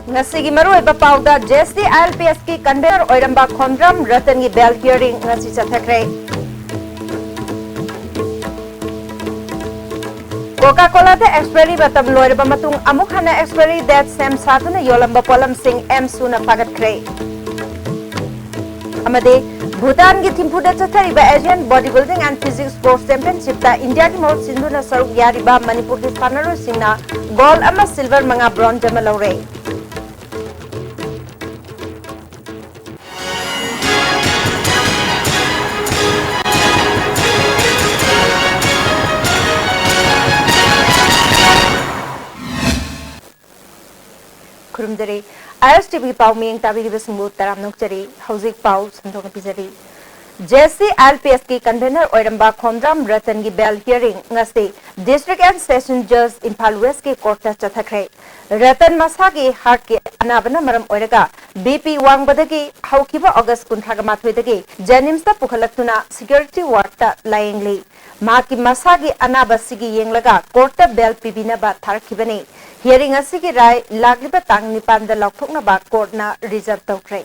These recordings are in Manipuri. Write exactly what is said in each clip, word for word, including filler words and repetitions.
ꯉꯁꯤꯒꯤ ꯃꯔꯨꯑꯣꯏꯕ ꯄꯥꯎꯗ, J S C I L P ꯑꯦꯁꯀꯤ convener ꯑꯣꯏꯔꯝꯕ ꯈꯣꯝꯗ꯭ꯔꯥꯝ ꯔꯇꯟꯒꯤ ꯕꯦꯜ ꯍꯤꯌꯔꯤꯡ ꯉꯁꯤ ꯆꯠꯊꯈ꯭ꯔꯦ꯫ ꯀꯣꯀꯥ ꯀꯣꯂꯥꯗ ꯑꯦꯛꯁꯄꯥꯏꯔꯤ ꯃꯇꯝ ꯂꯣꯏꯔꯕ ꯃꯇꯨꯡ ꯑꯃꯨꯛ ꯍꯟꯅ ꯑꯦꯛꯁꯄꯥꯏꯔꯤ ꯗꯦꯠ ꯁꯦꯝ ꯁꯥꯗꯨꯅ ꯌꯣꯜꯂꯝꯕ ꯄꯣꯠꯂꯝꯁꯤꯡ ꯑꯦꯝꯁꯨꯅ ꯐꯥꯒꯠꯈ꯭ꯔꯦ꯫ ꯑꯃꯗꯤ ꯚꯨꯇꯥꯟꯒꯤ ꯊꯤꯝꯐꯨꯗ ꯆꯠꯊꯔꯤꯕ Asian Bodybuilding and Physique Sports Championshipꯇ ꯏꯟꯗꯤꯌꯥꯒꯤ ꯃꯍꯨꯠ ꯁꯤꯟꯗꯨꯅ ꯁꯔꯨꯛ ꯌꯥꯔꯤꯕ ꯃꯅꯤꯄꯨꯔꯒꯤ ꯁꯥꯟꯅꯔꯣꯏꯁꯤꯡꯅ ꯒꯣꯜ ꯑꯃ, ꯁꯤꯜꯚꯔ ꯃꯉꯥ, ꯕ꯭ꯔꯣꯟꯖ ꯑꯃ ꯂꯧꯔꯦ꯫ ꯈꯨꯔꯨꯝꯖꯔꯤ꯫ ꯑꯥꯏ ꯑꯦꯁ ꯇꯤ ꯚꯤ ꯄꯥꯎ ꯃꯤꯠꯌꯦꯡ ꯇꯥꯕꯤꯔꯤꯕꯁꯤꯡꯕꯨ ꯇꯔꯥꯝꯅ ꯑꯣꯛꯆꯔꯤ꯫ ꯍꯧꯖꯤꯛ ꯄꯥꯎ ꯁꯟꯗꯣꯛꯅ ꯄꯤꯖꯔꯤ꯫ J S C I L P ꯑꯦꯁꯀꯤ convener ꯑꯣꯏꯔꯝꯕ ꯈꯣꯝꯗ꯭ꯔꯥꯝ ꯔꯇꯟꯒꯤ ꯕꯦꯜ ꯍꯤꯌꯔꯤꯡ ꯉꯁꯤ District and Session Judge Imphal ꯋꯦꯁꯀꯤ ꯀꯣꯔꯠꯇ ꯆꯠꯊꯈ꯭ꯔꯦ꯫ ꯔꯇꯟ ꯃꯁꯥꯒꯤ ꯍꯥꯔꯠꯀꯤ ꯑꯅꯥꯕꯅ ꯃꯔꯝ ꯑꯣꯏꯔꯒ ꯕꯤ ꯄꯤ ꯋꯥꯡꯕꯗꯒꯤ ꯍꯧꯈꯤꯕ ꯑꯣꯒꯁ ꯀꯨꯟꯊ꯭ꯔꯥꯒ ꯃꯥꯊꯣꯏꯗꯒꯤ ꯖꯦꯅꯤꯝꯁꯇ ꯄꯨꯈꯠꯂꯛꯇꯨꯅ ꯁꯦꯀ꯭ꯌꯨꯔꯤꯇꯤ ꯋꯥꯔꯗꯇ ꯂꯥꯌꯦꯡꯂꯤ꯫ ꯃꯍꯥꯛꯀꯤ ꯃꯁꯥꯒꯤ ꯑꯅꯥꯕꯁꯤꯒꯤ ꯌꯦꯡꯂꯒ ꯀꯣꯔꯠꯇ ꯕꯦꯜ ꯄꯤꯕꯤꯅꯕ ꯊꯥꯔꯛꯈꯤꯕꯅꯤ꯫ ꯍꯤꯌꯔꯤꯡ ꯑꯁꯤꯒꯤ ꯔꯥꯏ ꯂꯥꯛꯂꯤꯕ ꯇꯥꯡ ꯅꯤꯄꯥꯟꯗ ꯂꯥꯎꯊꯣꯛꯅꯕ ꯀꯣꯔꯠꯅ ꯔꯤꯖꯔꯚ ꯇꯧꯈ꯭ꯔꯦ꯫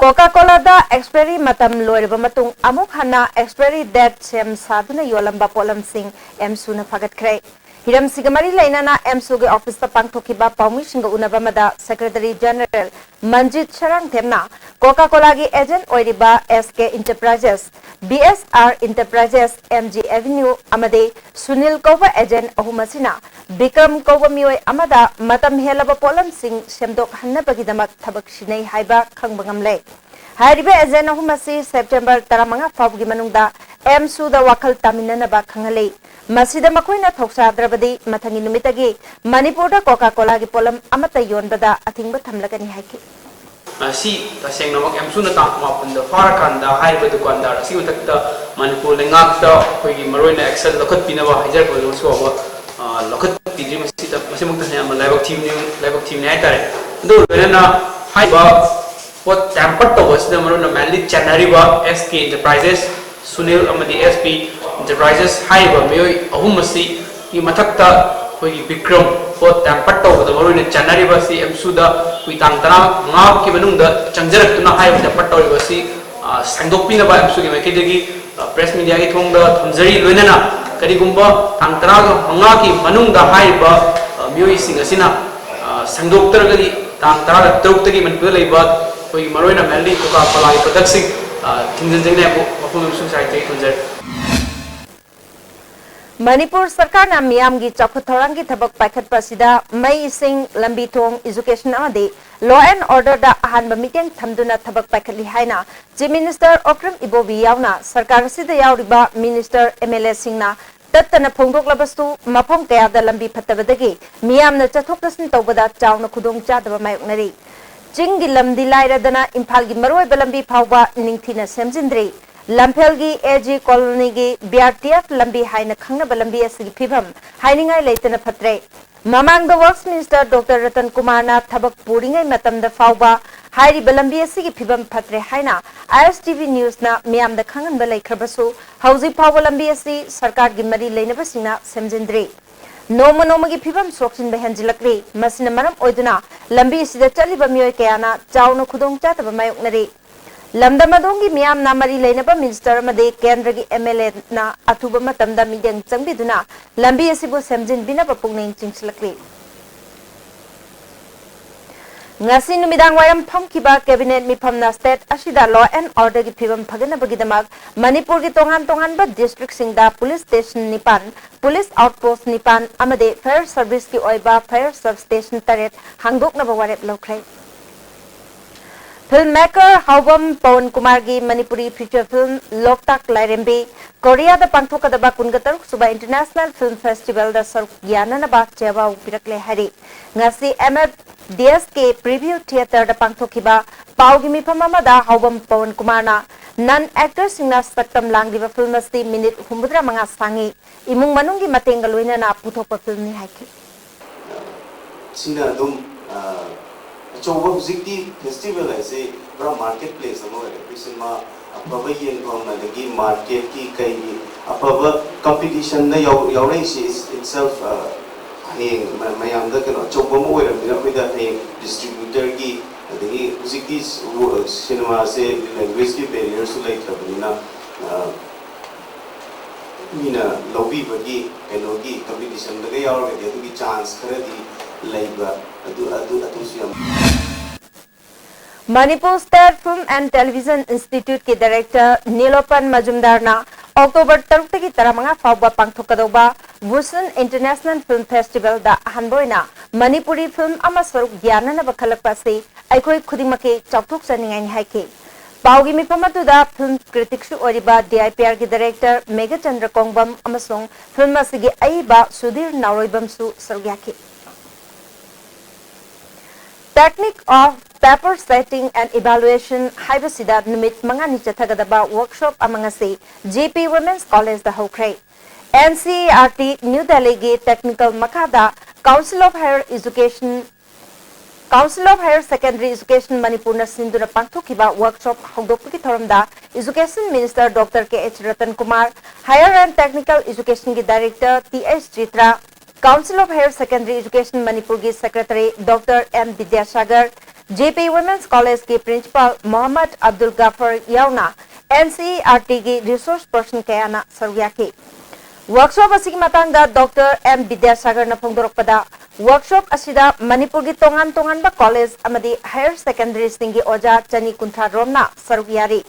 ꯀꯣꯀꯥ ꯀꯣꯂꯥꯗ ꯑꯦꯛꯁꯄꯥꯏꯔꯤ ꯃꯇꯝ ꯂꯣꯏꯔꯕ ꯃꯇꯨꯡ ꯑꯃꯨꯛ ꯍꯟꯅ ꯑꯦꯛꯁꯄꯥꯏꯔꯤ ꯗꯦꯠ ꯁꯦꯝ ꯁꯥꯗꯨꯅ ꯌꯣꯜꯂꯝꯕ ꯄꯣꯠꯂꯝꯁꯤꯡ ꯑꯦꯝꯁꯨꯅ ꯐꯥꯒꯠꯈ꯭ꯔꯦ꯫ ꯍꯤꯔꯝꯁꯤꯒ ꯃꯔꯤ ꯂꯩꯅꯅ ꯑꯦꯝꯁꯨꯒꯤ ꯑꯣꯐꯤꯁꯇ ꯄꯥꯡꯊꯣꯛꯈꯤꯕ ꯄꯥꯎꯃꯤꯁꯤꯡꯒ ꯎꯅꯕ ꯑꯃꯗ ꯁꯦꯀ꯭ꯔꯦꯇꯔꯤ ꯖꯦꯅꯔꯦꯜ ꯃꯟꯖꯤꯠ ꯁꯔꯥꯡꯊꯦꯝꯅ ꯀꯣꯀꯥ ꯀꯣꯂꯥꯒꯤ ꯑꯦꯖꯦꯟꯠ ꯑꯣꯏꯔꯤꯕ S K enterprises, B S R enterprises, M G avenue ꯑꯃꯗꯤ ꯁꯨꯅꯤꯜ ꯀꯧꯕ ꯑꯦꯖꯦꯟꯠ ꯑꯍꯨꯝ ꯑꯁꯤꯅ ꯕꯤꯀ꯭ꯔꯝ ꯀꯧꯕ ꯃꯤꯑꯣꯏ ꯑꯃꯗ ꯃꯇꯝ ꯍꯦꯜꯂꯕ ꯄꯣꯠꯂꯝꯁꯤꯡ ꯁꯦꯝꯗꯣꯛꯍꯟꯅꯕꯒꯤꯗꯃꯛ ꯊꯕꯛ ꯁꯤꯟꯅꯩ ꯍꯥꯏꯕ ꯈꯪꯕ ꯉꯝꯂꯦ꯫ ꯍꯥꯏꯔꯤꯕ ꯑꯦꯖꯦꯟꯠ ꯑꯍꯨꯝ ꯑꯁꯤ ꯁꯦꯞꯇꯦꯝꯕꯔ ꯇꯔꯥꯃꯉꯥ ꯐꯥꯎꯕꯒꯤ ꯃꯅꯨꯡꯗ ꯑꯦꯝꯁꯨꯗ ꯋꯥꯈꯜ ꯇꯥꯃꯤꯟꯅꯅꯕ ꯈꯪꯍꯜꯂꯤ꯫ ꯃꯁꯤꯗ ꯃꯈꯣꯏꯅ ꯊꯧꯁꯥꯗ꯭ꯔꯕꯗꯤ ꯃꯊꯪꯒꯤ ꯅꯨꯃꯤꯠꯇꯒꯤ ꯃꯅꯤꯄꯨꯔꯗ ꯀꯣꯀꯥ ꯀꯣꯂꯥꯒꯤ ꯄꯣꯠꯂꯝ ꯑꯃꯠꯇ ꯌꯣꯟꯕꯗ ꯑꯊꯤꯡꯕ ꯊꯝꯂꯒꯅꯤ ꯍꯥꯏꯈꯤ꯫ ꯑꯁꯤ ꯇꯁꯦꯡꯅꯃꯛ ꯑꯦꯝꯁꯨꯅ ꯇꯥꯡ ꯀꯨꯟꯃꯥꯄꯟꯗ ꯐꯥꯔꯀꯥꯟꯗ ꯍꯥꯏꯔꯤꯕ ꯗꯨꯀꯥꯟꯗꯥꯔ ꯑꯁꯤꯒꯤ ꯃꯊꯛꯇ ꯃꯅꯤꯄꯨꯔ ꯂꯩꯉꯥꯛꯇ ꯑꯩꯈꯣꯏꯒꯤ ꯃꯔꯨꯑꯣꯏꯅ action ꯂꯧꯈꯠꯄꯤꯅꯕ ꯍꯥꯏꯖꯔꯛꯄꯗ ꯃꯁꯤ ꯐꯥꯎꯕ, ꯑ, ꯂꯧꯈꯠꯄꯤꯗ꯭ꯔꯤ꯫ ꯃꯁꯤꯗ, ꯃꯁꯤꯃꯛꯇꯁꯨ ꯌꯥꯝꯅ ꯂꯥꯏꯕꯛ ꯊꯤꯕꯅꯤ, ꯂꯥꯏꯕꯛ ꯊꯤꯕꯅꯤ ꯍꯥꯏꯇꯥꯔꯦ꯫ ꯑꯗꯨ ꯂꯣꯏꯅꯅ ꯍꯥꯏꯔꯤꯕ ꯄꯣꯠ ꯇꯦꯝꯄꯔ ꯇꯧꯕ ꯑꯁꯤꯗ ꯃꯔꯨꯑꯣꯏꯅ mainly ꯆꯦꯟꯅꯔꯤꯕ ꯑꯦꯁ ꯀꯦ ꯏꯟꯇꯔꯄ꯭ꯔꯥꯏꯖꯦꯁ, ꯁꯨꯅꯤꯜ ꯑꯃꯗꯤ ꯑꯦꯁ ꯄꯤ ꯏꯟꯇꯔꯄ꯭ꯔꯥꯏꯖꯦꯁ ꯍꯥꯏꯔꯤꯕ ꯃꯤꯑꯣꯏ ꯑꯍꯨꯝ ꯑꯁꯤꯒꯤ ꯃꯊꯛꯇ ꯑꯩꯈꯣꯏꯒꯤ ꯕꯤꯀ꯭ꯔꯝ ꯄꯣꯠ ꯇꯥꯡꯄꯠ ꯇꯧꯕꯗ ꯃꯔꯨꯑꯣꯏꯅ ꯆꯠꯅꯔꯤꯕ ꯑꯁꯤ ꯑꯦꯝꯁꯨꯗ ꯑꯩꯈꯣꯏ ꯇꯥꯡ ꯇꯔꯥ ꯃꯉꯥ ꯐꯥꯎꯒꯤ ꯃꯅꯨꯡꯗ ꯆꯪꯖꯔꯛꯇꯨꯅ ꯍꯥꯏꯔꯤꯕ ꯇꯥꯡꯄꯠ ꯇꯧꯔꯤꯕ ꯑꯁꯤ, ꯑ, ꯁꯦꯡꯗꯣꯛꯄꯤꯅꯕ ꯑꯦꯝꯁꯨꯒꯤ ꯃꯥꯏꯀꯩꯗꯒꯤ, ꯑ, ꯄ꯭ꯔꯦꯁ ꯃꯤꯗꯤꯌꯥꯒꯤ ꯊꯣꯡꯗ ꯊꯝꯖꯔꯤ꯫ ꯂꯣꯏꯅꯅ ꯀꯔꯤꯒꯨꯝꯕ ꯇꯥꯡ ꯇꯔꯥꯒ ꯃꯉꯥꯒꯤ ꯃꯅꯨꯡꯗ ꯍꯥꯏꯔꯤꯕ, ꯑ, ꯃꯤꯑꯣꯏꯁꯤꯡ ꯑꯁꯤꯅ, ꯑ, ꯁꯦꯡꯗꯣꯛꯇ꯭ꯔꯒꯗꯤ ꯇꯥꯡ ꯇꯔꯥꯒ ꯇꯔꯨꯛꯇꯒꯤ ꯃꯅꯤꯄꯨꯔꯗ ꯂꯩꯕ ꯑꯩꯈꯣꯏꯒꯤ ꯃꯔꯨꯑꯣꯏꯅ ꯃꯦꯟꯂꯤ ꯀꯣꯀꯥ ꯀꯣꯂꯥꯒꯤ ꯄ꯭ꯔꯗꯛꯁꯤꯡ, ꯑ, ꯊꯤꯡꯖꯤꯟꯖꯒꯅꯤ ꯍꯥꯏꯕ ꯋꯥꯐꯝ ꯑꯃꯁꯨ ꯉꯁꯥꯏ ꯊꯝꯖꯔꯤ꯫ ꯃꯅꯤꯄꯨꯔ ꯁꯔꯀꯥꯔꯅ ꯃꯤꯌꯥꯝꯒꯤ ꯆꯥꯎꯈꯠ ꯊꯧꯔꯥꯡꯒꯤ ꯊꯕꯛ ꯄꯥꯏꯈꯠꯄ ꯑꯁꯤꯗ ꯃꯩ, ꯏꯁꯤꯡ, ꯂꯝꯕꯤ ꯊꯣꯡ, education ꯑꯃꯗꯤ law and orderꯗ ꯑꯍꯥꯟꯕ ꯃꯤꯠꯌꯦꯡ ꯊꯝꯗꯨꯅ ꯊꯕꯛ ꯄꯥꯏꯈꯠꯂꯤ ꯍꯥꯏꯅ Chief Minister ꯑꯣꯀ꯭ꯔꯝ ꯏꯕꯣꯕꯤ ꯌꯥꯎꯅ ꯁꯔꯀꯥꯔ ꯑꯁꯤꯗ ꯌꯥꯎꯔꯤꯕ minister, MLAꯁꯤꯡꯅ ꯇꯠꯇꯅ ꯐꯣꯡꯗꯣꯛꯂꯕꯁꯨ, ꯃꯐꯝ ꯀꯌꯥꯗ ꯂꯝꯕꯤ ꯐꯠꯇꯕꯗꯒꯤ ꯃꯤꯌꯥꯝꯅ ꯆꯠꯊꯣꯛ ꯆꯠꯁꯤꯟ ꯇꯧꯕꯗ ꯆꯥꯎꯅ ꯈꯨꯗꯣꯡ ꯆꯥꯗꯕ ꯃꯥꯌꯣꯛꯅꯔꯤ꯫ ꯆꯤꯡꯒꯤ ꯂꯝꯗꯤ ꯂꯥꯏꯔꯗꯅ ꯏꯝꯐꯥꯜꯒꯤ ꯃꯔꯨꯑꯣꯏꯕ ꯂꯝꯕꯤ ꯐꯥꯎꯕ ꯅꯤꯡꯊꯤꯅ ꯁꯦꯝꯖꯤꯟꯗ꯭ꯔꯤ꯫ ꯂꯝꯐꯦꯜꯒꯤ AG colonyꯒꯤ BRTF ꯂꯝꯕꯤ ꯍꯥꯏꯅ ꯈꯪꯅꯕ ꯂꯝꯕꯤ ꯑꯁꯤꯒꯤ ꯐꯤꯕꯝ ꯍꯥꯏꯅꯤꯡꯉꯥꯏ ꯂꯩꯇꯅ ꯐꯠꯇ꯭ꯔꯦ꯫ ꯃꯃꯥꯡꯗ Works Minister Doctor ꯔꯇꯟ ꯀꯨꯃꯥꯔꯅ ꯊꯕꯛ ꯄꯨꯔꯤꯉꯩ ꯃꯇꯝꯗ ꯐꯥꯎꯕ ꯍꯥꯏꯔꯤꯕ ꯂꯝꯕꯤ ꯑꯁꯤꯒꯤ ꯐꯤꯕꯝ ꯐꯠꯇ꯭ꯔꯦ ꯍꯥꯏꯅ ISTV newsꯅ ꯃꯤꯌꯥꯝꯗ ꯈꯪꯍꯟꯕ ꯂꯩꯈ꯭ꯔꯕꯁꯨ, ꯍꯧꯖꯤꯛ ꯐꯥꯎꯕ ꯂꯝꯕꯤ ꯑꯁꯤ ꯁꯔꯀꯥꯔꯒꯤ ꯃꯔꯤ ꯂꯩꯅꯕꯁꯤꯡꯅ ꯁꯦꯝꯖꯤꯟꯗ꯭ꯔꯤ꯫ ꯅꯣꯡꯃ ꯅꯣꯡꯃꯒꯤ ꯐꯤꯕꯝ ꯁꯣꯛꯆꯤꯟꯕ ꯍꯦꯟꯖꯤꯜꯂꯛꯂꯤ꯫ ꯃꯁꯤꯅ ꯃꯔꯝ ꯑꯣꯏꯗꯨꯅ ꯂꯝꯕꯤ ꯑꯁꯤꯗ ꯆꯠꯂꯤꯕ ꯃꯤꯑꯣꯏ ꯀꯌꯥꯅ ꯆꯥꯎꯅ ꯈꯨꯗꯣꯡ ꯆꯥꯗꯕ ꯃꯥꯌꯣꯛꯅꯔꯤ꯫ ꯂꯝꯗꯝ ꯑꯗꯣꯝꯒꯤ ꯃꯤꯌꯥꯝꯅ ꯃꯔꯤ ꯂꯩꯅꯕ minister ꯑꯃꯗꯤ ꯀꯦꯟꯗ꯭ꯔꯒꯤ MLAꯅ ꯑꯊꯨꯕ ꯃꯇꯝꯗ ꯃꯤꯠꯌꯦꯡ ꯆꯪꯕꯤꯗꯨꯅ ꯂꯝꯕꯤ ꯑꯁꯤꯕꯨ ꯁꯦꯝꯖꯤꯟꯕꯤꯅꯕ ꯄꯨꯛꯅꯤꯡ ꯆꯤꯡꯁꯤꯜꯂꯛꯂꯤ꯫ ꯉꯁꯤ ꯅꯨꯃꯤꯗꯥꯡ ꯋꯥꯏꯔꯝ ꯐꯝꯈꯤꯕ cabinet ꯃꯤꯐꯝꯅ state ꯑꯁꯤꯗ law and orderꯒꯤ ꯐꯤꯕꯝ ꯐꯒꯠꯅꯕꯒꯤꯗꯃꯛ ꯃꯅꯤꯄꯨꯔꯒꯤ ꯇꯣꯉꯥꯟ ꯇꯣꯉꯥꯟꯕ districtꯁꯤꯡꯗ police station ꯅꯤꯄꯥꯟ, police outpost ꯅꯤꯄꯥꯟ ꯑꯃꯗꯤ fire serviceꯀꯤ ꯑꯣꯏꯕ fire substation ꯇꯔꯦꯠ ꯍꯥꯡꯗꯣꯛꯅꯕ ꯋꯥꯔꯦꯞ ꯂꯧꯈ꯭ꯔꯦ꯫ Filmmaker ꯍꯥꯎꯕꯝ Pawan ꯀꯨꯃꯥꯔꯒꯤ Manipuri feature film ꯂꯣꯛꯇꯥꯛ ꯂꯥꯏꯔꯦꯝꯕꯤ ꯀꯣꯔꯤꯌꯥꯗ ꯄꯥꯡꯊꯣꯛꯀꯗꯕ ꯀꯨꯟꯒ ꯇꯔꯨꯛ ꯁꯨꯕ International Film Festivalꯗ ꯁꯔꯨꯛ ꯌꯥꯅꯅꯕ ꯆꯦꯋꯥꯎ ꯄꯤꯔꯛꯂꯦ ꯍꯥꯏꯔꯤ꯫ ꯉꯁꯤ MFDSK Preview Theatreꯗ ꯄꯥꯡꯊꯣꯛꯈꯤꯕ ꯄꯥꯎꯒꯤ ꯃꯤꯐꯝ ꯑꯃꯗ ꯍꯥꯎꯕꯝ ꯄꯋꯟ ꯀꯨꯃꯥꯔꯅ non actorꯁꯤꯡꯅ ꯁꯛꯇꯝ ꯂꯥꯡꯂꯤꯕ film ꯑꯁꯤ minute ꯍꯨꯝꯐꯨꯇꯔꯥ ꯃꯉꯥ ꯁꯥꯡꯉꯤ, ꯏꯃꯨꯡ ꯃꯅꯨꯡꯒꯤ ꯃꯇꯦꯡꯒ ꯂꯣꯏꯅꯅ ꯄꯨꯊꯣꯛꯄ filmꯅꯤ ꯍꯥꯏꯈꯤ꯫ ꯁꯤꯅ ꯑꯗꯨꯝ, ꯑ, ꯑꯆꯧꯕ ꯍꯧꯖꯤꯛꯇꯤ festival ꯍꯥꯏꯁꯦ ꯄꯨꯔꯥ market place ꯑꯃ ꯑꯣꯏꯔꯦ꯫ ꯑꯩꯈꯣꯏ ꯁꯤꯅꯦꯃꯥ ꯑꯐꯕ ꯌꯦꯡꯐꯝ ꯑꯗꯒꯤ marketꯀꯤ ꯀꯩꯒꯤ ꯑꯐꯕ competitionꯗ ꯌꯥꯎ-, ꯌꯥꯎꯔꯛꯏꯁꯤ is itself, ꯑ, ꯍꯌꯦꯡ ꯃ- ꯃꯌꯥꯝꯗ ꯀꯩꯅꯣ ꯑꯆꯧꯕ ꯑꯃ ꯑꯣꯏꯔꯕꯅꯤꯅ, ꯑꯩꯈꯣꯏꯗ ꯍꯌꯦꯡ ꯗꯤꯁꯇ꯭ꯔꯤꯕ꯭ꯌꯨꯇꯔꯒꯤ, ꯑꯗꯒꯤ ꯍꯧꯖꯤꯛꯇꯤ ꯁ- ꯁꯤꯅꯦꯃꯥꯁꯦ ꯂꯦꯡꯒ꯭ꯋꯦꯖꯀꯤ ꯕꯦꯔꯤꯌꯔꯁꯨ ꯂꯩꯇ꯭ꯔꯕꯅꯤꯅ, ꯑ, ꯃꯤꯅ ꯂꯧꯕꯤꯕꯒꯤ ꯀꯩꯅꯣꯒꯤ ꯀꯝꯄꯤꯇꯤꯁꯟꯗꯒ ꯌꯥꯎꯔꯒꯗꯤ ꯑꯗꯨꯒꯤ ꯆꯥꯟꯁ ꯈꯔꯗꯤ ꯂꯩꯕ, ꯑꯗꯨ ꯑꯗꯨ ꯑꯗꯨꯁꯨ ꯌꯥꯝ Manipur State Film and Television Institute ꯀꯤ director ꯅꯤꯂꯣꯄꯟ ꯃꯖꯨꯝꯗꯥꯔꯅ October ꯇꯔꯨꯛꯇꯒꯤ ꯇꯔꯥꯃꯉꯥ ꯐꯥꯎꯕ ꯄꯥꯡꯊꯣꯛꯀꯗꯧꯕ Bhushan International Film Festival ꯗ ꯑꯍꯥꯟꯕ ꯑꯣꯏꯅ ꯃꯅꯤꯄꯨꯔꯤ film ꯑꯃ ꯁꯔꯨꯛ ꯌꯥꯅꯅꯕ ꯈꯜꯂꯛꯄ ꯑꯁꯤ ꯑꯩꯈꯣꯏ ꯈꯨꯗꯤꯡꯃꯛꯀꯤ ꯆꯥꯎꯊꯣꯛꯆꯅꯤꯡꯉꯥꯏꯅꯤ ꯍꯥꯏꯈꯤ꯫ ꯄꯥꯎꯒꯤ ꯃꯤꯐꯝ ꯑꯗꯨꯗ film critic ꯁꯨ ꯑꯣꯏꯔꯤꯕ D I P R ꯒꯤ director ꯃꯦꯘꯆꯟꯗ꯭ꯔ ꯀꯣꯡꯕꯝ ꯑꯃꯁꯨꯡ film ꯑꯁꯤꯒꯤ ꯑꯏꯕ ꯁꯨꯙꯤꯔ ꯅꯥꯎꯔꯣꯏꯕꯝꯁꯨ ꯁꯔꯨꯛ ꯌꯥꯈꯤ꯫ Technique of Paper Setting and Evaluation ꯍꯥꯏꯕꯁꯤꯗ ꯅꯨꯃꯤꯠ ꯃꯉꯥꯅꯤ ꯆꯠꯊꯒꯗꯕ workshop ꯑꯃ ꯉꯁꯤ J P Women's College ꯗ ꯍꯧꯈ꯭ꯔꯦ꯫ N C E R T New Delhi ꯒꯤ technical ꯃꯈꯥꯗ Council of Higher Education Council of Higher Secondary Education ꯃꯅꯤꯄꯨꯔꯅ ꯁꯤꯟꯗꯨꯅ ꯄꯥꯡꯊꯣꯛꯈꯤꯕ workshop ꯍꯧꯗꯣꯛꯄꯒꯤ ꯊꯧꯔꯝꯗ Education Minister Doctor K H Ratan Kumar, Higher and Technical Education ꯒꯤ director T H Chitra, Council of Higher Secondary Education ꯃꯅꯤꯄꯨꯔꯒꯤ secretary Doctor M Vidyasagar, J P Women's College ꯀꯤ principal ꯃꯣꯍꯝꯃꯗ ꯑꯕꯗꯨꯜ ꯒꯐꯔ ꯌꯥꯎꯅ N C E R T ꯒꯤ resource person ꯀꯌꯥꯅ ꯁꯔꯨꯛ ꯌꯥꯈꯤ꯫ Workshop ꯑꯁꯤꯒꯤ ꯃꯇꯥꯡꯗ Doctor M Vidyasagarꯅ ꯐꯣꯡꯗꯣꯔꯛꯄꯗ, workshop ꯑꯁꯤꯗ ꯃꯅꯤꯄꯨꯔꯒꯤ ꯇꯣꯉꯥꯟ ꯇꯣꯉꯥꯟꯕ college ꯑꯃꯗꯤ higher secondary ꯁꯤꯡꯒꯤ ꯑꯣꯖꯥ ꯆꯅꯤ ꯀꯨꯟꯊ꯭ꯔꯥ ꯔꯣꯝꯅ ꯁꯔꯨꯛ ꯌꯥꯔꯤ꯫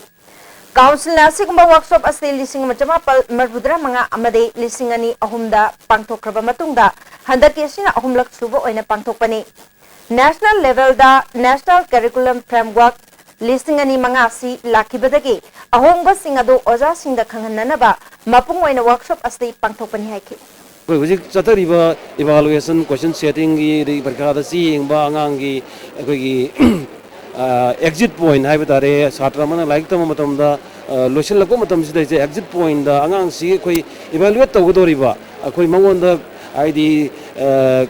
Council ꯅ ꯑꯁꯤꯒꯨꯝꯕ workshop ꯑꯁꯤ ꯂꯤꯁꯤꯡ ꯑꯃ ꯆꯃꯥꯄꯜ ꯃꯔꯤꯐꯨꯇꯔꯥ ꯃꯉꯥ ꯑꯃꯗꯤ ꯂꯤꯁꯤꯡ ꯑꯅꯤ ꯑꯍꯨꯝꯗ ꯄꯥꯡꯊꯣꯛꯈ꯭ꯔꯕ ꯃꯇꯨꯡꯗ ꯍꯟꯗꯛꯀꯤ ꯑꯁꯤꯅ ꯑꯍꯨꯝꯂꯛ ꯁꯨꯕ ꯑꯣꯏꯅ ꯄꯥꯡꯊꯣꯛꯄꯅꯤ꯫ National level ꯗ National Curriculum Framework ꯂꯤꯁꯤꯡ ꯑꯅꯤ ꯃꯉꯥ ꯑꯁꯤ ꯂꯥꯛꯈꯤꯕꯗꯒꯤ ꯑꯍꯣꯡꯕꯁꯤꯡ ꯑꯗꯨ ꯑꯣꯖꯥꯁꯤꯡꯗ ꯈꯪꯍꯟꯅꯅꯕ ꯃꯄꯨꯡ ꯑꯣꯏꯅ workshop ꯑꯁꯤ ꯄꯥꯡꯊꯣꯛꯄꯅꯤ ꯍꯥꯏꯈꯤ꯫ ꯑꯩꯈꯣꯏ ꯍꯧꯖꯤꯛ ꯆꯠꯊꯔꯤꯕ evaluation, question setting ꯒꯤ, ꯑꯗꯒꯤ ꯄꯔꯤꯈꯥꯗ ꯆꯦ ꯌꯦꯡꯕ ꯑꯉꯥꯡꯒꯤ ꯑꯩꯈꯣꯏꯒꯤ exit point ꯍꯥꯏꯕ ꯇꯥꯔꯦ, ꯁꯥꯇ꯭ꯔ ꯑꯃꯅ ꯂꯥꯏꯔꯤꯛ ꯇꯝꯕ ꯃꯇꯝꯗ, ꯑ, ꯂꯣꯏꯁꯤꯜꯂꯛꯄ ꯃꯇꯝꯁꯤꯗ ꯑꯩꯁꯦ exit point ꯗ ꯑꯉꯥꯡꯁꯤ ꯑꯩꯈꯣꯏ evaluate ꯇꯧꯒꯗꯧꯔꯤꯕ, ꯑꯩꯈꯣꯏ ꯃꯉꯣꯟꯗ ꯍꯥꯏꯗꯤ, ꯑ,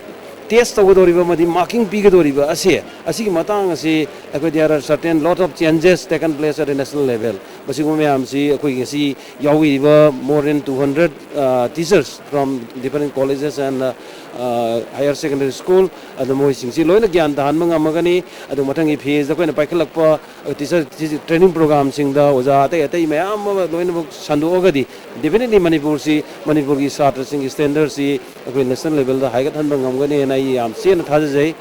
test ꯇꯧꯒꯗꯧꯔꯤꯕ ꯑꯃꯗꯤ marking ꯄꯤꯒꯗꯧꯔꯤꯕ ꯑꯁꯦ, ꯑꯁꯤꯒꯤ ꯃꯇꯥꯡ ꯑꯁꯤ ꯑꯩꯈꯣꯏ there are certain lot of changes taken place at the national level꯫ ꯃꯁꯤꯒꯨꯝꯕ ꯃꯌꯥꯝꯁꯤ ꯑꯩꯈꯣꯏ ꯉꯁꯤ ꯌꯥꯎꯕꯤꯔꯤꯕ more than two hundred, uh, teachers from different colleges and, uh, higher secondary school, ꯑꯗꯨ ꯃꯣꯏꯁꯤꯡꯁꯤ ꯂꯣꯏꯅ ꯒ꯭ꯌꯥꯟ ꯇꯥꯍꯟꯕ ꯉꯝꯃꯒꯅꯤ꯫ ꯑꯗꯨ ꯃꯊꯪꯒꯤ ꯐꯦꯖꯇ ꯑꯩꯈꯣꯏꯅ ꯄꯥꯏꯈꯠꯂꯛꯄ ꯇꯤꯆꯔ ꯇ꯭ꯔꯦꯅꯤꯡ ꯄ꯭ꯔꯣꯒ꯭ꯔꯥꯝꯁꯤꯡꯗ ꯑꯣꯖꯥ ꯑꯇꯩ ꯑꯇꯩ ꯃꯌꯥꯝ ꯑꯃ ꯂꯣꯏꯅꯃꯛ ꯁꯟꯗꯣꯛꯑꯒꯗꯤ definitely ꯃꯅꯤꯄꯨꯔꯁꯤ, ꯃꯅꯤꯄꯨꯔꯒꯤ ꯁꯥꯇ꯭ꯔꯁꯤꯡꯒꯤ ꯁ꯭ꯇꯦꯟꯗꯔꯠꯁꯤ ꯑꯩꯈꯣꯏ ꯅꯦꯁꯅꯦꯜ ꯂꯦꯚꯦꯜꯗ ꯍꯥꯏꯒꯠꯍꯟꯕ ꯉꯝꯒꯅꯤ ꯍꯥꯏꯅ ꯑꯩ ꯌꯥꯝ ꯆꯦꯠꯅ ꯊꯥꯖꯖꯩ꯫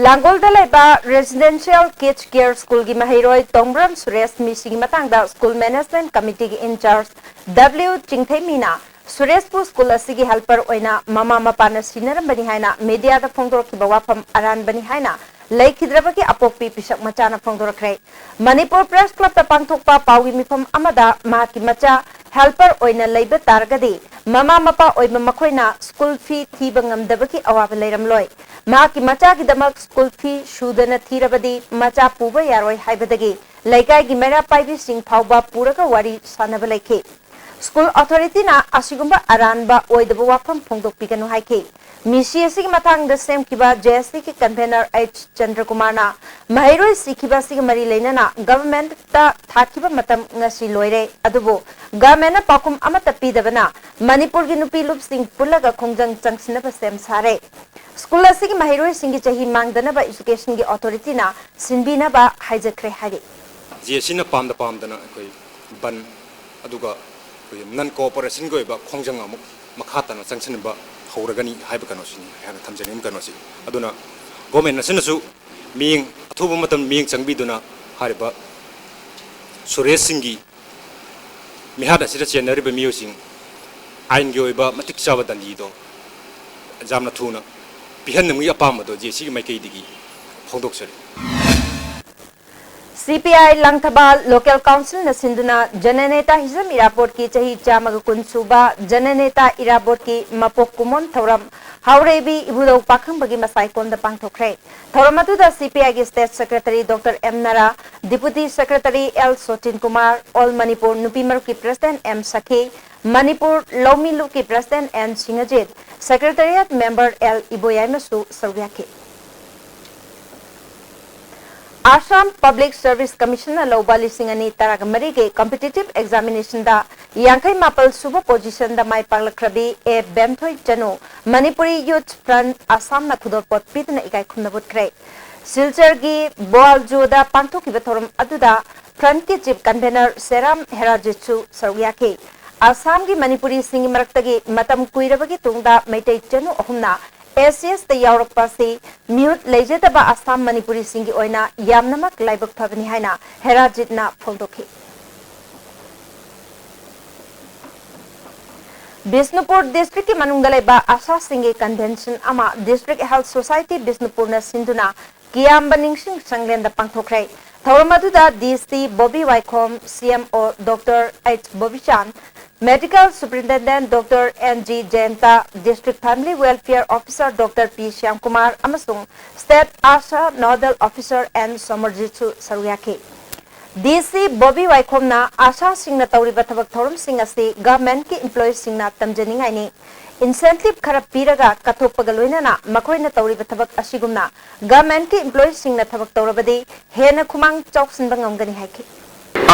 ꯂꯥꯡꯒꯣꯜꯗ ꯂꯩꯕ ꯔꯦꯁꯤꯗꯦꯟꯁꯤꯌꯦꯜ ꯀꯤꯗꯁ ꯀꯦꯌꯔ ꯁ꯭ꯀꯨꯜꯒꯤ ꯃꯍꯩꯔꯣꯏ ꯇꯣꯡꯕ꯭ꯔꯝ ꯁꯨꯔꯦꯁ ꯃꯤꯁꯤꯒꯤ ꯃꯇꯥꯡꯗ ꯁ꯭ꯀꯨꯜ ꯃꯦꯅꯦꯖꯃꯦꯟꯠ ꯀꯃꯤꯇꯤꯒꯤ ꯏꯟꯆꯥꯔꯖ ꯗꯕ꯭ꯂꯤꯎ ꯆꯤꯡꯊꯩꯃꯤꯅ ꯁꯨꯔꯦꯁꯄꯨ ꯁ꯭ꯀꯨꯜ ꯑꯁꯤꯒꯤ ꯍꯦꯜꯄꯔ ꯑꯣꯏꯅ ꯃꯃꯥ ꯃꯄꯥꯅ ꯁꯤꯟꯅꯔꯝꯕꯅꯤ ꯍꯥꯏꯅ ꯃꯤꯗꯤꯌꯥꯗ ꯐꯣꯡꯗꯣꯔꯛꯈꯤꯕ ꯋꯥꯐꯝ ꯑꯔꯥꯟꯕꯅꯤ ꯍꯥꯏꯅ ꯂꯩꯈꯤꯗ꯭ꯔꯕꯒꯤ ꯑꯄꯣꯛꯄꯤ ꯄꯤꯁꯛ ꯃꯆꯥꯅ ꯐꯣꯡꯗꯣꯔꯛꯈ꯭ꯔꯦ꯫ ꯃꯅꯤꯄꯨꯔ ꯄ꯭ꯔꯦꯁ ꯀ꯭ꯂꯕꯇ ꯄꯥꯡꯊꯣꯛꯄ ꯄꯥꯎꯒꯤ ꯃꯤꯐꯝ ꯑꯃꯗ ꯃꯍꯥꯛꯀꯤ ꯃꯆꯥ ꯍꯦꯜꯄꯔ ꯑꯣꯏꯅ ꯂꯩꯕ ꯇꯥꯔꯒꯗꯤ ꯃꯃꯥ ꯃꯄꯥ ꯑꯣꯏꯕ ꯃꯈꯣꯏꯅ ꯁ꯭ꯀꯨꯜ ꯐꯤ ꯊꯤꯕ ꯉꯝꯗꯕꯒꯤ ꯑꯋꯥꯕ ꯂꯩꯔꯝꯂꯣꯏ꯫ ꯃꯍꯥꯛꯀꯤ ꯃꯆꯥꯒꯤꯗꯃꯛ ꯁ꯭ꯀꯨꯜ ꯐꯤ ꯁꯨꯗꯅ ꯊꯤꯔꯕꯗꯤ ꯃꯆꯥ ꯄꯨꯕ ꯌꯥꯔꯣꯏ ꯍꯥꯏꯕꯗꯒꯤ ꯂꯩꯀꯥꯏꯒꯤ ꯃꯩꯔꯥ ꯄꯥꯏꯕꯤꯁꯤꯡ ꯐꯥꯎꯕ ꯄꯨꯔꯒ ꯋꯥꯔꯤ ꯁꯥꯟꯅꯕ ꯂꯩꯈꯤ꯫ ꯁ꯭ꯀꯨꯜ ꯑꯣꯊꯣꯔꯤꯇꯤꯅ ꯑꯁꯤꯒꯨꯝꯕ ꯑꯔꯥꯟꯕ ꯑꯣꯏꯗꯕ ꯋꯥꯐꯝ ꯐꯣꯡꯗꯣꯛꯄꯤꯒꯅꯨ ꯍꯥꯏꯈꯤ꯫ ꯃꯤꯁꯤ ꯑꯁꯤꯒꯤ ꯃꯇꯥꯡꯗ ꯁꯦꯝꯈꯤꯕ ꯖꯦ ꯑꯦꯁ ꯁꯤꯒꯤ ꯀꯟꯚꯦꯅꯔ ꯑꯩꯆ ꯆꯟꯗ꯭ꯔꯀꯨꯃꯥꯔꯅ ꯃꯍꯩꯔꯣꯏ ꯁꯤꯈꯤꯕ ꯑꯁꯤꯒ ꯃꯔꯤ ꯂꯩꯅꯅ ꯒꯚꯔꯟꯃꯦꯟꯠꯇ ꯊꯥꯈꯤꯕ ꯃꯇꯝ ꯉꯁꯤ ꯂꯣꯏꯔꯦ, ꯑꯗꯨꯕꯨ ꯒꯚꯔꯟꯃꯦꯟꯠꯅ ꯄꯥꯎꯈꯨꯝ ꯑꯃꯠꯇ ꯄꯤꯗꯕꯅ ꯃꯅꯤꯄꯨꯔꯒꯤ ꯅꯨꯄꯤ ꯂꯨꯞꯁꯤꯡ ꯄꯨꯜꯂꯒ ꯈꯣꯡꯖꯪ ꯆꯪꯁꯤꯟꯅꯕ ꯁꯦꯝ ꯁꯥꯔꯦ꯫ ꯁ꯭ꯀꯨꯜ ꯑꯁꯤꯒꯤ ꯃꯍꯩꯔꯣꯏꯁꯤꯡꯒꯤ ꯆꯍꯤ ꯃꯥꯡꯗꯅꯕ ꯑꯦꯖꯨꯀꯦꯁꯟꯒꯤ ꯑꯣꯊꯣꯔꯤꯇꯤꯅ ꯁꯤꯟꯕꯤꯅꯕ ꯍꯥꯏꯖꯈ꯭ꯔꯦ ꯍꯥꯏꯔꯤ꯫ ꯖꯦ ꯑꯦꯁ ꯁꯤꯅ ꯄꯥꯝꯗ ꯄꯥꯝꯗꯅ ꯑꯩꯈꯣꯏ ꯕꯟ, ꯑꯗꯨꯒ ꯑꯩꯈꯣꯏꯒꯤ ꯅꯟ ꯀꯣꯑꯣꯄꯔꯦꯁꯟꯒꯤ ꯑꯣꯏꯕ ꯈꯣꯡꯖꯪ ꯑꯃꯨꯛ ꯃꯈꯥ ꯇꯥꯅ ꯆꯪꯁꯤꯟꯕ ꯍꯧꯔꯒꯅꯤ ꯍꯥꯏꯕ ꯀꯩꯅꯣꯁꯤꯅꯤ ꯑꯩꯍꯥꯛꯅ ꯊꯝꯖꯅꯤꯡꯕ ꯀꯩꯅꯣꯁꯤ꯫ ꯑꯗꯨꯅ ꯒꯣꯔꯃꯦꯟ ꯑꯁꯤꯅꯁꯨ ꯃꯤꯠꯌꯦꯡ, ꯑꯊꯨꯕ ꯃꯇꯝ ꯃꯤꯠꯌꯦꯡ ꯆꯪꯕꯤꯗꯨꯅ ꯍꯥꯏꯔꯤꯕ ꯁꯨꯔꯦꯁꯁꯤꯡꯒꯤ ꯃꯤꯍꯥꯠ ꯑꯁꯤꯗ ꯆꯦꯟꯅꯔꯤꯕ ꯃꯤꯑꯣꯏꯁꯤꯡ ꯑꯥꯏꯟꯒꯤ ꯑꯣꯏꯕ ꯃꯇꯤꯛ ꯆꯥꯕ ꯗꯟꯗꯤꯗꯣ ꯌꯥꯝꯅ ꯊꯨꯅ ꯄꯤꯍꯟꯅꯤꯡꯕꯒꯤ ꯑꯄꯥꯝꯕꯗꯣ ꯖꯦ ꯑꯦꯁ ꯁꯤꯒꯤ ꯃꯥꯏꯀꯩꯗꯒꯤ ꯐꯣꯡꯗꯣꯛꯆꯔꯤ꯫ ꯁꯤ ꯄꯤ ꯑꯥꯏ ꯂꯪꯊꯕꯥꯜ ꯂꯣꯀꯦꯜ ꯀꯥꯎꯟꯁꯤꯜꯅ ꯁꯤꯟꯗꯨꯅ ꯖꯅꯅꯦꯇꯥ ꯍꯤꯖꯝ ꯏꯔꯥꯕꯣꯠꯀꯤ ꯆꯍꯤ ꯆꯥꯝꯃꯒ ꯀꯨꯟ ꯁꯨꯕ ꯖꯅꯅꯦꯇꯥ ꯏꯔꯥꯕꯣꯠꯀꯤ ꯃꯄꯣꯛ ꯀꯨꯝꯑꯣꯟ ꯊꯧꯔꯝ ꯍꯥꯎꯔꯩꯕꯤ ꯏꯕꯨꯙꯧ ꯄꯥꯈꯪꯕꯒꯤ ꯃꯁꯥꯏꯀꯣꯟꯗ ꯄꯥꯡꯊꯣꯛꯈ꯭ꯔꯦ꯫ ꯊꯧꯔꯝ ꯑꯗꯨꯗ ꯁꯤ ꯄꯤ ꯑꯥꯏꯒꯤ state secretary doctor M Nara, deputy secretary L Sochin Kumar, all Manipur ꯅꯨꯄꯤ ꯃꯔꯨꯞꯀꯤ ꯄ꯭ꯔꯁꯤꯗꯦꯟꯠ ꯑꯦꯝ ꯁꯈꯤ, ꯃꯅꯤꯄꯨꯔ ꯂꯧꯃꯤ ꯂꯨꯞꯀꯤ president N Singhajit, secretariat member L ꯏꯕꯣꯌꯥꯏꯃꯁꯨ ꯁꯔꯨꯛ ꯌꯥꯈꯤ꯫ Assam Public Service Commission ꯅ ꯂꯧꯕ ꯂꯤꯁꯤꯡ ꯑꯅꯤ ꯇꯔꯥꯃꯔꯤꯒꯤ competitive examination ꯗ ꯌꯥꯡꯈꯩ ꯃꯥꯄꯜ ꯁꯨꯕ position ꯗ ꯃꯥꯏ ꯄꯥꯛꯂꯛꯈ꯭ꯔꯕꯤ ꯑꯦ ꯕꯦꯝꯊꯣꯏ ꯆꯅꯨ Manipuri Youth Front Assam ꯅ ꯈꯨꯗꯣꯜꯄꯣꯠ ꯄꯤꯗꯨꯅ ꯏꯀꯥꯏ ꯈꯨꯝꯅꯕ ꯎꯠꯈ꯭ꯔꯦ꯫ ꯁꯤꯜꯆꯔꯒꯤ ꯕꯣꯑꯥꯜꯖꯣꯗ ꯄꯥꯡꯊꯣꯛꯈꯤꯕ ꯊꯧꯔꯝ ꯑꯗꯨꯗ Front ꯀꯤ Chief Convener ꯁꯦꯔꯥꯝ ꯍꯦꯔꯥꯖꯤꯠ ꯁꯨ ꯁꯔꯨꯛ ꯌꯥꯈꯤ꯫ ꯑꯁꯥꯝꯒꯤ ꯃꯅꯤꯄꯨꯔꯤꯁꯤꯡꯒꯤ ꯃꯔꯛꯇꯒꯤ ꯃꯇꯝ ꯀꯨꯏꯔꯕꯒꯤ ꯇꯨꯡꯗ ꯃꯩꯇꯩ ꯆꯅꯨ ꯑꯍꯨꯝꯅ S C S ꯇ ꯌꯥꯎꯔꯛꯄ ꯑꯁꯤ ꯃꯤꯍꯨꯠ ꯂꯩꯖꯗꯕ ꯑꯁꯥꯝ ꯃꯅꯤꯄꯨꯔꯤꯁꯤꯡꯒꯤ ꯑꯣꯏꯅ ꯌꯥꯝꯅꯃꯛ ꯂꯥꯏꯕꯛ ꯐꯕꯅꯤ ꯍꯥꯏꯅ ꯍꯦꯔꯥꯖꯤꯠꯅ ꯐꯣꯡꯗꯣꯛꯈꯤ꯫ ꯕꯤꯁꯅꯨꯄꯨꯔ district ꯀꯤ ꯃꯅꯨꯡꯗ ꯂꯩꯕ ꯑꯁꯥꯁꯤꯡꯒꯤ convention ꯑꯃ District Health Society ꯕꯤꯁꯅꯨꯄꯨꯔꯅ ꯁꯤꯟꯗꯨꯅ ꯀꯤꯌꯥꯝꯕ ꯅꯤꯡꯁꯤꯡ ꯆꯪꯂꯦꯟꯗ ꯄꯥꯡꯊꯣꯛꯈ꯭ꯔꯦ꯫ ꯊꯧꯔꯝ ꯑꯗꯨꯗ D C ꯕꯣꯕꯤ ꯋꯥꯏꯈꯣꯝ, C M O Doctor H ꯕꯣꯕꯤꯆꯥꯟ, Medical Superintendent Doctor N G ꯖꯌꯟꯇ, District Family Welfare Officer Doctor P Shyamkumar ꯑꯃꯁꯨꯡ State ASHA Nodal Officer N ꯁꯣꯃꯔꯖꯤꯠꯁꯨ ꯁꯔꯨꯛ ꯌꯥꯈꯤ꯫ D C ꯕꯣꯕꯤ ꯋꯥꯏꯈꯣꯝꯅ ꯑꯁꯥꯁꯤꯡꯅ ꯇꯧꯔꯤꯕ ꯊꯕꯛ ꯊꯧꯔꯝꯁꯤꯡ ꯑꯁꯤ government ꯀꯤ employee ꯁꯤꯡꯅ ꯇꯝꯖꯅꯤꯡꯉꯥꯏꯅꯤ꯫ Incentive ꯈꯔ ꯄꯤꯔꯒ ꯀꯠꯊꯣꯛꯄꯒ ꯂꯣꯏꯅꯅ ꯃꯈꯣꯏꯅ ꯇꯧꯔꯤꯕ ꯊꯕꯛ ꯑꯁꯤꯒꯨꯝꯅ government ꯀꯤ employee ꯁꯤꯡꯅ ꯊꯕꯛ ꯇꯧꯔꯕꯗꯤ ꯍꯦꯟꯅ ꯈꯨꯃꯥꯡ ꯆꯥꯎꯁꯤꯟꯕ ꯉꯝꯒꯅꯤ ꯍꯥꯏꯈꯤ꯫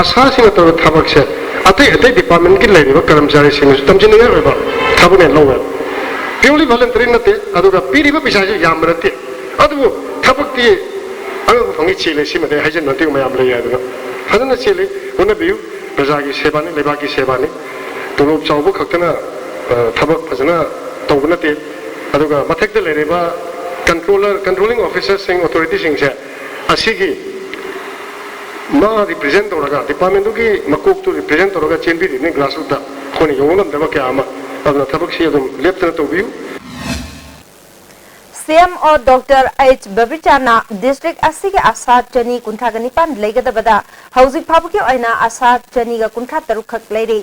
ꯑꯁꯥꯁꯤꯡꯅ ꯇꯧꯔꯤꯕ ꯊꯕꯛꯁꯦ ꯑꯇꯩ ꯑꯇꯩ department ꯀꯤ ꯂꯩꯔꯤꯕ ꯀꯔꯃꯆꯥꯔꯤꯁꯤꯡꯅꯁꯨ ꯇꯝꯖꯅꯤꯡꯉꯥꯏ ꯑꯣꯏꯕ ꯊꯕꯛꯅꯦꯅ ꯂꯧꯋꯦ꯫ Purely voluntary ꯅꯠꯇꯦ, ꯑꯗꯨꯒ ꯄꯤꯔꯤꯕ ꯄꯩꯁꯥꯁꯨ ꯌꯥꯝꯕ ꯅꯠꯇꯦ꯫ ꯑꯗꯨꯕꯨ ꯊꯕꯛꯇꯤ ꯑꯉꯛꯄ ꯐꯪꯉꯤ, ꯆꯦꯜꯂꯦ, ꯁꯤꯃꯗꯤ ꯑꯩ ꯍꯥꯏꯖꯟꯕ ꯅꯠꯇꯦ, ꯃꯌꯥꯝ ꯂꯩ ꯍꯥꯏꯗꯅ꯫ ꯐꯖꯅ ꯆꯦꯜꯂꯤ, ꯍꯣꯠꯅꯕꯤꯌꯨ꯫ ꯄ꯭ꯔꯖꯥꯒꯤ ꯁꯦꯕꯥꯅꯤ, ꯂꯩꯕꯥꯛꯀꯤ ꯁꯦꯕꯥꯅꯤ꯫ ꯇꯣꯂꯣꯞ ꯆꯥꯎꯕ ꯈꯛꯇꯅ, ꯑ, ꯊꯕꯛ ꯐꯖꯅ ꯇꯧꯕ ꯅꯠꯇꯦ꯫ ꯑꯗꯨꯒ ꯃꯊꯛꯇ ꯂꯩꯔꯤꯕ controller, controlling officer ꯁꯤꯡ, authority ꯁꯤꯡꯁꯦ ꯑꯁꯤꯒꯤ ꯃꯥ represent ꯇꯧꯔꯒ, department ꯗꯨꯒꯤ ꯃꯀꯣꯛꯇꯨ represent ꯇꯧꯔꯒ ꯆꯦꯟꯕꯤꯔꯤꯕꯅꯤ grassroot ꯇ꯫ ꯑꯩꯈꯣꯏꯅ ꯌꯧꯕ ꯉꯝꯗꯕ ꯀꯌꯥ ꯑꯃ꯫ ꯑꯗꯨꯅ ꯊꯕꯛꯁꯤ ꯑꯗꯨꯝ ꯂꯦꯞꯇꯅ ꯇꯧꯕꯤꯌꯨ꯫ C M O Doctor H ꯕꯕꯤꯆꯥꯟꯅ district ꯑꯁꯤꯒꯤ ꯑꯁꯥ ꯆꯅꯤ ꯀꯨꯟꯊ꯭ꯔꯥꯒ ꯅꯤꯄꯥꯟ ꯂꯩꯒꯗꯕꯗ ꯍꯧꯖꯤꯛ ꯐꯥꯎꯕꯒꯤ ꯑꯣꯏꯅ ꯑꯁꯥ ꯆꯅꯤꯒ ꯀꯨꯟꯊ꯭ꯔꯥ ꯇꯔꯨꯛ ꯈꯛ ꯂꯩꯔꯤ꯫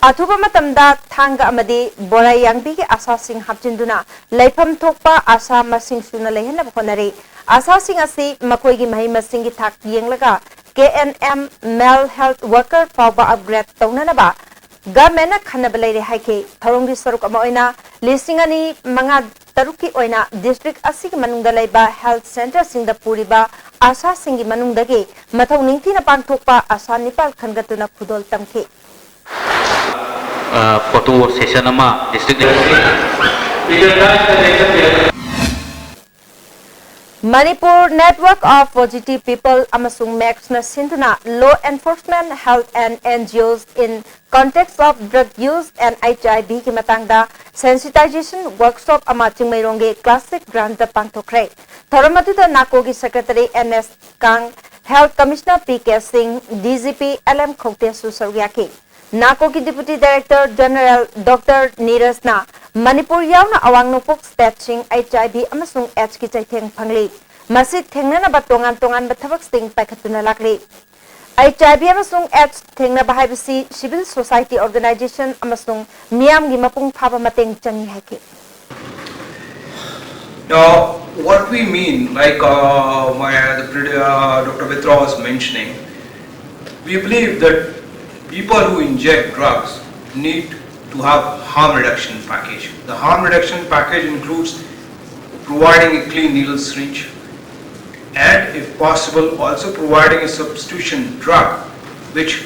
ꯑꯊꯨꯕ ꯃꯇꯝꯗ ꯊꯥꯡꯒ ꯑꯃꯗꯤ ꯕꯣꯔꯥꯏꯌꯥꯡꯕꯤꯒꯤ ꯑꯁꯥꯁꯤꯡ ꯍꯥꯞꯆꯤꯟꯗꯨꯅ ꯂꯩꯐꯝ ꯊꯣꯛꯄ ꯑꯁꯥ ꯃꯁꯤꯡ ꯁꯨꯅ ꯂꯩꯍꯟꯅꯕ ꯍꯣꯠꯅꯔꯤ꯫ ꯑꯁꯥꯁꯤꯡ ꯑꯁꯤ ꯃꯈꯣꯏꯒꯤ ꯃꯍꯩ ꯃꯁꯤꯡꯒꯤ ꯊꯥꯛ ꯌꯦꯡꯂꯒ K N M male health worker ꯐꯥꯎꯕ upgrade ꯇꯧꯅꯅꯕ government ꯅ ꯈꯟꯅꯕ ꯂꯩꯔꯦ ꯍꯥꯏꯈꯤ꯫ ꯊꯧꯔꯝꯒꯤ ꯁꯔꯨꯛ ꯑꯃ ꯑꯣꯏꯅ ꯂꯤꯁꯤꯡ ꯑꯅꯤ ꯃꯉꯥ ꯇꯔꯨꯛꯀꯤ ꯑꯣꯏꯅ district ꯑꯁꯤꯒꯤ ꯃꯅꯨꯡꯗ ꯂꯩꯕ health centre ꯁꯤꯡꯗ ꯄꯨꯔꯤꯕ ꯑꯁꯥꯁꯤꯡꯒꯤ ꯃꯅꯨꯡꯗꯒꯤ ꯃꯊꯧ ꯅꯤꯡꯊꯤꯅ ꯄꯥꯡꯊꯣꯛꯄ ꯑꯁꯥ ꯅꯤꯄꯥꯜ ꯈꯟꯒꯠꯇꯨꯅ ꯈꯨꯗꯣꯜ ꯇꯝꯈꯤ꯫ ꯐꯣꯇꯣ ꯁꯦꯁꯟ ꯑꯃ district Manipur Network of Positive People ꯑꯃꯁꯨꯡ ꯃꯦꯛꯁꯅ ꯁꯤꯟꯗꯨꯅ Law Enforcement, Health and N G Os in Context of Drug Use and H I V ꯒꯤ ꯃꯇꯥꯡꯗ sensitization workshop ꯑꯃ ꯆꯤꯡꯃꯩꯔꯣꯡꯒꯤ ꯀ꯭ꯂꯥꯁꯤꯛ ꯒ꯭ꯔꯥꯎꯟꯗ ꯄꯥꯡꯊꯣꯛꯈ꯭ꯔꯦ꯫ ꯊꯧꯔꯝ ꯑꯗꯨꯗ ꯅꯥꯀꯣꯒꯤ ꯁꯦꯀ꯭ꯔꯦꯇꯔꯤ ꯑꯦꯟ ꯑꯦꯁ ꯀꯥꯡ, health commissioner P K Singh, D G P L M ꯈꯧꯇꯦꯁꯨ ꯁꯔꯨꯛ ꯌꯥꯈꯤ꯫ ꯅꯥꯀꯣꯒꯤ ꯗꯤꯄꯨꯇꯤ ꯗꯥꯏꯔꯦꯛꯇꯔ ꯖꯦꯅꯔꯦꯜ ꯗꯣꯛꯇꯔ ꯅꯤꯔꯖꯅ ꯃꯅꯤꯄꯨꯔ ꯌꯥꯎꯅ ꯑꯋꯥꯡ ꯅꯣꯡꯄꯣꯛ ꯁ꯭ꯇꯦꯠꯁꯤꯡ ꯑꯩꯆ ꯑꯥꯏ ꯚꯤ ꯑꯃꯁꯨꯡ ꯑꯦꯗꯁꯀꯤ ꯆꯩꯊꯦꯡ ꯐꯪꯂꯤ꯫ ꯃꯁꯤ ꯊꯦꯡꯅꯅꯕ ꯇꯣꯉꯥꯟ ꯇꯣꯉꯥꯟꯕ ꯊꯕꯛꯁꯤꯡ ꯄꯥꯏꯈꯠꯇꯨꯅ ꯂꯥꯛꯂꯤ꯫ ꯑꯩꯆ ꯑꯥꯏ ꯚꯤ ꯑꯃꯁꯨꯡ ꯑꯦꯗꯁ ꯊꯦꯡꯅꯕ ꯍꯥꯏꯕꯁꯤ ꯁꯤꯚꯤꯜ ꯁꯣꯁꯥꯏꯇꯤ ꯑꯣꯔꯒꯅꯥꯏꯖꯦꯁꯟ ꯑꯃꯁꯨꯡ ꯃꯤꯌꯥꯝꯒꯤ ꯃꯄꯨꯡ ꯐꯥꯕ ꯃꯇꯦꯡ ꯆꯪꯏ ꯍꯥꯏꯈꯤ꯫ Now, what we mean, like uh, my, the, uh, Doctor Mitra was mentioning, we believe that people who inject drugs need to have harm reduction package. The harm reduction package includes providing a clean needle syringe and, if possible, also providing a substitution drug which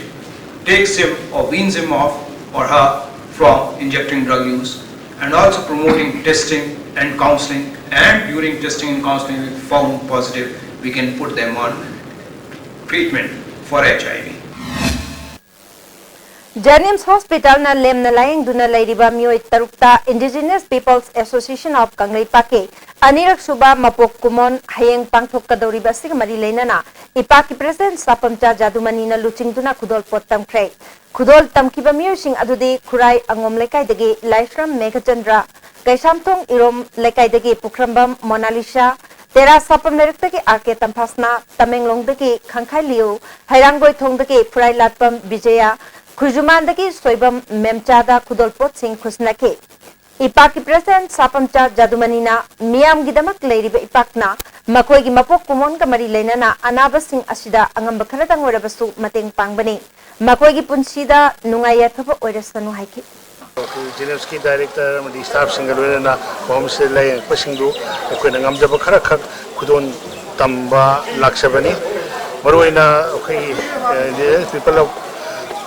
takes him or weans him off or her from injecting drug use, and also promoting testing and counseling, and during testing and counseling, if found positive, we can put them on treatment for H I V. ꯖꯦꯅꯤꯝꯁ ꯍꯣꯁꯄꯤꯇꯥꯜꯅ ꯂꯦꯝꯅ ꯂꯥꯌꯦꯡꯗꯨꯅ ꯂꯩꯔꯤꯕ ꯃꯤꯑꯣꯏ ꯇꯔꯨꯛꯇ Indigenous People's Association of ꯀꯪꯂꯩꯄꯥꯛꯀꯤ ꯑꯅꯤꯔꯛ ꯁꯨꯕ ꯃꯄꯣꯛ ꯀꯨꯝꯑꯣꯟ ꯍꯌꯦꯡ ꯄꯥꯡꯊꯣꯛꯀꯗꯧꯔꯤꯕ ꯑꯁꯤꯒ ꯃꯔꯤ ꯂꯩꯅꯅ ꯏꯄꯥꯛꯀꯤ ꯄ꯭ꯔꯦꯁꯤꯗꯦꯟꯠ ꯁꯥꯄꯝꯆꯥ ꯖꯥꯗꯨꯃꯅꯤꯅ ꯂꯨꯆꯤꯡꯗꯨꯅ ꯈꯨꯗꯣꯜꯄꯣꯠ ꯇꯝꯈ꯭ꯔꯦ꯫ ꯈꯨꯗꯣꯜ ꯇꯝꯈꯤꯕ ꯃꯤꯑꯣꯏꯁꯤꯡ ꯑꯗꯨꯗꯤ ꯈꯨꯔꯥꯏ ꯑꯉꯣꯝ ꯂꯩꯀꯥꯏꯗꯒꯤ ꯂꯥꯏꯁ꯭ꯔꯝ ꯃꯦꯘꯆꯟꯗ꯭ꯔ, ꯀꯩꯁꯥꯝꯊꯣꯡ ꯏꯔꯣꯝ ꯂꯩꯀꯥꯏꯗꯒꯤ ꯄꯨꯈ꯭ꯔꯝꯕꯝ ꯃꯣꯅꯥꯂꯤꯁꯥ, ꯇꯦꯔꯥ ꯁꯥꯄꯝ ꯂꯩꯔꯛꯇꯒꯤ ꯑꯥꯔ ꯀꯦ ꯇꯝꯐꯥꯁꯅꯥ, ꯇꯃꯦꯡꯂꯣꯡꯗꯒꯤ ꯈꯪꯈꯥꯏ ꯂꯤꯌꯨ, ꯍꯩꯔꯥꯡꯒꯣꯏ ꯊꯣꯡꯗꯒꯤ ꯈꯨꯔꯥꯏ ꯂꯥꯠꯄꯝ ꯕꯤꯖꯌ, ꯈꯨꯖꯨꯃꯥꯟꯗꯒꯤ ꯁꯣꯏꯕꯝ ꯃꯦꯝꯆꯥꯗ ꯈꯨꯗꯣꯜꯄꯣꯠꯁꯤꯡ ꯈꯨꯠꯁꯤꯟꯅꯈꯤ꯫ ꯏꯄꯥꯛꯀꯤ ꯄ꯭ꯔꯦꯁꯤꯗꯦꯟꯠ ꯁꯥꯄꯝꯆꯥ ꯖꯥꯗꯨꯃꯅꯤꯅ ꯃꯤꯌꯥꯝꯒꯤꯗꯃꯛ ꯂꯩꯔꯤꯕ ꯏꯄꯥꯛꯅ ꯃꯈꯣꯏꯒꯤ ꯃꯄꯣꯛ ꯀꯨꯝꯑꯣꯟꯒ ꯃꯔꯤ ꯂꯩꯅꯅ ꯑꯅꯥꯕꯁꯤꯡ ꯑꯁꯤꯗ ꯑꯉꯝꯕ ꯈꯔꯗꯪ ꯑꯣꯏꯔꯕꯁꯨ ꯃꯇꯦꯡ ꯄꯥꯡꯕꯅꯤ꯫ ꯃꯈꯣꯏꯒꯤ ꯄꯨꯟꯁꯤꯗ ꯅꯨꯡꯉꯥꯏ ꯌꯥꯏꯐꯕ ꯑꯣꯏꯔꯁꯅꯨ ꯍꯥꯏꯈꯤ꯫ ꯑꯩꯈꯣꯏ ꯖꯦꯅꯤꯝꯁꯀꯤ ꯗꯥꯏꯔꯦꯛꯇꯔ ꯑꯃꯗꯤ ꯁ꯭ꯇꯥꯐꯁꯤꯡꯒ ꯂꯣꯏꯅꯅ ꯃꯐꯝꯁꯤꯗ ꯂꯥꯌꯦꯡꯉꯛꯄꯁꯤꯡꯗꯨ ꯑꯩꯈꯣꯏꯅ ꯉꯝꯖꯕ ꯈꯔꯈꯛ ꯈꯨꯗꯣꯜ ꯇꯝꯕ ꯂꯥꯛꯆꯕꯅꯤ꯫ ꯃꯔꯨꯑꯣꯏꯅ ꯑꯩꯈꯣꯏꯒꯤ, ꯑ, Indigenous People of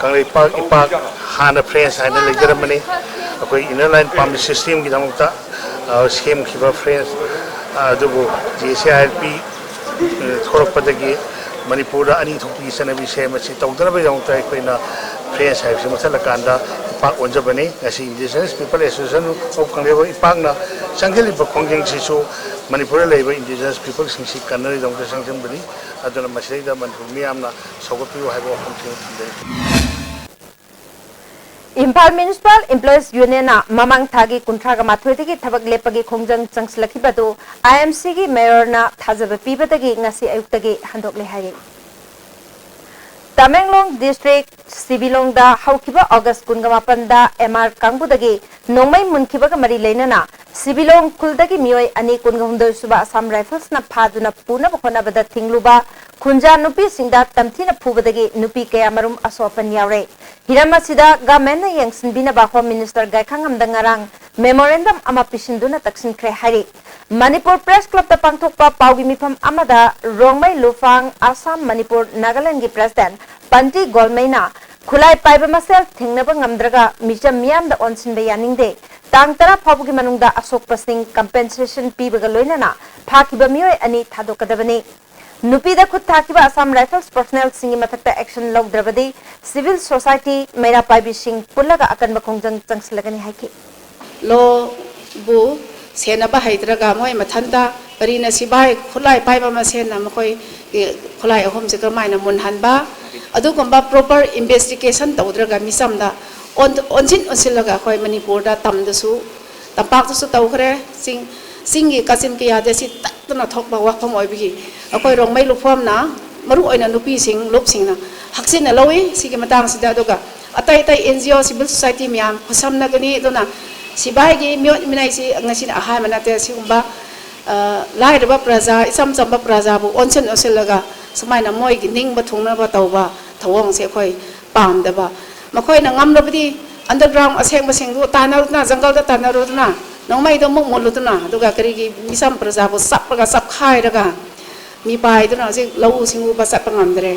ꯀꯪꯂꯩꯄꯥꯛ ꯏꯄꯥꯛ, ꯍꯥꯟꯅ French ꯍꯥꯏꯅ ꯂꯩꯖꯔꯝꯕꯅꯤ꯫ ꯑꯩꯈꯣꯏ Inner Line Permit System ꯒꯤꯗꯃꯛꯇ, ꯑ, ꯁꯦꯝꯈꯤꯕ French, ꯑ, ꯑꯗꯨꯕꯨ J C I R P, ꯑ, ꯊꯣꯛꯂꯛꯄꯗꯒꯤ ꯃꯅꯤꯄꯨꯔꯗ ꯑꯅꯤ ꯊꯣꯛꯄꯒꯤ ꯆꯠꯅꯕꯤꯁꯦ ꯃꯁꯤ ꯇꯧꯗꯅꯕꯒꯤꯗꯃꯛꯇ ꯑꯩꯈꯣꯏꯅ French ꯍꯥꯏꯕꯁꯤ ꯃꯨꯠꯊꯠꯂꯀꯥꯟꯗ ꯏꯄꯥꯛ ꯑꯣꯟꯖꯕꯅꯤ꯫ ꯉꯁꯤ Indigenous People Association of Kangleipak ꯏꯄꯥꯛꯅ ꯆꯪꯁꯤꯜꯂꯤꯕ ꯈꯣꯡꯖꯪꯁꯤꯁꯨ ꯃꯅꯤꯄꯨꯔꯗ ꯂꯩꯔꯤꯕ Indigenous People ꯁꯤꯡꯁꯤ ꯀꯟꯅꯕꯒꯤꯗꯃꯛꯇ ꯆꯪꯁꯤꯟꯕꯅꯤ꯫ ꯑꯗꯨꯅ ꯃꯁꯤꯗꯩꯗ ꯃꯅꯤꯄꯨꯔ ꯃꯤꯌꯥꯝꯅ ꯁꯧꯒꯠꯄꯤꯌꯨ ꯍꯥꯏꯕ ꯋꯥꯐꯝꯁꯤꯡ ꯊꯝꯖꯔꯤ꯫ ꯏꯝꯐꯥꯜ Municipal Employees Union ꯅ ꯃꯃꯥꯡ ꯊꯥꯒꯤ ꯀꯨꯟꯊ꯭ꯔꯥꯒ ꯃꯥꯊꯣꯏꯗꯒꯤ ꯊꯕꯛ ꯂꯦꯞꯄꯒꯤ ꯈꯣꯡꯖꯪ ꯆꯪꯁꯤꯜꯂꯛꯈꯤꯕ ꯑꯗꯨ I M C ꯒꯤ Mayor ꯅ ꯊꯥꯖꯕ ꯄꯤꯕꯗꯒꯤ ꯉꯁꯤ ꯑꯌꯨꯛꯇꯒꯤ ꯍꯟꯗꯣꯛꯂꯦ ꯍꯥꯏꯔꯤ꯫ ꯇꯃꯦꯡꯂꯣꯡ District ꯁꯤꯕꯤꯂꯣꯡꯗ ꯍꯧꯈꯤꯕ August ꯀꯨꯟꯒ ꯃꯥꯄꯟꯗ M R ꯀꯥꯡꯕꯨꯗꯒꯤ ꯅꯣꯡꯃꯩ ꯃꯨꯟꯈꯤꯕꯒ ꯃꯔꯤ ꯂꯩꯅꯅ ꯁꯤꯕꯤꯂꯣꯡ ꯈꯨꯜꯗꯒꯤ ꯃꯤꯑꯣꯏ ꯑꯅꯤ, ꯀꯨꯟꯒ ꯍꯨꯝꯗꯣꯏ ꯁꯨꯕ Assam Rifles ꯅ ꯐꯥꯗꯨꯅ ꯄꯨꯅꯕ ꯍꯣꯠꯅꯕꯗ ꯊꯤꯡꯂꯨꯕ ꯈꯨꯟꯖꯥ ꯅꯨꯄꯤꯁꯤꯡꯗ ꯇꯝꯊꯤꯅ ꯐꯨꯕꯗꯒꯤ ꯅꯨꯄꯤ ꯀꯌꯥ ꯃꯔꯨꯝ ꯑꯁꯣꯛ ꯑꯄꯟ ꯌꯥꯎꯔꯦ꯫ ꯍꯤꯔꯝ ꯑꯁꯤꯗ government ꯅ ꯌꯦꯡꯁꯤꯟꯕꯤꯅꯕ Home Minister ꯒꯥꯏꯈꯥꯉꯝꯗ ꯉꯔꯥꯡ memorandum ꯑꯃ ꯄꯤꯁꯤꯟꯗꯨꯅ ꯇꯛꯁꯤꯟꯈ꯭ꯔꯦ ꯍꯥꯏꯔꯤ꯫ ꯃꯅꯤꯄꯨꯔ Press Club ꯇ ꯄꯥꯡꯊꯣꯛꯄ ꯄꯥꯎꯒꯤ ꯃꯤꯐꯝ ꯑꯃꯗ ꯔꯣꯡꯃꯩ ꯂꯨꯐꯥꯡ ꯑꯁꯥꯝ ꯃꯅꯤꯄꯨꯔ ꯅꯥꯒꯥꯂꯦꯟꯒꯤ President ꯄꯟꯇꯤ ꯒꯣꯜꯃꯩꯅ ꯈꯨꯠꯂꯥꯏ ꯄꯥꯏꯕ ꯃꯁꯦꯜ ꯊꯦꯡꯅꯕ ꯉꯝꯗ꯭ꯔꯒ ꯃꯤꯆꯝ ꯃꯤꯌꯥꯝꯗ ꯑꯣꯟꯁꯤꯟꯕ ꯌꯥꯅꯤꯡꯗꯦ꯫ ꯇꯥꯡ ꯇꯔꯥ ꯐꯥꯎꯕꯒꯤ ꯃꯅꯨꯡꯗ ꯑꯁꯣꯛꯄꯁꯤꯡ compensation ꯄꯤꯕꯒ ꯂꯣꯏꯅꯅ ꯐꯥꯈꯤꯕ ꯃꯤꯑꯣꯏ ꯑꯅꯤ ꯊꯥꯗꯣꯛꯀꯗꯕꯅꯤ꯫ ꯅꯨꯄꯤꯗ ꯈꯨꯠ ꯊꯥꯈꯤꯕ Assam Rifles personnel ꯁꯤꯡꯒꯤ ꯃꯊꯛꯇ action ꯂꯧꯗ꯭ꯔꯕꯗꯤ civil society ꯃꯩꯔꯥ ꯄꯥꯏꯕꯤꯁꯤꯡ ꯄꯨꯜꯂꯒ ꯑꯀꯟꯕ ꯈꯣꯡꯖꯪ ꯆꯪꯁꯤꯜꯂꯒꯅꯤ ꯍꯥꯏꯈꯤ꯫ Law ꯕꯨ ꯁꯦꯟꯅꯕ ꯍꯩꯇ꯭ꯔꯒ ꯃꯣꯏ ꯃꯊꯟꯇ ꯀꯔꯤꯅ ꯁꯤꯕꯥꯏ ꯈꯨꯠꯂꯥꯏ ꯄꯥꯏꯕ ꯃꯁꯦꯟꯅ ꯃꯈꯣꯏ, ꯑꯦ, ꯈꯨꯠꯂꯥꯏ ꯑꯍꯨꯝꯁꯦ ꯀꯔꯝꯍꯥꯏꯅ ꯃꯨꯟꯍꯟꯕ, ꯑꯗꯨꯒꯨꯝꯕ proper investigation ꯇꯧꯗ꯭ꯔꯒ ꯃꯤꯆꯝꯗ ꯑꯣꯟ-, ꯑꯣꯟꯁꯤꯟ ꯑꯣꯟꯁꯤꯜꯂꯒ ꯑꯩꯈꯣꯏ ꯃꯅꯤꯄꯨꯔꯗ ꯇꯝꯗꯁꯨ, ꯇꯝꯄꯥꯛꯇꯁꯨ ꯇꯧꯈ꯭ꯔꯦ꯫ ꯆꯤꯡ, ꯆꯤꯡꯒꯤ ꯀꯥꯆꯤꯟ ꯀꯌꯥꯗ ꯁꯤ ꯇꯠꯇꯅ ꯊꯣꯛꯄ ꯋꯥꯐꯝ ꯑꯣꯏꯕꯒꯤ ꯑꯩꯈꯣꯏ ꯔꯣꯡꯃꯩ ꯂꯨꯞꯐꯝꯅ, ꯃꯔꯨ ꯑꯣꯏꯅ ꯅꯨꯄꯤꯁꯤꯡ, ꯂꯨꯞꯁꯤꯡꯅ ꯍꯛꯆꯤꯟꯅ ꯂꯧꯏ ꯁꯤꯒꯤ ꯃꯇꯥꯡꯁꯤꯗ꯫ ꯑꯗꯨꯒ ꯑꯇꯩ ꯑꯇꯩ N G O, civil society ꯃꯌꯥꯝ ꯈꯨꯠꯁꯝꯅꯒꯅꯤ꯫ ꯑꯗꯨꯅ ꯁꯤꯕꯥꯏꯒꯤ ꯃꯤꯑꯣꯠ ꯃꯤꯅꯩꯁꯤ ꯉꯁꯤꯅ ꯑꯍꯥꯟꯕ ꯅꯠꯇꯦ꯫ ꯁꯤꯒꯨꯝꯕ, ꯑ, ꯂꯥꯏꯔꯕ ꯄ꯭ꯔꯖꯥ, ꯏꯆꯝ ꯆꯝꯕ ꯄ꯭ꯔꯖꯥꯕꯨ ꯑꯣꯟꯁꯤꯟ ꯑꯣꯟꯁꯤꯜꯂꯒ ꯁꯨꯃꯥꯏꯅ ꯃꯣꯏꯒꯤ ꯅꯤꯡꯕ ꯊꯨꯡꯅꯕ ꯇꯧꯕ ꯊꯧꯑꯣꯡꯁꯦ ꯑꯩꯈꯣꯏ ꯄꯥꯝꯗꯕ꯫ ꯃꯈꯣꯏꯅ ꯉꯝꯂꯕꯗꯤ underground ꯑꯁꯦꯡꯕꯁꯤꯡꯗꯨ ꯇꯥꯟꯅꯔꯨꯗꯅ, ꯖꯪꯒꯜꯗ ꯇꯥꯟꯅꯔꯨꯗꯅ, ꯅꯣꯡꯃꯩꯗꯣ ꯑꯃꯨꯛ ꯃꯨꯜꯂꯨꯗꯅ, ꯑꯗꯨꯒ ꯀꯔꯤꯒꯤ ꯃꯤꯆꯝ ꯄ꯭ꯔꯖꯥꯕꯨ ꯆꯞꯂꯒ ꯆꯞꯈꯥꯏꯔꯒ ꯃꯤꯄꯥꯏꯗꯨꯅ ꯍꯧꯖꯤꯛ ꯂꯧꯎ ꯁꯤꯡꯎꯕ ꯆꯠꯄ ꯉꯝꯗ꯭ꯔꯦ꯫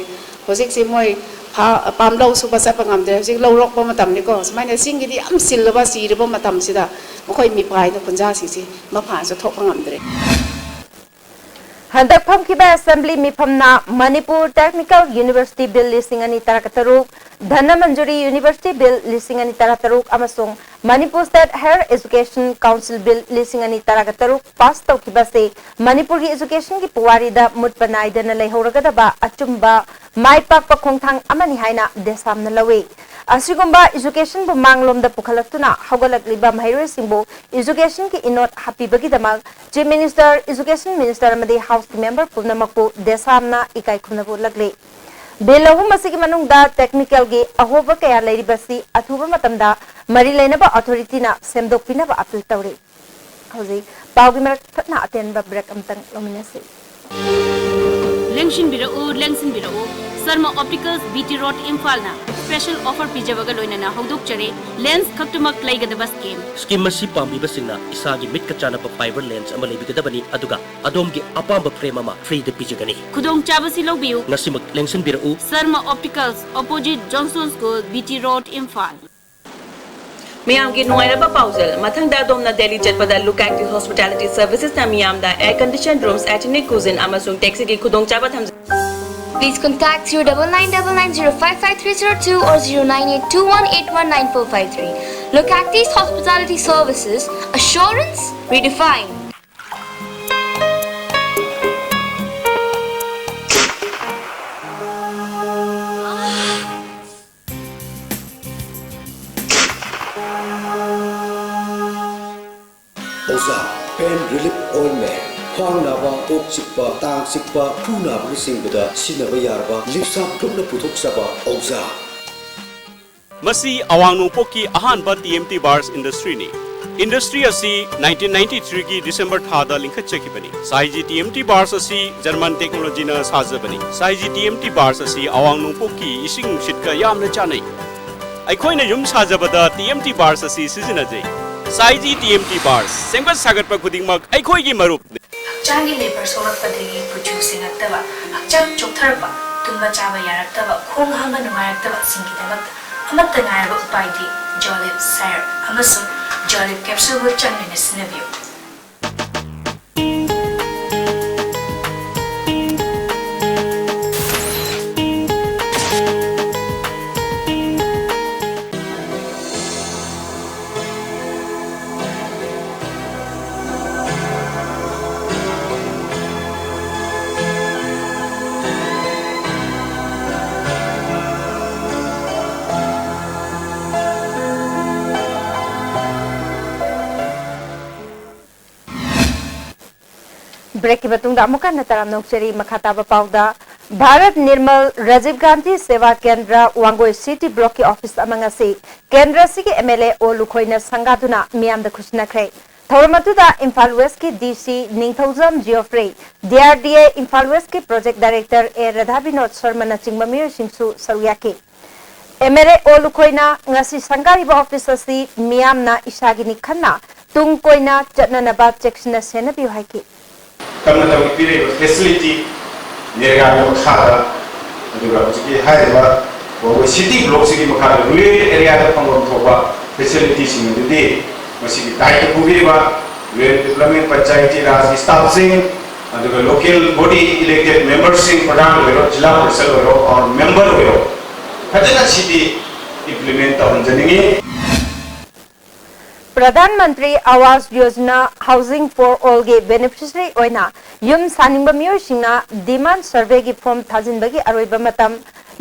ꯍꯧꯖꯤꯛꯁꯤ ꯃꯣꯏ ꯐꯥ-, ꯄꯥꯝꯂꯧ ꯁꯨꯕ ꯆꯠꯄ ꯉꯝꯗ꯭ꯔꯦ꯫ ꯍꯧꯖꯤꯛ ꯂꯧ ꯂꯣꯛꯄ ꯃꯇꯝꯅꯤꯀꯣ꯫ ꯁꯨꯃꯥꯏꯅ ꯆꯤꯡꯒꯤꯗꯤ ꯌꯥꯝ ꯆꯤꯜꯂꯕ, ꯆꯤꯔꯕ ꯃꯇꯝꯁꯤꯗ ꯃꯈꯣꯏ ꯃꯤꯄꯥꯏꯗ ꯈꯨꯟꯖꯥꯁꯤꯡꯁꯤ ꯃꯄꯥꯟꯁꯨ ꯊꯣꯛꯄ ꯉꯝꯗ꯭ꯔꯦ꯫ ꯍꯟꯗꯛ ꯐꯝꯈꯤꯕ ꯑꯦꯁꯦꯝꯕ꯭ꯂꯤ ꯃꯤꯐꯝꯅ ꯃꯅꯤꯄꯨꯔ ꯇꯦꯛꯅꯤꯀꯦꯜ ꯌꯨꯅꯤꯚꯔꯁꯤꯇꯤ ꯕꯤꯜ ꯂꯤꯁꯤꯡ ꯑꯅꯤ ꯇꯔꯥꯇꯔꯨꯛ, ꯙꯅꯃꯟꯖꯨꯔꯤ ꯌꯨꯅꯤꯚꯔꯁꯤꯇꯤ ꯕꯤꯜ ꯂꯤꯁꯤꯡ ꯑꯅꯤ ꯇꯔꯥꯇꯔꯨꯛ ꯑꯃꯁꯨꯡ Manipur state higher education council bill ꯂꯤꯁꯤꯡ ꯑꯅꯤ ꯇꯔꯥꯇꯔꯨꯛ ꯄꯥꯁ ꯇꯧꯈꯤꯕ ꯑꯁꯤ ꯃꯅꯤꯄꯨꯔꯒꯤ ꯑꯦꯖꯨꯀꯦꯁꯟꯒꯤ ꯄꯨꯋꯥꯔꯤꯗ ꯃꯨꯠꯄ ꯅꯥꯏꯗꯅ ꯂꯩꯍꯧꯔꯒꯗꯕ ꯑꯆꯨꯝꯕ ꯃꯥꯏ ꯄꯥꯛꯄ ꯈꯣꯡꯊꯥꯡ ꯑꯃꯅꯤ ꯍꯥꯏꯅ ꯗꯦꯁꯥꯝꯅ ꯂꯧꯏ꯫ ꯑꯁꯤꯒꯨꯝꯕ ꯑꯦꯖꯨꯀꯦꯁꯟꯕꯨ ꯃꯥꯡꯂꯣꯝꯗ ꯄꯨꯈꯠꯂꯛꯇꯨꯅ ꯍꯧꯒꯠꯂꯛꯂꯤꯕ ꯃꯍꯩꯔꯣꯏꯁꯤꯡꯕꯨ ꯑꯦꯖꯨꯀꯦꯁꯟꯒꯤ ꯏꯅꯣꯠ ꯍꯥꯞꯄꯤꯕꯒꯤꯗꯃꯛ ꯆꯤꯐ ꯃꯤꯅꯤꯁꯇꯔ, ꯑꯦꯖꯨꯀꯦꯁꯟ ꯃꯤꯅꯤꯁꯇꯔ ꯑꯃꯗꯤ ꯍꯥꯎꯁꯀꯤ ꯃꯦꯝꯕꯔ ꯄꯨꯝꯅꯃꯛꯄꯨ ꯗꯦꯁꯥꯝꯅ ꯏꯀꯥꯏ ꯈꯨꯝꯅꯕ ꯎꯠꯂꯛꯂꯤ꯫ ꯕꯤꯜ ꯑꯍꯨꯝ ꯑꯁꯤꯒꯤ ꯃꯅꯨꯡꯗ ꯇꯦꯛꯅꯤꯀꯦꯜꯒꯤ ꯑꯍꯣꯕ ꯀꯌꯥ ꯂꯩꯔꯤꯕꯁꯤ ꯑꯊꯨꯕ ꯃꯇꯝꯗ ꯃꯔꯤ ꯂꯩꯅꯕ ꯑꯣꯊꯣꯔꯤꯇꯤꯅ ꯁꯦꯝꯗꯣꯛꯄꯤꯅꯕ ꯑꯄꯤꯜ ꯇꯧꯔꯤ꯫ ꯍꯧꯖꯤꯛ ꯄꯥꯎꯒꯤ ꯃꯔꯛ ꯊꯠꯅ ꯑꯇꯦꯟꯕ ꯕ꯭ꯔꯦꯛ ꯑꯃꯇꯪ ꯂꯧꯃꯤꯟꯅꯁꯤ꯫ ꯂꯦꯡꯁꯤꯟꯕꯤꯔꯛꯎ, ꯂꯦꯡꯁꯤꯟꯕꯤꯔꯛꯎ꯫ Sharma optics, B T road, ꯏꯝꯐꯥꯜꯅ ꯁ꯭ꯄꯦꯁꯦꯜ ꯑꯣꯐꯔ ꯄꯤꯖꯕꯒ ꯂꯣꯏꯅꯅ ꯍꯧꯗꯣꯛꯆꯔꯤ꯫ ꯂꯦꯟꯁ ꯈꯛꯇꯃꯛ ꯂꯩꯒꯗꯕ ꯁ꯭ꯀꯤꯝ꯫ ꯁ꯭ꯀꯤꯝ ꯑꯁꯤ ꯄꯥꯝꯕꯤꯕꯁꯤꯡꯅ ꯏꯁꯥꯒꯤ ꯃꯤꯠꯀ ꯆꯥꯟꯅꯕ ꯐꯥꯏꯕꯔ ꯂꯦꯟꯁ ꯑꯃ ꯂꯩꯕꯤꯒꯗꯕꯅꯤ, ꯑꯗꯨꯒ ꯑꯗꯣꯝꯒꯤ ꯑꯄꯥꯝꯕ ꯐ꯭ꯔꯦꯝ ꯑꯃ ꯐ꯭ꯔꯤꯗ ꯄꯤꯖꯒꯅꯤ꯫ ꯈꯨꯗꯣꯡꯆꯥꯕꯁꯤ ꯂꯧꯕꯤꯌꯨ꯫ ꯉꯁꯤꯃꯛ ꯂꯦꯡꯁꯤꯟꯕꯤꯔꯛꯎ꯫ Sharma optics, opposite Johnstone school, B T road, Imphal. ꯃꯤꯌꯥꯝꯒꯤ ꯅꯨꯡꯉꯥꯏꯔꯕ ꯄꯥꯎꯖꯦꯜ꯫ ꯃꯊꯪꯗ ꯑꯗꯣꯝꯅ ꯗꯦꯜꯂꯤ ꯆꯠꯄꯗ ꯂꯨꯀꯥꯛꯀꯤ ꯍꯣꯁꯄꯤꯇꯥꯂꯤꯇꯤ ꯁꯔꯚꯤꯁꯦꯁꯅ ꯃꯤꯌꯥꯝꯗ ꯑꯦꯌꯔ ꯀꯟꯗꯤꯁꯟ ꯔꯨꯝꯁ, ꯑꯦꯊꯅꯤꯛ ꯀꯨꯖꯤꯟ ꯑꯃꯁꯨꯡ ꯇꯦꯛꯁꯤꯒꯤ ꯈꯨꯗꯣꯡꯆꯥꯕ ꯊꯝꯖꯩ꯫ Please contact zero double nine double nine zero five five three zero two or zero nine eight two one eight one nine four five three. Localities Hospitality Services, assurance redefined. ꯑꯣꯖꯥ, pain relief ointment꯫ ꯈ꯭ꯋꯥꯡ ꯅꯥꯕ, ꯀꯣꯛ ꯆꯤꯛꯄ, ꯇꯥꯡ ꯆꯤꯛꯄ, ꯈꯨ ꯅꯥꯕꯅꯆꯤꯡꯕꯗ ꯁꯤꯖꯤꯟꯅꯕ ꯌꯥꯔꯕ ꯂꯤꯞꯁꯥꯞ ꯒ꯭ꯔꯨꯞꯅ ꯄꯨꯊꯣꯛꯆꯕ ꯑꯣꯖꯥ꯫ ꯃꯁꯤ ꯑꯋꯥꯡ ꯅꯣꯡꯄꯣꯛꯀꯤ ꯑꯍꯥꯟꯕ ꯇꯤ ꯑꯦꯝ ꯇꯤ ꯕꯥꯔꯁ ꯏꯟꯗꯁꯇ꯭ꯔꯤꯅꯤ꯫ ꯏꯟꯗꯁꯇ꯭ꯔꯤ ꯑꯁꯤ ꯅꯥꯏꯟꯇꯤꯟ ꯅꯥꯏꯟꯇꯤ ꯊ꯭ꯔꯤꯒꯤ ꯗꯤꯁꯦꯝꯕꯔ ꯊꯥꯗ ꯂꯤꯡꯈꯠꯆꯈꯤꯕꯅꯤ꯫ ꯁꯥꯏꯖꯤ ꯇꯤ ꯑꯦꯝ ꯇꯤ ꯕꯥꯔꯁ ꯑꯁꯤ ꯖꯔꯃꯟ ꯇꯦꯛꯅꯣꯂꯣꯖꯤꯅ ꯁꯥꯖꯕꯅꯤ꯫ ꯁꯥꯏꯖꯤ ꯇꯤ ꯑꯦꯝ ꯇꯤ ꯕꯥꯔꯁ ꯑꯁꯤ ꯑꯋꯥꯡ ꯅꯣꯡꯄꯣꯛꯀꯤ ꯏꯁꯤꯡ ꯅꯨꯡꯁꯤꯠꯀ ꯌꯥꯝꯅ ꯆꯥꯟꯅꯩ꯫ ꯑꯩꯈꯣꯏꯅ ꯌꯨꯝ ꯁꯥꯖꯕꯗ ꯇꯤ ꯑꯦꯝ ꯇꯤ ꯕꯥꯔꯁ ꯑꯁꯤ ꯁꯤꯖꯤꯟꯅꯖꯩ꯫ ꯁꯥꯏꯖꯤ ꯇꯤ ꯑꯦꯝ ꯇꯤ ꯕꯥꯔꯁ, ꯁꯦꯝꯒꯠ ꯁꯥꯒꯠꯄ ꯈꯨꯗꯤꯡꯃꯛ ꯑꯩꯈꯣꯏꯒꯤ ꯃꯔꯨꯞꯅꯤ꯫ ꯍꯛꯆꯥꯡꯒꯤ ꯂꯦꯕꯔ ꯁꯣꯛꯂꯛꯄꯗꯒꯤ ꯀꯨꯆꯨ ꯁꯦꯡꯉꯛꯇꯕ, ꯍꯛꯆꯥꯡ ꯆꯣꯛꯊꯔꯛꯄ, ꯇꯨꯝꯕ ꯆꯥꯕ ꯌꯥꯔꯛꯇꯕ, ꯈꯣꯡ ꯍꯥꯝꯕ ꯅꯨꯡꯉꯥꯏꯔꯛꯇꯕꯁꯤꯡꯒꯤꯗꯃꯛꯇ ꯑꯃꯠꯇ ꯉꯥꯏꯔꯕ ꯎꯄꯥꯏꯗꯤ ꯖꯣꯂꯤꯞ ꯁꯥꯏꯔꯞ ꯑꯃꯁꯨꯡ ꯖꯣꯂꯤꯞ ꯀꯦꯞꯁꯨꯜꯕꯨ ꯆꯥꯡ ꯅꯥꯏꯅ ꯁꯤꯖꯤꯟꯅꯕꯤꯌꯨ꯫ ꯕ꯭ꯔꯦꯛꯀꯤ ꯃꯇꯨꯡꯗ ꯑꯃꯨꯛ ꯍꯟꯅ ꯇꯔꯥꯝꯅ ꯑꯣꯛꯆꯔꯤ꯫ ꯃꯈꯥ ꯇꯥꯕ ꯄꯥꯎꯗ, ꯚꯥꯔꯠ ꯅꯤꯔꯃꯜ ꯔꯥꯖꯤꯚ ꯒꯥꯟꯙꯤ ꯁꯦꯚꯥ ꯀꯦꯟꯗ꯭ꯔ ꯋꯥꯡꯒꯣꯏ ꯁꯤꯇꯤ ꯕ꯭ꯂꯣꯛꯀꯤ ꯑꯣꯐꯤꯁ ꯑꯃ ꯉꯁꯤ ꯀꯦꯟꯗ꯭ꯔ ꯑꯁꯤꯒꯤ ꯑꯦꯝ ꯑꯦꯜ ꯑꯦ ꯑꯣ ꯂꯨꯈꯣꯏꯅ ꯁꯪꯒꯥꯗꯨꯅ ꯃꯤꯌꯥꯝꯗ ꯈꯨꯠꯁꯤꯟꯅꯈ꯭ꯔꯦ꯫ ꯊꯧꯔꯝ ꯑꯗꯨꯗ ꯏꯝꯐꯥꯜ ꯋꯦꯁꯀꯤ ꯗꯤ ꯁꯤ ꯅꯤꯡꯊꯧꯖꯝ ꯖꯤꯑꯣꯐ꯭ꯔꯤ, ꯗꯤ ꯑꯥꯔ ꯗꯤ ꯑꯦ ꯏꯝꯐꯥꯜ ꯋꯦꯁꯀꯤ ꯄ꯭ꯔꯣꯖꯦꯛ ꯗꯥꯏꯔꯦꯛꯇꯔ ꯑꯦ ꯔꯥꯙꯥ ꯕꯤꯅꯣꯗ ꯁꯔꯃꯅꯆꯤꯡꯕ ꯃꯤꯑꯣꯏꯁꯤꯡꯁꯨ ꯁꯔꯨꯛ ꯌꯥꯈꯤ꯫ ꯑꯦꯝ ꯑꯦꯜ ꯑꯦ ꯑꯣ ꯂꯨꯈꯣꯏꯅ ꯉꯁꯤ ꯁꯪꯒꯥꯔꯤꯕ ꯑꯣꯐꯤꯁ ꯑꯁꯤ ꯃꯤꯌꯥꯝꯅ ꯏꯁꯥꯒꯤꯅꯤ ꯈꯟꯅ ꯇꯨꯡ ꯀꯣꯏꯅ ꯆꯠꯅꯅꯕ ꯆꯦꯛꯁꯤꯟꯅ ꯁꯦꯟꯅꯕꯤꯌꯨ ꯍꯥꯏꯈꯤ꯫ ꯇꯞꯅ ꯇꯞꯅ ꯄꯤꯔꯛꯏꯕ ꯐꯦꯁꯤꯂꯤꯇꯤ ꯅꯦꯔꯦꯒꯥꯒꯤ ꯃꯈꯥꯗ, ꯑꯗꯨꯒ ꯍꯧꯖꯤꯛꯀꯤ ꯍꯥꯏꯔꯤꯕ ꯋꯥꯡꯒꯣꯏ ꯁꯤꯇꯤ ꯕ꯭ꯂꯣꯛꯁꯤꯒꯤ ꯃꯈꯥꯗ ꯔꯨꯔꯦꯜ ꯑꯦꯔꯤꯌꯥꯗ ꯐꯪꯐꯝ ꯊꯣꯛꯄ ꯐꯦꯁꯤꯂꯤꯇꯤꯁꯤꯡ ꯑꯗꯨꯗꯤ ꯃꯁꯤꯒꯤ ꯗꯥꯏꯇ ꯄꯨꯕꯤꯔꯤꯕ ꯔꯨꯔꯦꯜ ꯗꯤꯕ꯭ꯂꯞꯃꯦꯟ ꯄꯟꯆꯥꯌꯇꯤ ꯔꯥꯖꯒꯤ ꯁ꯭ꯇꯥꯐꯁꯤꯡ, ꯑꯗꯨꯒ ꯂꯣꯀꯦꯜ ꯕꯣꯗꯤ ꯏꯂꯦꯛꯇꯦꯗ ꯃꯦꯝꯕꯔꯁꯤꯡ, ꯄ꯭ꯔꯙꯥꯟ ꯑꯣꯏꯔꯣ, ꯖꯤꯂꯥ ꯄꯔꯤꯁꯗ ꯑꯣꯏꯔꯣ, ꯑꯣꯔ ꯃꯦꯝꯕꯔ ꯑꯣꯏꯔꯣ, ꯐꯖꯅ ꯁꯤꯗꯤ ꯏꯝꯄ꯭ꯂꯤꯃꯦꯟ ꯇꯧꯍꯟꯖꯅꯤꯡꯉꯤ꯫ ꯄ꯭ꯔꯙꯥꯟ ꯃꯟꯇ꯭ꯔꯤ ꯑꯋꯥꯁ ꯌꯣꯖꯅꯥ ꯍꯥꯎꯁꯤꯡ ꯐꯣꯔ ꯑꯣꯜꯒꯤ ꯕꯦꯅꯤꯐꯤꯁꯔꯤ ꯑꯣꯏꯅ ꯌꯨꯝ ꯁꯥꯅꯤꯡꯕ ꯃꯤꯑꯣꯏꯁꯤꯡꯅ ꯗꯤꯃꯥꯟ ꯁꯔꯚꯦꯒꯤ ꯐꯣꯔꯝ ꯊꯥꯖꯤꯟꯕꯒꯤ ꯑꯔꯣꯏꯕ ꯃꯇꯝ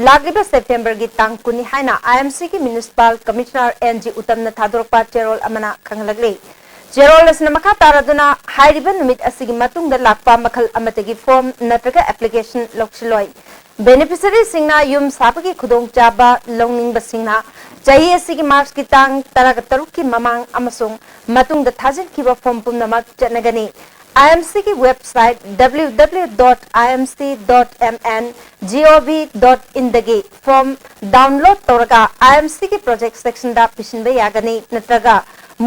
ꯂꯥꯛꯂꯤꯕ ꯁꯦꯞꯇꯦꯝꯕꯔꯒꯤ ꯇꯥꯡ ꯀꯨꯟꯅꯤ ꯍꯥꯏꯅ ꯑꯥꯏ ꯑꯦꯝ ꯁꯤꯒꯤ ꯃ꯭ꯌꯨꯅꯤꯁꯤꯄꯥꯜ ꯀꯃꯤꯁꯅꯔ ꯑꯦꯟ ꯖꯤ ꯎꯇꯝꯅ ꯊꯥꯗꯣꯔꯛꯄ ꯆꯦꯔꯣꯜ ꯑꯃꯅ ꯈꯪꯍꯜꯂꯛꯂꯤ꯫ ꯆꯦꯔꯣꯜ ꯑꯁꯤꯅ ꯃꯈꯥ ꯇꯥꯔꯗꯨꯅ ꯍꯥꯏꯔꯤꯕ ꯅꯨꯃꯤꯠ ꯑꯁꯤꯒꯤ ꯃꯇꯨꯡꯗ ꯂꯥꯛꯄ ꯃꯈꯜ ꯑꯃꯠꯇꯒꯤ ꯐꯣꯔꯝ ꯅꯠꯇ꯭ꯔꯒ ꯑꯦꯄ꯭ꯂꯤꯀꯦꯁꯟ ꯂꯧꯁꯤꯜꯂꯣꯏ꯫ ꯕꯦꯅꯤꯐꯤꯁꯔꯤꯁꯤꯡꯅ ꯌꯨꯝ ꯁꯥꯕꯒꯤ ꯈꯨꯗꯣꯡꯆꯥꯕ ꯂꯧꯅꯤꯡꯕꯁꯤꯡꯅ ꯆꯍꯤ ꯑꯁꯤꯒꯤ ꯃꯥꯔꯆꯀꯤ ꯇꯥꯡ ꯇꯔꯥꯇꯔꯨꯛꯀꯤ ꯃꯃꯥꯡ ꯑꯃꯁꯨꯡ ꯃꯇꯨꯡꯗ ꯊꯥꯖꯤꯟꯈꯤꯕ ꯐꯣꯔꯝ ꯄꯨꯝꯅꯃꯛ ꯆꯠꯅꯒꯅꯤ꯫ ꯑꯥꯏ ꯑꯦꯝ ꯁꯤꯒꯤ website W W W dot I M C dot M N G O V dot inꯗꯒꯤ form download ꯇꯧꯔꯒ ꯑꯥꯏ ꯑꯦꯝ ꯁꯤꯒꯤ project sectionꯗ ꯄꯤꯁꯤꯟꯕ ꯌꯥꯒꯅꯤ, ꯅꯠꯇ꯭ꯔꯒ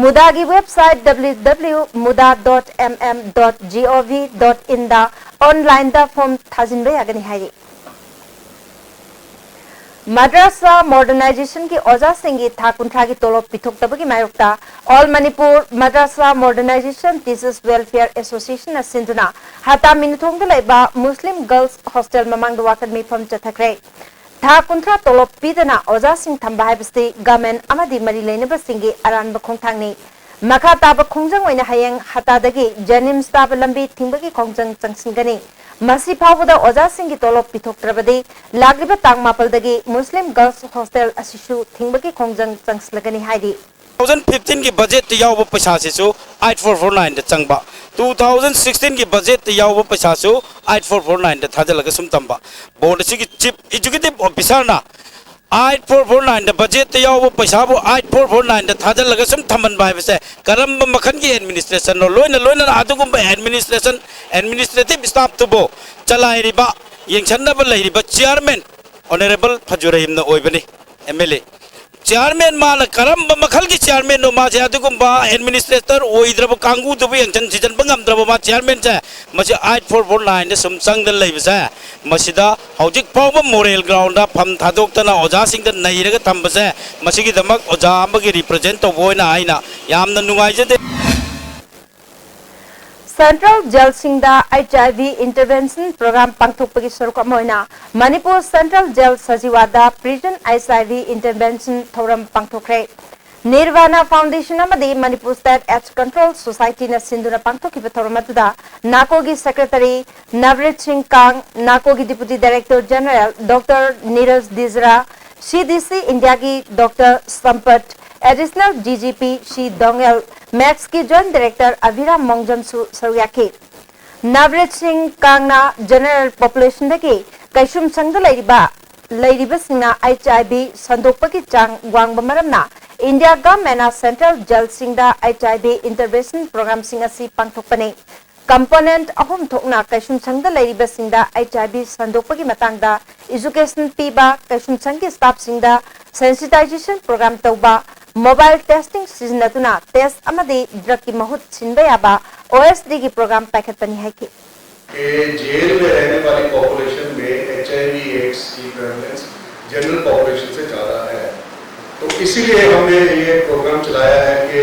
ꯃꯨꯗꯥꯒꯤ website W W W dot muda dot M M dot gov dot inꯗ onlineꯗ form ꯊꯥꯖꯤꯟꯕ ꯌꯥꯒꯅꯤ ꯍꯥꯏꯔꯤ꯫ ꯃꯗ꯭ꯔꯁꯥ modernizationꯒꯤ ꯑꯣꯖꯥꯁꯤꯡꯒꯤ ꯊꯥ ꯀꯨꯟꯊ꯭ꯔꯥꯒꯤ ꯇꯣꯂꯣꯞ ꯄꯤꯊꯣꯛꯇꯕꯒꯤ ꯃꯥꯌꯣꯛꯇ All Manipur Madrasa Modernization Teachers Welfare Associationꯅ ꯁꯤꯟꯗꯨꯅ ꯍꯇꯥ ꯃꯤꯅꯨꯊꯣꯡꯗ ꯂꯩꯕ Muslim Girls Hostel ꯃꯃꯥꯡꯗ ꯋꯥꯀꯠ ꯃꯤꯐꯝ ꯆꯠꯊꯈ꯭ꯔꯦ꯫ ꯊꯥ ꯀꯨꯟꯊ꯭ꯔꯥ ꯇꯣꯂꯣꯞ ꯄꯤꯗꯅ ꯑꯣꯖꯥꯁꯤꯡ ꯊꯝꯕ ꯍꯥꯏꯕꯁꯤ government ꯑꯃꯗꯤ ꯃꯔꯤ ꯂꯩꯅꯕꯁꯤꯡꯒꯤ ꯑꯔꯥꯟꯕ ꯈꯣꯡꯊꯥꯡꯅꯤ꯫ ꯃꯈꯥ ꯇꯥꯕ ꯈꯣꯡꯖꯪ ꯑꯣꯏꯅ ꯍꯌꯦꯡ ꯍꯇꯥꯗꯒꯤ JNIMS ꯇꯥꯕ ꯂꯝꯕꯤ ꯊꯤꯡꯕꯒꯤ ꯈꯣꯡꯖꯪ ꯆꯪꯁꯤꯟꯒꯅꯤ꯫ ꯃꯁꯤ ꯐꯥꯎꯕꯗ ꯑꯣꯖꯥꯁꯤꯡꯒꯤ ꯇꯣꯂꯣꯞ ꯄꯤꯊꯣꯛꯇ꯭ꯔꯕꯗꯤ ꯂꯥꯛꯂꯤꯕ ꯇꯥꯡ ꯃꯥꯄꯜꯗꯒꯤ Muslim Girls Hostel ꯑꯁꯤꯁꯨ ꯊꯤꯡꯕꯒꯤ ꯈꯣꯡꯖꯪ ꯆꯪꯁꯤꯜꯂꯒꯅꯤ ꯍꯥꯏꯔꯤ꯫ Two thousand fifteenꯒꯤ budgetꯇ ꯌꯥꯎꯕ ꯄꯩꯁꯥꯁꯤꯁꯨ eight four four nineꯗ ꯆꯪꯕ, two thousand sixteenꯒꯤ budgetꯇ ꯌꯥꯎꯕ ꯄꯩꯁꯥꯁꯨ eight four four nineꯗ ꯊꯥꯖꯤꯜꯂꯒ ꯁꯨꯝ ꯊꯝꯕ꯫ Board ꯑꯁꯤꯒꯤ chief executive officerꯅ eight four four nineꯗ budgetꯇ ꯌꯥꯎꯕ ꯄꯩꯁꯥꯕꯨ eight four four nineꯗ ꯊꯥꯖꯤꯜꯂꯒ ꯁꯨꯝ ꯊꯝꯍꯟꯕ ꯍꯥꯏꯕꯁꯦ ꯀꯔꯝꯕ ꯃꯈꯜꯒꯤ administrationꯅꯣ? ꯂꯣꯏꯅ ꯂꯣꯏꯅꯅ ꯑꯗꯨꯒꯨꯝꯕ administration, administrative staffꯇꯨꯕꯨ ꯆꯂꯥꯏꯔꯤꯕ, ꯌꯦꯡꯁꯤꯟꯅꯕ ꯂꯩꯔꯤꯕ chairman Honourable ꯐꯖꯨꯔꯍꯤꯝꯅ ꯑꯣꯏꯕꯅꯤ, MLA꯫ Chairman ꯃꯥꯅ ꯀꯔꯝꯕ ꯃꯈꯜꯒꯤ chairmanꯅꯣ? ꯃꯥꯁꯦ ꯑꯗꯨꯒꯨꯝꯕ administrator ꯑꯣꯏꯗ꯭ꯔꯕ ꯀꯥꯡꯕꯨꯗꯨꯕꯨ ꯌꯦꯡꯁꯤꯟ ꯁꯤꯖꯤꯟꯕ ꯉꯝꯗ꯭ꯔꯕ ꯃꯥ chairmanꯁꯦ, ꯃꯁꯤ eight four four nineꯗ ꯁꯨꯝ ꯆꯪꯗꯅ ꯂꯩꯕꯁꯦ, ꯃꯁꯤꯗ ꯍꯧꯖꯤꯛ ꯐꯥꯎꯕ moral groundꯗ ꯐꯝ ꯊꯥꯗꯣꯛꯇꯅ ꯑꯣꯖꯥꯁꯤꯡꯗ ꯅꯩꯔꯒ ꯊꯝꯕꯁꯦ, ꯃꯁꯤꯒꯤꯗꯃꯛ ꯑꯣꯖꯥ ꯑꯃꯒꯤ represent ꯇꯧꯕ ꯑꯣꯏꯅ ꯑꯩꯅ ꯌꯥꯝꯅ ꯅꯨꯡꯉꯥꯏꯖꯗꯦ꯫ Central Jailꯁꯤꯡꯗ HIV intervention program ꯄꯥꯡꯊꯣꯛꯄꯒꯤ ꯁꯔꯨꯛ ꯑꯃ ꯑꯣꯏꯅ Manipur Central Jail ꯁꯖꯤꯋꯥꯗ Prison HIV intervention ꯊꯧꯔꯝ ꯄꯥꯡꯊꯣꯛꯈ꯭ꯔꯦ꯫ Nirvana Foundation ꯑꯃꯗꯤ Manipur State AIDS Control Societyꯅ ꯁꯤꯟꯗꯨꯅ ꯄꯥꯡꯊꯣꯛꯈꯤꯕ ꯊꯧꯔꯝ ꯑꯗꯨꯗ NACOꯒꯤ Secretary ꯅꯕꯔꯤꯠ ꯁꯤꯡ ꯀꯥꯡ, NACOꯒꯤ Deputy Director General Doctor Neeraj ꯗꯤꯖꯔꯥ, CDC Indiaꯒꯤ Doctor ꯁꯝꯄꯠ, Additional DGP ꯁꯤ ꯗꯣꯡꯒꯦꯜ, ꯃꯦꯛꯁꯀꯤ Joint Director ꯑꯚꯤꯔꯥꯝ ꯃꯣꯡꯖꯝꯁꯨ ꯁꯔꯨꯛ ꯌꯥꯈꯤ꯫ ꯅꯕꯔꯤꯠ ꯁꯤꯡ ꯀꯥꯡꯅ general populationꯗꯒꯤ ꯀꯩꯁꯨꯝꯁꯪꯗ ꯂꯩꯔꯤꯕ, ꯂꯩꯔꯤꯕꯁꯤꯡꯅ HIV ꯁꯟꯗꯣꯛꯄꯒꯤ ꯆꯥꯡ ꯋꯥꯡꯕ ꯃꯔꯝꯅ India governmentꯅ Central Jailꯁꯤꯡꯗ HIV intervention programꯁꯤꯡ ꯑꯁꯤ ꯄꯥꯡꯊꯣꯛꯄꯅꯤ꯫ Component ꯑꯍꯨꯝ ꯊꯣꯛꯅ ꯀꯩꯁꯨꯝꯁꯪꯗ ꯂꯩꯔꯤꯕꯁꯤꯡꯗ H I V ꯁꯟꯗꯣꯛꯄꯒꯤ ꯃꯇꯥꯡꯗ education ꯄꯤꯕ, ꯀꯩꯁꯨꯝꯁꯪꯒꯤ staffꯁꯤꯡꯗ sensitization program ꯇꯧꯕ, mobile testing ꯁꯤꯖꯤꯟꯅꯗꯨꯅ test ꯑꯃꯗꯤ drugꯀꯤ ꯃꯍꯨꯠ ꯁꯤꯟꯕ ꯌꯥꯕ O S Dꯒꯤ program ꯄꯥꯏꯈꯠꯄꯅꯤ ꯍꯥꯏꯈꯤ꯫ कि जेल में रहने वाली पॉपुलेशन में एच आई वी एड्स की प्रेवलेंस जनरल पॉपुलेशन से ज़्यादा है। तो इसीलिए हमने ये प्रोग्राम चलाया है कि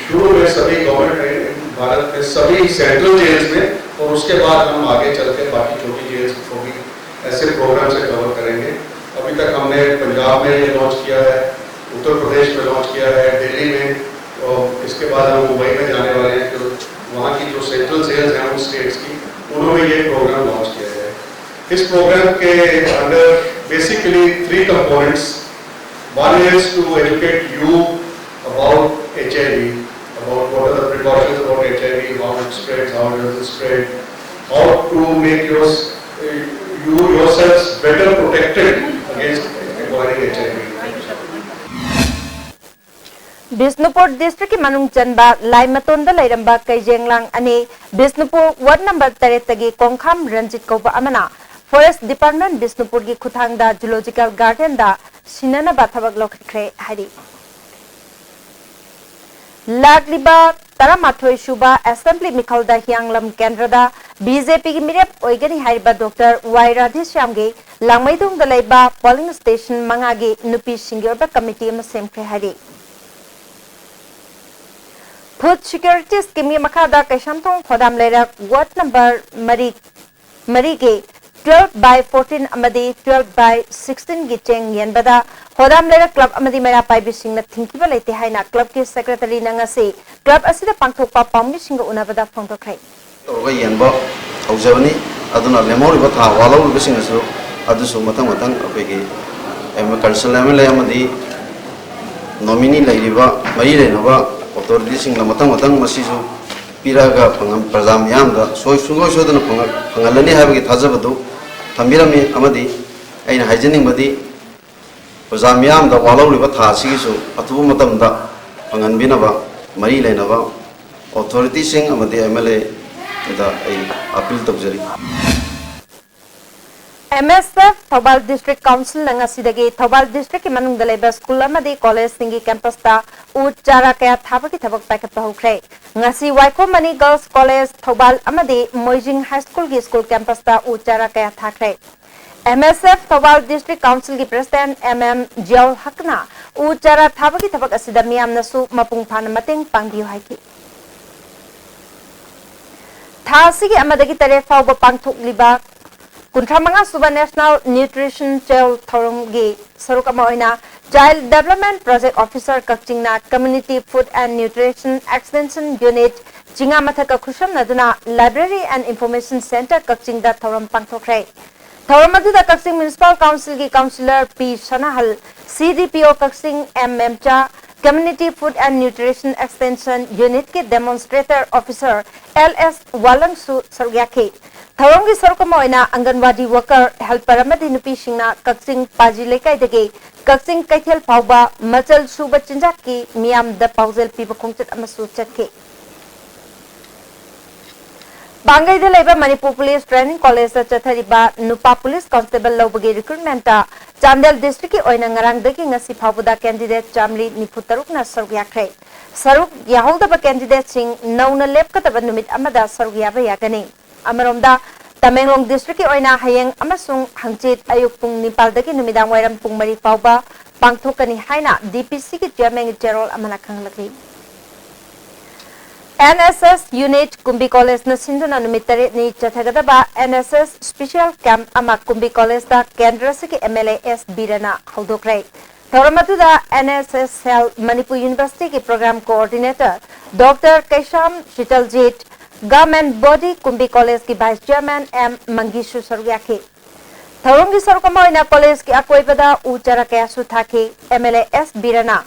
शुरू में सभी गवर्नमेंट, भारत में सभी सेंट्रल जेल्स में, और उसके बाद हम आगे चल के बाकी छोटी जेल्स को भी ऐसे प्रोग्राम से कवर करेंगे। अभी तक हमने पंजाब में ये लॉन्च किया है, उत्तर प्रदेश में लॉन्च किया है, दिल्ली में, और इसके बाद हम मुंबई में जाने वाले हैं। तो वहाँ की जो सेंट्रल जेल्स हैं उन स्टेट्स की, उन्होंने ये प्रोग्राम लॉन्च किया है। इस प्रोग्राम के under basically three components. One is to educate you about H I V, about what are the precautions about H I V, how it spreads, how it doesn't spread, how to make your, you yourselves better protected against acquiring H I V infection. Bishnupur districtꯀꯤ ꯃꯅꯨꯡ ꯆꯟꯕ ꯂꯥꯏꯃꯇꯣꯟꯗ ꯂꯩꯔꯝꯕ ꯀꯩꯖꯦꯡꯂꯥꯡ ꯑꯅꯤ, ꯕꯤꯁꯅꯨꯄꯨꯔ ward number ꯇꯔꯦꯠꯇꯒꯤ ꯀꯣꯡꯈꯥꯝ ꯔꯟꯖꯤꯠ ꯀꯧꯕ ꯑꯃꯅ Forest Department ꯕꯤꯁꯅꯨꯄꯨꯔꯒꯤ ꯈꯨꯠꯊꯥꯡꯗ Zoological Gardenꯗ ꯁꯤꯟꯅꯅꯕ ꯊꯕꯛ ꯂꯧꯈꯠꯈ꯭ꯔꯦ ꯍꯥꯏꯔꯤ꯫ ꯂꯥꯛꯂꯤꯕ ꯇꯔꯥꯃꯥꯊꯣꯏ ꯁꯨꯕ Assembly ꯃꯤꯈꯜꯗ ꯍꯤꯌꯥꯡꯂꯝ ꯀꯦꯟꯗ꯭ꯔꯗ BJPꯒꯤ ꯃꯤꯔꯦꯞ ꯑꯣꯏꯒꯅꯤ ꯍꯥꯏꯔꯤꯕ Doctor Y ꯔꯥꯙꯦꯁ꯭ꯌꯥꯝꯒꯤ ꯂꯥꯡꯃꯩꯗꯣꯡꯗ ꯂꯩꯕ polling station ꯃꯉꯥꯒꯤ ꯅꯨꯄꯤꯁꯤꯡꯒꯤ ꯑꯣꯏꯕ committee ꯑꯃ ꯁꯦꯝꯈ꯭ꯔꯦ ꯍꯥꯏꯔꯤ꯫ Food Security Schemeꯒꯤ ꯃꯈꯥꯗ ꯀꯩꯁꯥꯝꯊꯣꯡ ꯈꯣꯗꯥꯝ ꯂꯩꯔꯛ ward number ꯃꯔꯤ, ꯃꯔꯤꯒꯤ twelve by fourteen ꯑꯃꯗꯤ twelve by sixteenꯒꯤ ꯆꯦꯡ ꯌꯦꯟꯕꯗ ꯈꯣꯗꯥꯝ ꯂꯩꯔꯛ club ꯑꯃꯗꯤ ꯃꯩꯔꯥ ꯄꯥꯏꯕꯤꯁꯤꯡꯅ ꯊꯤꯡꯈꯤꯕ ꯂꯩꯇꯦ ꯍꯥꯏꯅ clubꯀꯤ secretaryꯅ ꯉꯁꯤ club ꯑꯁꯤꯗ ꯄꯥꯡꯊꯣꯛꯄ ꯄꯥꯎꯃꯤꯁꯤꯡꯒ ꯎꯅꯕꯗ ꯐꯣꯡꯗꯣꯛꯈ꯭ꯔꯦ꯫ ꯇꯧꯔꯒ ꯌꯦꯟꯕ ꯍꯧꯖꯕꯅꯤ꯫ ꯑꯗꯨꯅ ꯂꯦꯝꯍꯧꯔꯤꯕ ꯊꯥ ꯋꯥꯠꯍꯧꯔꯤꯕꯁꯤꯡ ꯑꯁꯨ ꯑꯗꯨꯁꯨ ꯃꯊꯪ ꯃꯊꯪ ꯑꯩꯈꯣꯏꯒꯤ constitutional MLA ꯑꯃꯗꯤ nominee ꯂꯩꯔꯤꯕ ꯃꯔꯤ ꯂꯩꯅꯕ authorityꯁꯤꯡꯅ ꯃꯊꯪ ꯃꯊꯪ ꯃꯁꯤꯁꯨ ꯄꯤꯔꯛꯑꯒ ꯐꯪꯍꯟ-, ꯄ꯭ꯔꯖꯥ ꯃꯤꯌꯥꯝꯗ ꯁꯣꯏ-, ꯁꯨꯡꯁꯣꯏ ꯁꯣꯏꯗꯅ ꯐꯪꯍ-, ꯐꯪꯍꯜꯂꯅꯤ ꯍꯥꯏꯕꯒꯤ ꯊꯥꯖꯕꯗꯨ ꯊꯝꯕꯤꯔꯝꯃꯤ꯫ ꯑꯃꯗꯤ ꯑꯩꯅ ꯍꯥꯏꯖꯅꯤꯡꯕꯗꯤ ꯄ꯭ꯔꯖꯥ ꯃꯤꯌꯥꯝꯗ ꯋꯥꯠꯍꯧꯔꯤꯕ ꯊꯥ ꯑꯁꯤꯒꯤꯁꯨ ꯑꯊꯨꯕ ꯃꯇꯝꯗ ꯐꯪꯍꯟꯕꯤꯅꯕ ꯃꯔꯤ ꯂꯩꯅꯕ authorityꯁꯤꯡ ꯑꯃꯗꯤ MLA ꯑꯩ ꯑꯄꯤꯜ ꯇꯧꯖꯔꯤ꯫ ꯑꯦꯝ ꯑꯦꯁ ꯑꯦꯐ ꯊꯧꯕꯥꯜ ꯗꯤꯁꯇ꯭ꯔꯤꯛ ꯀꯥꯎꯟꯁꯤꯜꯅ ꯉꯁꯤꯗꯒꯤ ꯊꯧꯕꯥꯜ ꯗꯤꯁꯇ꯭ꯔꯤꯛꯀꯤ ꯃꯅꯨꯡꯗ ꯂꯩꯕ ꯁ꯭ꯀꯨꯜ ꯑꯃꯗꯤ ꯀꯣꯂꯦꯖꯁꯤꯡꯒꯤ ꯀꯦꯝꯄꯁꯇ ꯎ ꯆꯥꯔꯥ ꯀꯌꯥ ꯊꯥꯕꯒꯤ ꯊꯕꯛ ꯄꯥꯏꯈꯠꯄ ꯍꯧꯈ꯭ꯔꯦ꯫ ꯉꯁꯤ ꯋꯥꯏꯈꯣꯝ ꯃꯅꯤ ꯒꯔꯜꯁ ꯀꯣꯂꯦꯖ ꯊꯧꯕꯥꯜ ꯑꯃꯗꯤ ꯃꯣꯏꯖꯤꯡ ꯍꯥꯏ ꯁ꯭ꯀꯨꯜꯒꯤ ꯁ꯭ꯀꯨꯜ ꯀꯦꯝꯄꯁꯇ ꯎ ꯆꯥꯔꯥ ꯀꯌꯥ ꯊꯥꯈ꯭ꯔꯦ꯫ ꯑꯦꯝ ꯑꯦꯁ ꯑꯦꯐ ꯊꯧꯕꯥꯜ ꯗꯤꯁꯇ꯭ꯔꯤꯛ ꯀꯥꯎꯟꯁꯤꯜꯒꯤ ꯄ꯭ꯔꯁꯤꯗꯦꯟꯠ ꯑꯦꯝ ꯑꯦꯝ ꯖꯤꯌꯥꯎꯜ ꯍꯛꯅ ꯎ ꯆꯥꯔꯥ ꯊꯥꯕꯒꯤ ꯊꯕꯛ ꯑꯁꯤꯗ ꯃꯤꯌꯥꯝꯅꯁꯨ ꯃꯄꯨꯡ ꯐꯥꯅ ꯃꯇꯦꯡ ꯄꯥꯡꯕꯤꯌꯨ ꯍꯥꯏꯈꯤ꯫ ꯊꯥ ꯑꯁꯤꯒꯤ ꯑꯃꯗꯒꯤ ꯇꯔꯦꯠ ꯐꯥꯎꯕ ꯄꯥꯡꯊꯣꯛꯂꯤꯕ ꯀꯨꯟꯊ꯭ꯔꯥ ꯃꯉꯥ ꯁꯨꯕ National Nutrition Child ꯊꯧꯔꯝꯒꯤ ꯁꯔꯨꯛ ꯑꯃ ꯑꯣꯏꯅ Child Development Project Officer ꯀꯛꯆꯤꯡꯅ Community Food and Nutrition Extension Unit ꯆꯤꯉꯥ ꯃꯊꯛꯀ ꯈꯨꯠꯁꯝꯅꯗꯨꯅ Library and Information Centre ꯀꯛꯆꯤꯡꯗ ꯊꯧꯔꯝ ꯄꯥꯡꯊꯣꯛꯈ꯭ꯔꯦ꯫ ꯊꯧꯔꯝ ꯑꯗꯨꯗ ꯀꯛꯆꯤꯡ ꯃ꯭ꯌꯨꯅꯤꯁꯤꯄꯥꯜ ꯀꯥꯎꯟꯁꯤꯜꯒꯤ ꯀꯥꯎꯟꯁꯤꯂꯔ ꯄꯤ ꯁꯅꯥꯍꯜ, ꯁꯤ D P O Kakching M Memcha, Community Food and Nutrition Extension Unit ꯀꯤ Demonstrator Officer ꯑꯦꯜ ꯑꯦꯁ ꯋꯥꯂꯪꯁꯨ ꯁꯔꯨꯛ ꯌꯥꯈꯤ꯫ ꯊꯧꯔꯝꯒꯤ ꯁꯔꯨꯛ ꯑꯃ ꯑꯣꯏꯅ ꯑꯪꯒꯟꯋꯥꯗꯤ ꯋꯥꯀꯔ, ꯍꯦꯜꯄꯔ ꯑꯃꯗꯤ ꯅꯨꯄꯤꯁꯤꯡꯅ ꯀꯛꯆꯤꯡ ꯄꯥꯖꯤ ꯂꯩꯀꯥꯏꯗꯒꯤ ꯀꯛꯆꯤꯡ ꯀꯩꯊꯦꯜ ꯐꯥꯎꯕ ꯃꯆꯜ ꯁꯨꯕ ꯆꯤꯟꯖꯥꯛꯀꯤ ꯃꯤꯌꯥꯝꯗ ꯄꯥꯎꯖꯦꯜ ꯄꯤꯕ ꯈꯣꯡꯆꯠ ꯑꯃꯁꯨ ꯆꯠꯈꯤ꯫ ꯄꯥꯡꯒꯩꯗ ꯂꯩꯕ ꯃꯅꯤꯄꯨꯔ ꯄꯨꯂꯤꯁ ꯇ꯭ꯔꯦꯅꯤꯡ ꯀꯣꯂꯦꯖꯇ ꯆꯠꯊꯔꯤꯕ ꯅꯨꯄꯥ ꯄꯨꯂꯤꯁ ꯀꯣꯟꯁꯇꯦꯕꯜ ꯂꯧꯕꯒꯤ ꯔꯤꯀ꯭ꯔꯨꯠꯃꯦꯟꯇ ꯆꯥꯟꯗꯦꯜ ꯗꯤꯁꯇ꯭ꯔꯤꯛꯀꯤ ꯑꯣꯏꯅ ꯉꯔꯥꯡꯗꯒꯤ ꯉꯁꯤ ꯐꯥꯎꯕꯗ ꯀꯦꯟꯗꯤꯗꯦꯠ ꯆꯥꯃꯔꯤ ꯅꯤꯐꯨ ꯇꯔꯨꯛꯅ ꯁꯔꯨꯛ ꯌꯥꯈ꯭ꯔꯦ꯫ ꯁꯔꯨꯛ ꯌꯥꯍꯧꯗꯕ ꯀꯦꯟꯗꯤꯗꯦꯠꯁꯤꯡ ꯅꯧꯅ ꯂꯦꯞꯀꯗꯕ ꯅꯨꯃꯤꯠ ꯑꯃꯗ ꯁꯔꯨꯛ ꯌꯥꯕ ꯌꯥꯒꯅꯤ꯫ ꯑꯃꯔꯣꯝꯗ, ꯇꯃꯦꯡꯂꯣꯡ ꯗꯤꯁꯇ꯭ꯔꯤꯛꯀꯤ ꯑꯣꯏꯅ ꯍꯌꯦꯡ ꯑꯃꯁꯨꯡ ꯍꯪꯆꯤꯠ ꯑꯌꯨꯛ ꯄꯨꯡ ꯅꯤꯄꯥꯜꯗꯒꯤ ꯅꯨꯃꯤꯗꯥꯡ ꯋꯥꯏꯔꯝ ꯄꯨꯡ ꯃꯔꯤ ꯐꯥꯎꯕ ꯄꯥꯡꯊꯣꯛꯀꯅꯤ ꯍꯥꯏꯅ ꯗꯤ ꯄꯤ ꯁꯤꯒꯤ ꯆꯤꯌꯔꯃꯦꯟꯒꯤ ꯆꯦꯔꯣꯜ ꯑꯃꯅ ꯈꯪꯍꯜꯂꯛꯂꯤ꯫ ꯑꯦꯟ ꯑꯦꯁ ꯑꯦꯁ ꯌꯨꯅꯤꯠ ꯀꯨꯝꯕꯤ ꯀꯣꯂꯦꯖꯅ ꯁꯤꯟꯗꯨꯅ ꯅꯨꯃꯤꯠ ꯇꯔꯦꯠꯅꯤ ꯆꯠꯊꯒꯗꯕ N S S special camp ꯑꯃ ꯀꯨꯝꯕꯤ ꯀꯣꯂꯦꯖꯇ ꯀꯦꯟꯗ꯭ꯔ ꯑꯁꯤꯒꯤ ꯑꯦꯝ ꯑꯦꯜ ꯑꯦ ꯑꯦꯁ ꯕꯤꯔꯦꯟꯅ ꯍꯧꯗꯣꯛꯈ꯭ꯔꯦ꯫ ꯊꯧꯔꯝ ꯑꯗꯨꯗ and S S cell Manipur ꯌꯨꯅꯤꯚꯔꯁꯤꯇꯤꯒꯤ programme coordinator doctor Keisham Sitaljit, government body Kumbi ꯀꯣꯂꯦꯖꯀꯤ ꯚꯥꯏꯁ ꯆꯤꯌꯔꯃꯦꯟ ꯑꯦꯝ ꯃꯪꯒꯤꯁꯨ ꯁꯔꯨꯛ ꯌꯥꯈꯤ꯫ ꯊꯧꯔꯝꯒꯤ ꯁꯔꯨꯛ ꯑꯃ ꯑꯣꯏꯅ ꯀꯣꯂꯦꯖꯀꯤ ꯑꯀꯣꯏꯕꯗ ꯎ ꯆꯥꯔꯥ ꯀꯌꯥꯁꯨ ꯊꯥꯈꯤ꯫ ꯑꯦꯝ ꯑꯦꯜ ꯑꯦ ꯑꯦꯁ ꯕꯤꯔꯦꯟꯅ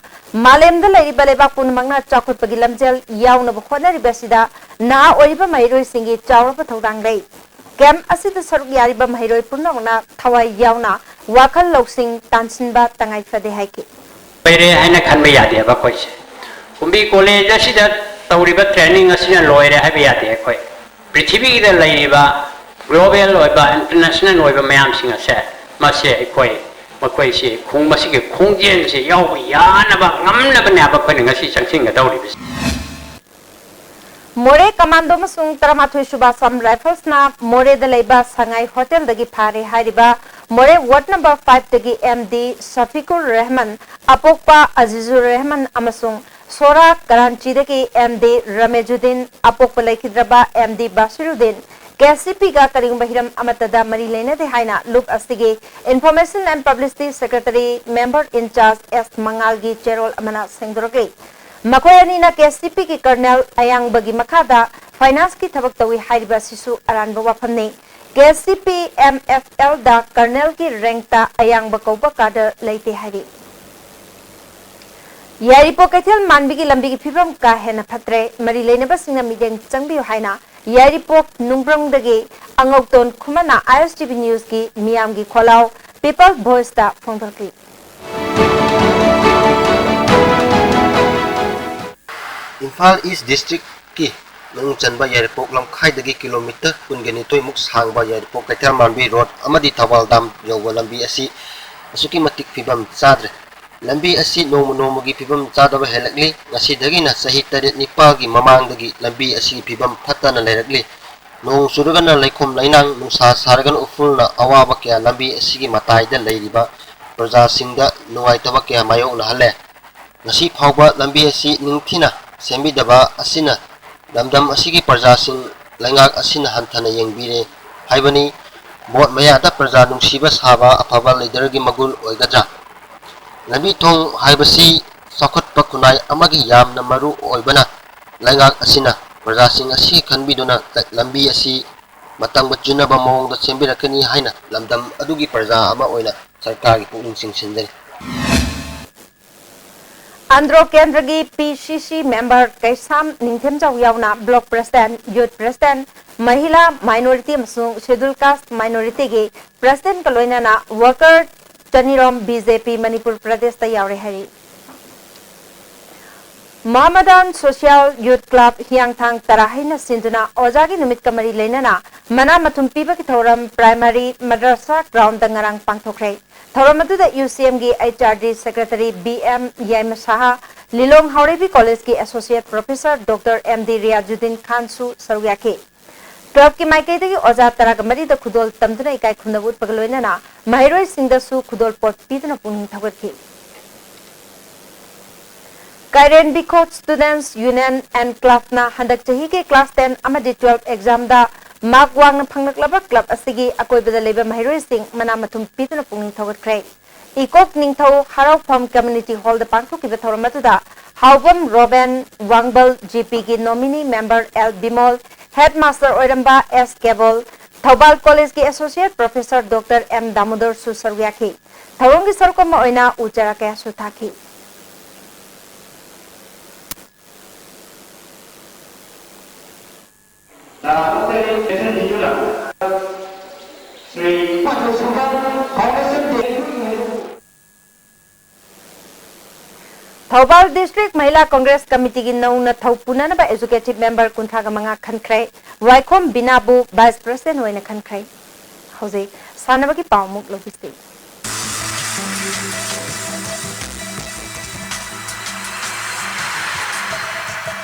ꯃꯥꯂꯦꯝꯗ ꯂꯩꯔꯤꯕ ꯂꯩꯕꯥꯛ ꯄꯨꯝꯅꯃꯛꯅ ꯆꯥꯎꯈꯠꯄꯒꯤ ꯂꯝꯖꯦꯜ ꯌꯥꯎꯅꯕ ꯍꯣꯠꯅꯔꯤꯕ ꯑꯁꯤꯗ ꯅꯍꯥ ꯑꯣꯏꯔꯤꯕ ꯃꯍꯩꯔꯣꯏꯁꯤꯡꯒꯤ ꯆꯥꯎꯔꯕ ꯊꯧꯗꯥꯡ ꯂꯩ꯫ ꯀꯦꯝꯞ ꯑꯁꯤꯗ ꯁꯔꯨꯛ ꯌꯥꯔꯤꯕ ꯃꯍꯩꯔꯣꯏ ꯄꯨꯝꯅꯃꯛꯅ ꯊꯋꯥꯏ ꯌꯥꯎꯅ ꯋꯥꯈꯜ ꯂꯧꯁꯤꯡ ꯇꯥꯟꯁꯤꯟꯕ ꯇꯉꯥꯏ ꯐꯗꯦ ꯍꯥꯏꯈꯤ꯫ ꯂꯣꯏꯔꯦ ꯍꯥꯏꯅ ꯈꯟꯕ ꯌꯥꯗꯦꯕ ꯑꯩꯈꯣꯏꯁꯦ꯫ ꯀꯨꯝꯕꯤ ꯀꯣꯂꯦꯖ ꯑꯁꯤꯗ ꯇꯧꯔꯤꯕ ꯇ꯭ꯔꯦꯅꯤꯡ ꯑꯁꯤꯅ ꯂꯣꯏꯔꯦ ꯍꯥꯏꯕ ꯌꯥꯗꯦ꯫ ꯑꯩꯈꯣꯏ ꯄ꯭ꯔꯤꯊꯤꯕꯤꯗ ꯂꯩꯔꯤꯕ global ꯑꯣꯏꯕ, international ꯑꯣꯏꯕ ꯃꯌꯥꯝꯁꯤꯡ ꯑꯁꯦ, ꯃꯁꯦ ꯑꯩꯈꯣꯏ, ꯃꯈꯣꯏꯁꯤ ꯈꯣꯡ-, ꯃꯁꯤꯒꯤ ꯈꯣꯡꯖꯦꯜꯁꯤ ꯌꯥꯎꯕ ꯌꯥꯅꯕ ꯉꯝꯅꯕꯅꯦꯕ ꯑꯩꯈꯣꯏꯅ ꯉꯁꯤ ꯆꯪꯁꯤꯟꯒꯗꯧꯔꯤꯕꯁꯤ꯫ ꯃꯣꯔꯦ ꯀꯃꯥꯟꯗꯣ ꯑꯃꯁꯨꯡ ꯇꯔꯥꯃꯥꯊꯣꯏ ꯁꯨꯕ ꯑꯁꯥꯝ ꯔꯥꯏꯐꯜꯁꯅ ꯃꯣꯔꯦꯗ ꯂꯩꯕ ꯁꯉꯥꯏ ꯍꯣꯇꯦꯜꯗꯒꯤ ꯐꯥꯔꯦ ꯍꯥꯏꯔꯤꯕ ꯃꯣꯔꯦ ꯋꯥꯔꯗ ꯅꯝꯕꯔ ꯐꯥꯏꯚꯇꯒꯤ ꯑꯦꯝ ꯗꯤ ꯁꯐꯤꯀꯨꯔ ꯔꯦꯍꯃꯟ, ꯑꯄꯣꯛꯄ ꯑꯖꯤꯖꯨꯔ ꯔꯦꯍꯃꯟ ꯑꯃꯁꯨꯡ ꯁꯣꯔꯥ ꯀꯔꯥꯟꯆꯤꯗꯒꯤ ꯑꯦꯝ ꯗꯤ ꯔꯃꯦꯖꯨꯗꯤꯟ, ꯑꯄꯣꯛꯄ ꯂꯩꯈꯤꯗ꯭ꯔꯕ ꯑꯦꯝ ꯗꯤ ꯕꯥꯁꯤꯔꯨꯗꯤꯟ, ꯀꯦ ꯑꯦꯁ ꯁꯤ ꯄꯤꯒ ꯀꯔꯤꯒꯨꯝꯕ ꯍꯤꯔꯝ ꯑꯃꯠꯇꯗ ꯃꯔꯤ ꯂꯩꯅꯗꯦ ꯍꯥꯏꯅ ꯂꯨꯞ ꯑꯁꯤꯒꯤ Information and Publicity Secretary, Member in Charge ꯑꯦꯁ ꯃꯉꯥꯜꯒꯤ ꯆꯦꯔꯣꯜ ꯑꯃꯅ ꯁꯦꯡꯗꯣꯔꯛꯂꯤ꯫ ꯃꯈꯣꯏ ꯑꯅꯤꯅ ꯀꯦ ꯑꯦꯁ ꯁꯤ ꯄꯤꯒꯤ ꯀꯔꯅꯦꯜ ꯑꯌꯥꯡꯕꯒꯤ ꯃꯈꯥꯗ ꯐꯥꯏꯅꯥꯟꯁꯀꯤ ꯊꯕꯛ ꯇꯧꯏ ꯍꯥꯏꯔꯤꯕ ꯑꯁꯤꯁꯨ ꯑꯔꯥꯟꯕ ꯋꯥꯐꯝꯅꯤ꯫ ꯀꯦ S C P M F ꯑꯦꯜꯗ ꯀꯔꯅꯦꯜꯒꯤ ꯔꯦꯡꯛꯇ ꯑꯌꯥꯡꯕ ꯀꯧꯕ ꯀꯥꯗꯔ ꯂꯩꯇꯦ ꯍꯥꯏꯔꯤ꯫ ꯌꯥꯏꯔꯤꯄꯣꯛ ꯀꯩꯊꯦꯜ ꯃꯥꯟꯕꯤꯒꯤ ꯂꯝꯕꯤꯒꯤ ꯐꯤꯕꯝ ꯀꯥ ꯍꯦꯟꯅ ꯐꯠꯇ꯭ꯔꯦ꯫ ꯃꯔꯤ ꯂꯩꯅꯕꯁꯤꯡꯅ ꯃꯤꯠꯌꯦꯡ ꯆꯪꯕꯤꯌꯨ ꯍꯥꯏꯅ ꯌꯥꯏꯔꯤꯄꯣꯛ ꯅꯨꯡꯕ꯭ꯔꯪꯗꯒꯤ ꯑꯉꯧꯇꯣꯟ ꯈꯨꯃꯟꯅ ꯑꯥꯏ ꯑꯦꯁ ꯇꯤ ꯚꯤ ꯅ꯭ꯌꯨꯁꯀꯤ ꯃꯤꯌꯥꯝꯒꯤ ꯈꯣꯜꯂꯥꯎ ꯄꯤꯄꯜ ꯚꯣꯏꯁꯇ ꯐꯣꯡꯗꯣꯔꯛꯂꯤ꯫ ꯏꯝꯐꯥꯜ ꯏꯁ ꯗꯤꯁꯇ꯭ꯔꯤꯛꯀꯤ ꯃꯅꯨꯡ ꯆꯟꯕ ꯌꯥꯏꯔꯤꯄꯣꯛ ꯂꯝꯈꯥꯏꯗꯒꯤ ꯀꯤꯂꯣꯃꯤꯇꯔ ꯀꯨꯟꯒ ꯅꯤꯊꯣꯏꯃꯨꯛ ꯁꯥꯡꯕ ꯌꯥꯏꯔꯤꯄꯣꯛ ꯀꯩꯊꯦꯜ ꯃꯥꯟꯕꯤ ꯔꯣꯗ ꯑꯃꯗꯤ ꯊꯧꯕꯥꯜ ꯗꯥꯝ ꯌꯧꯕ ꯂꯝꯕꯤ ꯑꯁꯤ ꯑꯁꯨꯛꯀꯤ ꯃꯇꯤꯛ ꯐꯤꯕꯝ ꯆꯥꯗ꯭ꯔꯦ꯫ ꯂꯝꯕꯤ ꯑꯁꯤ ꯅꯣꯡꯃ ꯅꯣꯡꯃꯒꯤ ꯐꯤꯕꯝ ꯆꯥꯗꯕ ꯍꯦꯜꯂꯛꯂꯤ꯫ ꯉꯁꯤꯗꯒꯤꯅ ꯆꯍꯤ ꯇꯔꯦꯠ ꯅꯤꯄꯥꯜꯒꯤ ꯃꯃꯥꯡꯗꯒꯤ ꯂꯝꯕꯤ ꯑꯁꯤꯒꯤ ꯐꯤꯕꯝ ꯐꯠꯇꯅ ꯂꯩꯔꯛꯂꯤ꯫ ꯅꯣꯡ ꯆꯨꯔꯒꯅ ꯂꯩꯈꯣꯝ ꯂꯩꯅꯥꯡ, ꯅꯨꯡꯁꯥ ꯁꯥꯔꯒꯅ ꯎꯐꯨꯜꯅ ꯑꯋꯥꯕ ꯀꯌꯥ ꯂꯝꯕꯤ ꯑꯁꯤꯒꯤ ꯃꯇꯥꯏꯗ ꯂꯩꯔꯤꯕ ꯄ꯭ꯔꯖꯥꯁꯤꯡꯗ ꯅꯨꯡꯉꯥꯏꯇꯕ ꯀꯌꯥ ꯃꯥꯌꯣꯛꯅꯍꯜꯂꯦ꯫ ꯉꯁꯤ ꯐꯥꯎꯕ ꯂꯝꯕꯤ ꯑꯁꯤ ꯅꯤꯡꯊꯤꯅ ꯁꯦꯝꯕꯤꯗꯕ ꯑꯁꯤꯅ ꯂꯝꯗꯝ ꯑꯁꯤꯒꯤ ꯄ꯭ꯔꯖꯥꯁꯤꯡ ꯂꯩꯉꯥꯛ ꯑꯁꯤꯅ ꯍꯟꯊꯅ ꯌꯦꯡꯕꯤꯔꯦ ꯍꯥꯏꯕꯅꯤ꯫ ꯚꯣꯠ ꯃꯌꯥꯗ ꯄ꯭ꯔꯖꯥ ꯅꯨꯡꯁꯤꯕ ꯁꯥꯕ ꯑꯐꯕ ꯂꯤꯗꯔꯒꯤ ꯃꯒꯨꯟ ꯑꯣꯏꯒꯗ꯭ꯔꯥ? ꯂꯝꯕꯤ ꯊꯣꯡ ꯍꯥꯏꯕꯁꯤ ꯆꯥꯎꯈꯠꯄ ꯈꯨꯟꯅꯥꯏ ꯑꯃꯒꯤ ꯌꯥꯝꯅ ꯃꯔꯨ ꯑꯣꯏꯕꯅ, ꯂꯩꯉꯥꯛ ꯑꯁꯤꯅ ꯄ꯭ꯔꯖꯥꯁꯤꯡ ꯑꯁꯤ ꯈꯟꯕꯤꯗꯨꯅ ꯂꯝꯕꯤ ꯑꯁꯤ ꯃꯇꯝꯒ ꯆꯨꯅꯕ ꯃꯑꯣꯡꯗ ꯁꯦꯝꯕꯤꯔꯛꯀꯅꯤ ꯍꯥꯏꯅ ꯂꯝꯗꯝ ꯑꯗꯨꯒꯤ ꯄ꯭ꯔꯖꯥ ꯑꯃ ꯑꯣꯏꯅ ꯁꯔꯀꯥꯔꯒꯤ ꯄꯨꯛꯅꯤꯡ ꯆꯤꯡꯁꯤꯟꯖꯔꯤ꯫ ꯑꯟꯗ꯭ꯔꯣ ꯀꯦꯟꯗ꯭ꯔꯒꯤ ꯄꯤ ꯁꯤ ꯁꯤ ꯃꯦꯝꯕꯔ ꯀꯩꯁꯥꯝ ꯅꯤꯡꯊꯦꯝꯖꯥꯎ ꯌꯥꯎꯅ ꯕ꯭ꯂꯣꯛ ꯄ꯭ꯔꯦꯁꯤꯗꯦꯟꯠ, ꯌꯨꯊ ꯄ꯭ꯔꯦꯁꯤꯗꯦꯟꯠ, ꯃꯍꯤꯂꯥ ꯃꯥꯏꯅꯣꯔꯤꯇꯤ ꯑꯃꯁꯨꯡ ꯁꯦꯗ꯭ꯌꯨꯜ ꯀꯥꯁ꯭ꯠ ꯃꯥꯏꯅꯣꯔꯤꯇꯤꯒꯤ ꯄ꯭ꯔꯦꯁꯤꯗꯦꯟꯠꯀ ꯂꯣꯏꯅꯅ ꯋꯥꯔꯀꯔ ꯆꯅꯤꯔꯣꯝ ꯕꯤ ꯖꯦ ꯄꯤ ꯃꯅꯤꯄꯨꯔ ꯄ꯭ꯔꯗꯦꯁꯇ ꯌꯥꯎꯔꯦ ꯍꯥꯏꯔꯤ꯫ ꯃꯍꯃꯗꯥꯟ ꯁꯣꯁꯤꯌꯦꯜ ꯌꯨꯠ ꯀ꯭ꯂꯕ ꯍꯤꯌꯥꯡꯊꯥꯡ ꯇꯔꯥꯍꯩꯅ ꯁꯤꯟꯗꯨꯅ ꯑꯣꯖꯥꯒꯤ ꯅꯨꯃꯤꯠꯀ ꯃꯔꯤ ꯂꯩꯅꯅ ꯃꯅꯥ ꯃꯊꯨꯝ ꯄꯤꯕꯒꯤ ꯊꯧꯔꯝ ꯄ꯭ꯔꯥꯏꯃꯥꯔꯤ ꯃꯗ꯭ꯔꯁꯥ ꯒ꯭ꯔꯥꯎꯟꯗ ꯉꯔꯥꯡ ꯄꯥꯡꯊꯣꯛꯈ꯭ꯔꯦ꯫ ꯊꯧꯔꯝ ꯑꯗꯨꯗ ꯌꯨ ꯁꯤ ꯑꯦꯝꯒꯤ H R D secretary B M Yaimasa, Lilong Haoreibi ꯀꯣꯂꯦꯖꯀꯤ associate professor doctor M D Riyajuddin ꯈꯥꯟꯁꯨ ꯁꯔꯨꯛ ꯌꯥꯈꯤ꯫ ꯀ꯭ꯂꯕꯀꯤ ꯃꯥꯏꯀꯩꯗꯒꯤ ꯑꯣꯖꯥ ꯇꯔꯥꯒ ꯃꯔꯤꯗ ꯈꯨꯗꯣꯜ ꯇꯝꯗꯨꯅ ꯏꯀꯥꯏ ꯈꯨꯝꯅꯕ ꯎꯠꯄꯒ ꯂꯣꯏꯅꯅ ꯃꯍꯩꯔꯣꯏꯁꯤꯡꯗꯁꯨ ꯈꯨꯗꯣꯜ ꯄꯣꯠ ꯄꯤꯗꯨꯅ ꯄꯨꯛꯅꯤꯡ ꯊꯧꯒꯠꯈꯤ꯫ ꯀꯥꯏꯔꯦꯟ ꯕꯤꯈꯣꯠ ꯁ꯭ꯇꯨꯗꯦꯟꯠꯁ ꯌꯨꯅꯤꯌꯟ ꯑꯦꯟ ꯀ꯭ꯂꯕꯅ ꯍꯟꯗꯛ ꯆꯍꯤꯒꯤ ꯀ꯭ꯂꯥꯁ ꯇꯦꯟ ꯑꯃꯗꯤ ꯇꯨꯋꯦꯜꯐ ꯑꯦꯛꯖꯥꯝꯗ ꯃꯥꯔꯛ ꯋꯥꯡꯅ ꯐꯪꯂꯛꯂꯕ ꯀ꯭ꯂꯕ ꯑꯁꯤꯒꯤ ꯑꯀꯣꯏꯕꯗ ꯂꯩꯕ ꯃꯍꯩꯔꯣꯏꯁꯤꯡ ꯃꯅꯥ ꯃꯊꯨꯝ ꯄꯤꯗꯨꯅ ꯄꯨꯛꯅꯤꯡ ꯊꯧꯒꯠꯈ꯭ꯔꯦ꯫ ꯏꯀꯣꯛ ꯅꯤꯡꯊꯧ ꯍꯔꯥꯎꯐꯝ ꯀꯝꯃ꯭ꯌꯨꯅꯤꯇꯤ ꯍꯣꯜꯗ ꯄꯥꯡꯊꯣꯛꯈꯤꯕ ꯊꯧꯔꯝ ꯑꯗꯨꯗ ꯍꯥꯎꯕꯝ ꯔꯣꯕꯦꯟ, ꯋꯥꯡꯕꯜ ꯖꯤ ꯄꯤꯒꯤ ꯅꯣꯃꯤꯅꯤ ꯃꯦꯝꯕꯔ ꯑꯦꯜ ꯕꯤꯃꯣꯜ, ꯍꯦꯗꯃꯥꯁꯇꯔ ꯑꯣꯏꯔꯝꯕ ꯑꯦꯁ ꯀꯦꯕꯣꯜ, ꯊꯧꯕꯥꯜ ꯀꯣꯂꯦꯖꯀꯤ ꯑꯦꯁꯣꯁꯤꯌꯦꯠ ꯄ꯭ꯔꯣꯐꯦꯁꯔ ꯗꯣꯛꯇꯔ ꯑꯦꯝ ꯗꯥꯃꯣꯗꯔꯁꯨ ꯁꯔꯨꯛ ꯌꯥꯈꯤ꯫ ꯊꯧꯔꯝꯒꯤ ꯁꯔꯨꯛ ꯑꯃ ꯑꯣꯏꯅ ꯎ ꯆꯥꯔꯥ ꯀꯌꯥꯁꯨ ꯊꯥꯈꯤ꯫ ꯊꯧꯕꯥꯜ ꯗꯤꯁꯇ꯭ꯔꯤꯛ ꯃꯍꯤꯂꯥ ꯀꯪꯒ꯭ꯔꯦꯁ ꯀꯃꯤꯇꯤꯒꯤ ꯅꯧꯅ ꯊꯧ ꯄꯨꯅꯅꯕ ꯑꯦꯖꯨꯀꯦꯇꯤꯚ ꯃꯦꯝꯕꯔ ꯀꯨꯟꯊ꯭ꯔꯥꯒ ꯃꯉꯥ ꯈꯟꯈ꯭ꯔꯦ꯫ ꯋꯥꯏꯈꯣꯝ ꯕꯤꯅꯥꯕꯨ ꯚꯥꯏꯁ ꯄ꯭ꯔꯦꯁꯤꯗꯦꯟꯠ ꯑꯣꯏꯅ ꯈꯟꯈ꯭ꯔꯦ꯫ ꯍꯧꯖꯤꯛ ꯁꯥꯟꯅꯕꯒꯤ ꯄꯥꯎ ꯑꯃꯨꯛ ꯂꯧꯕꯤꯁꯤ꯫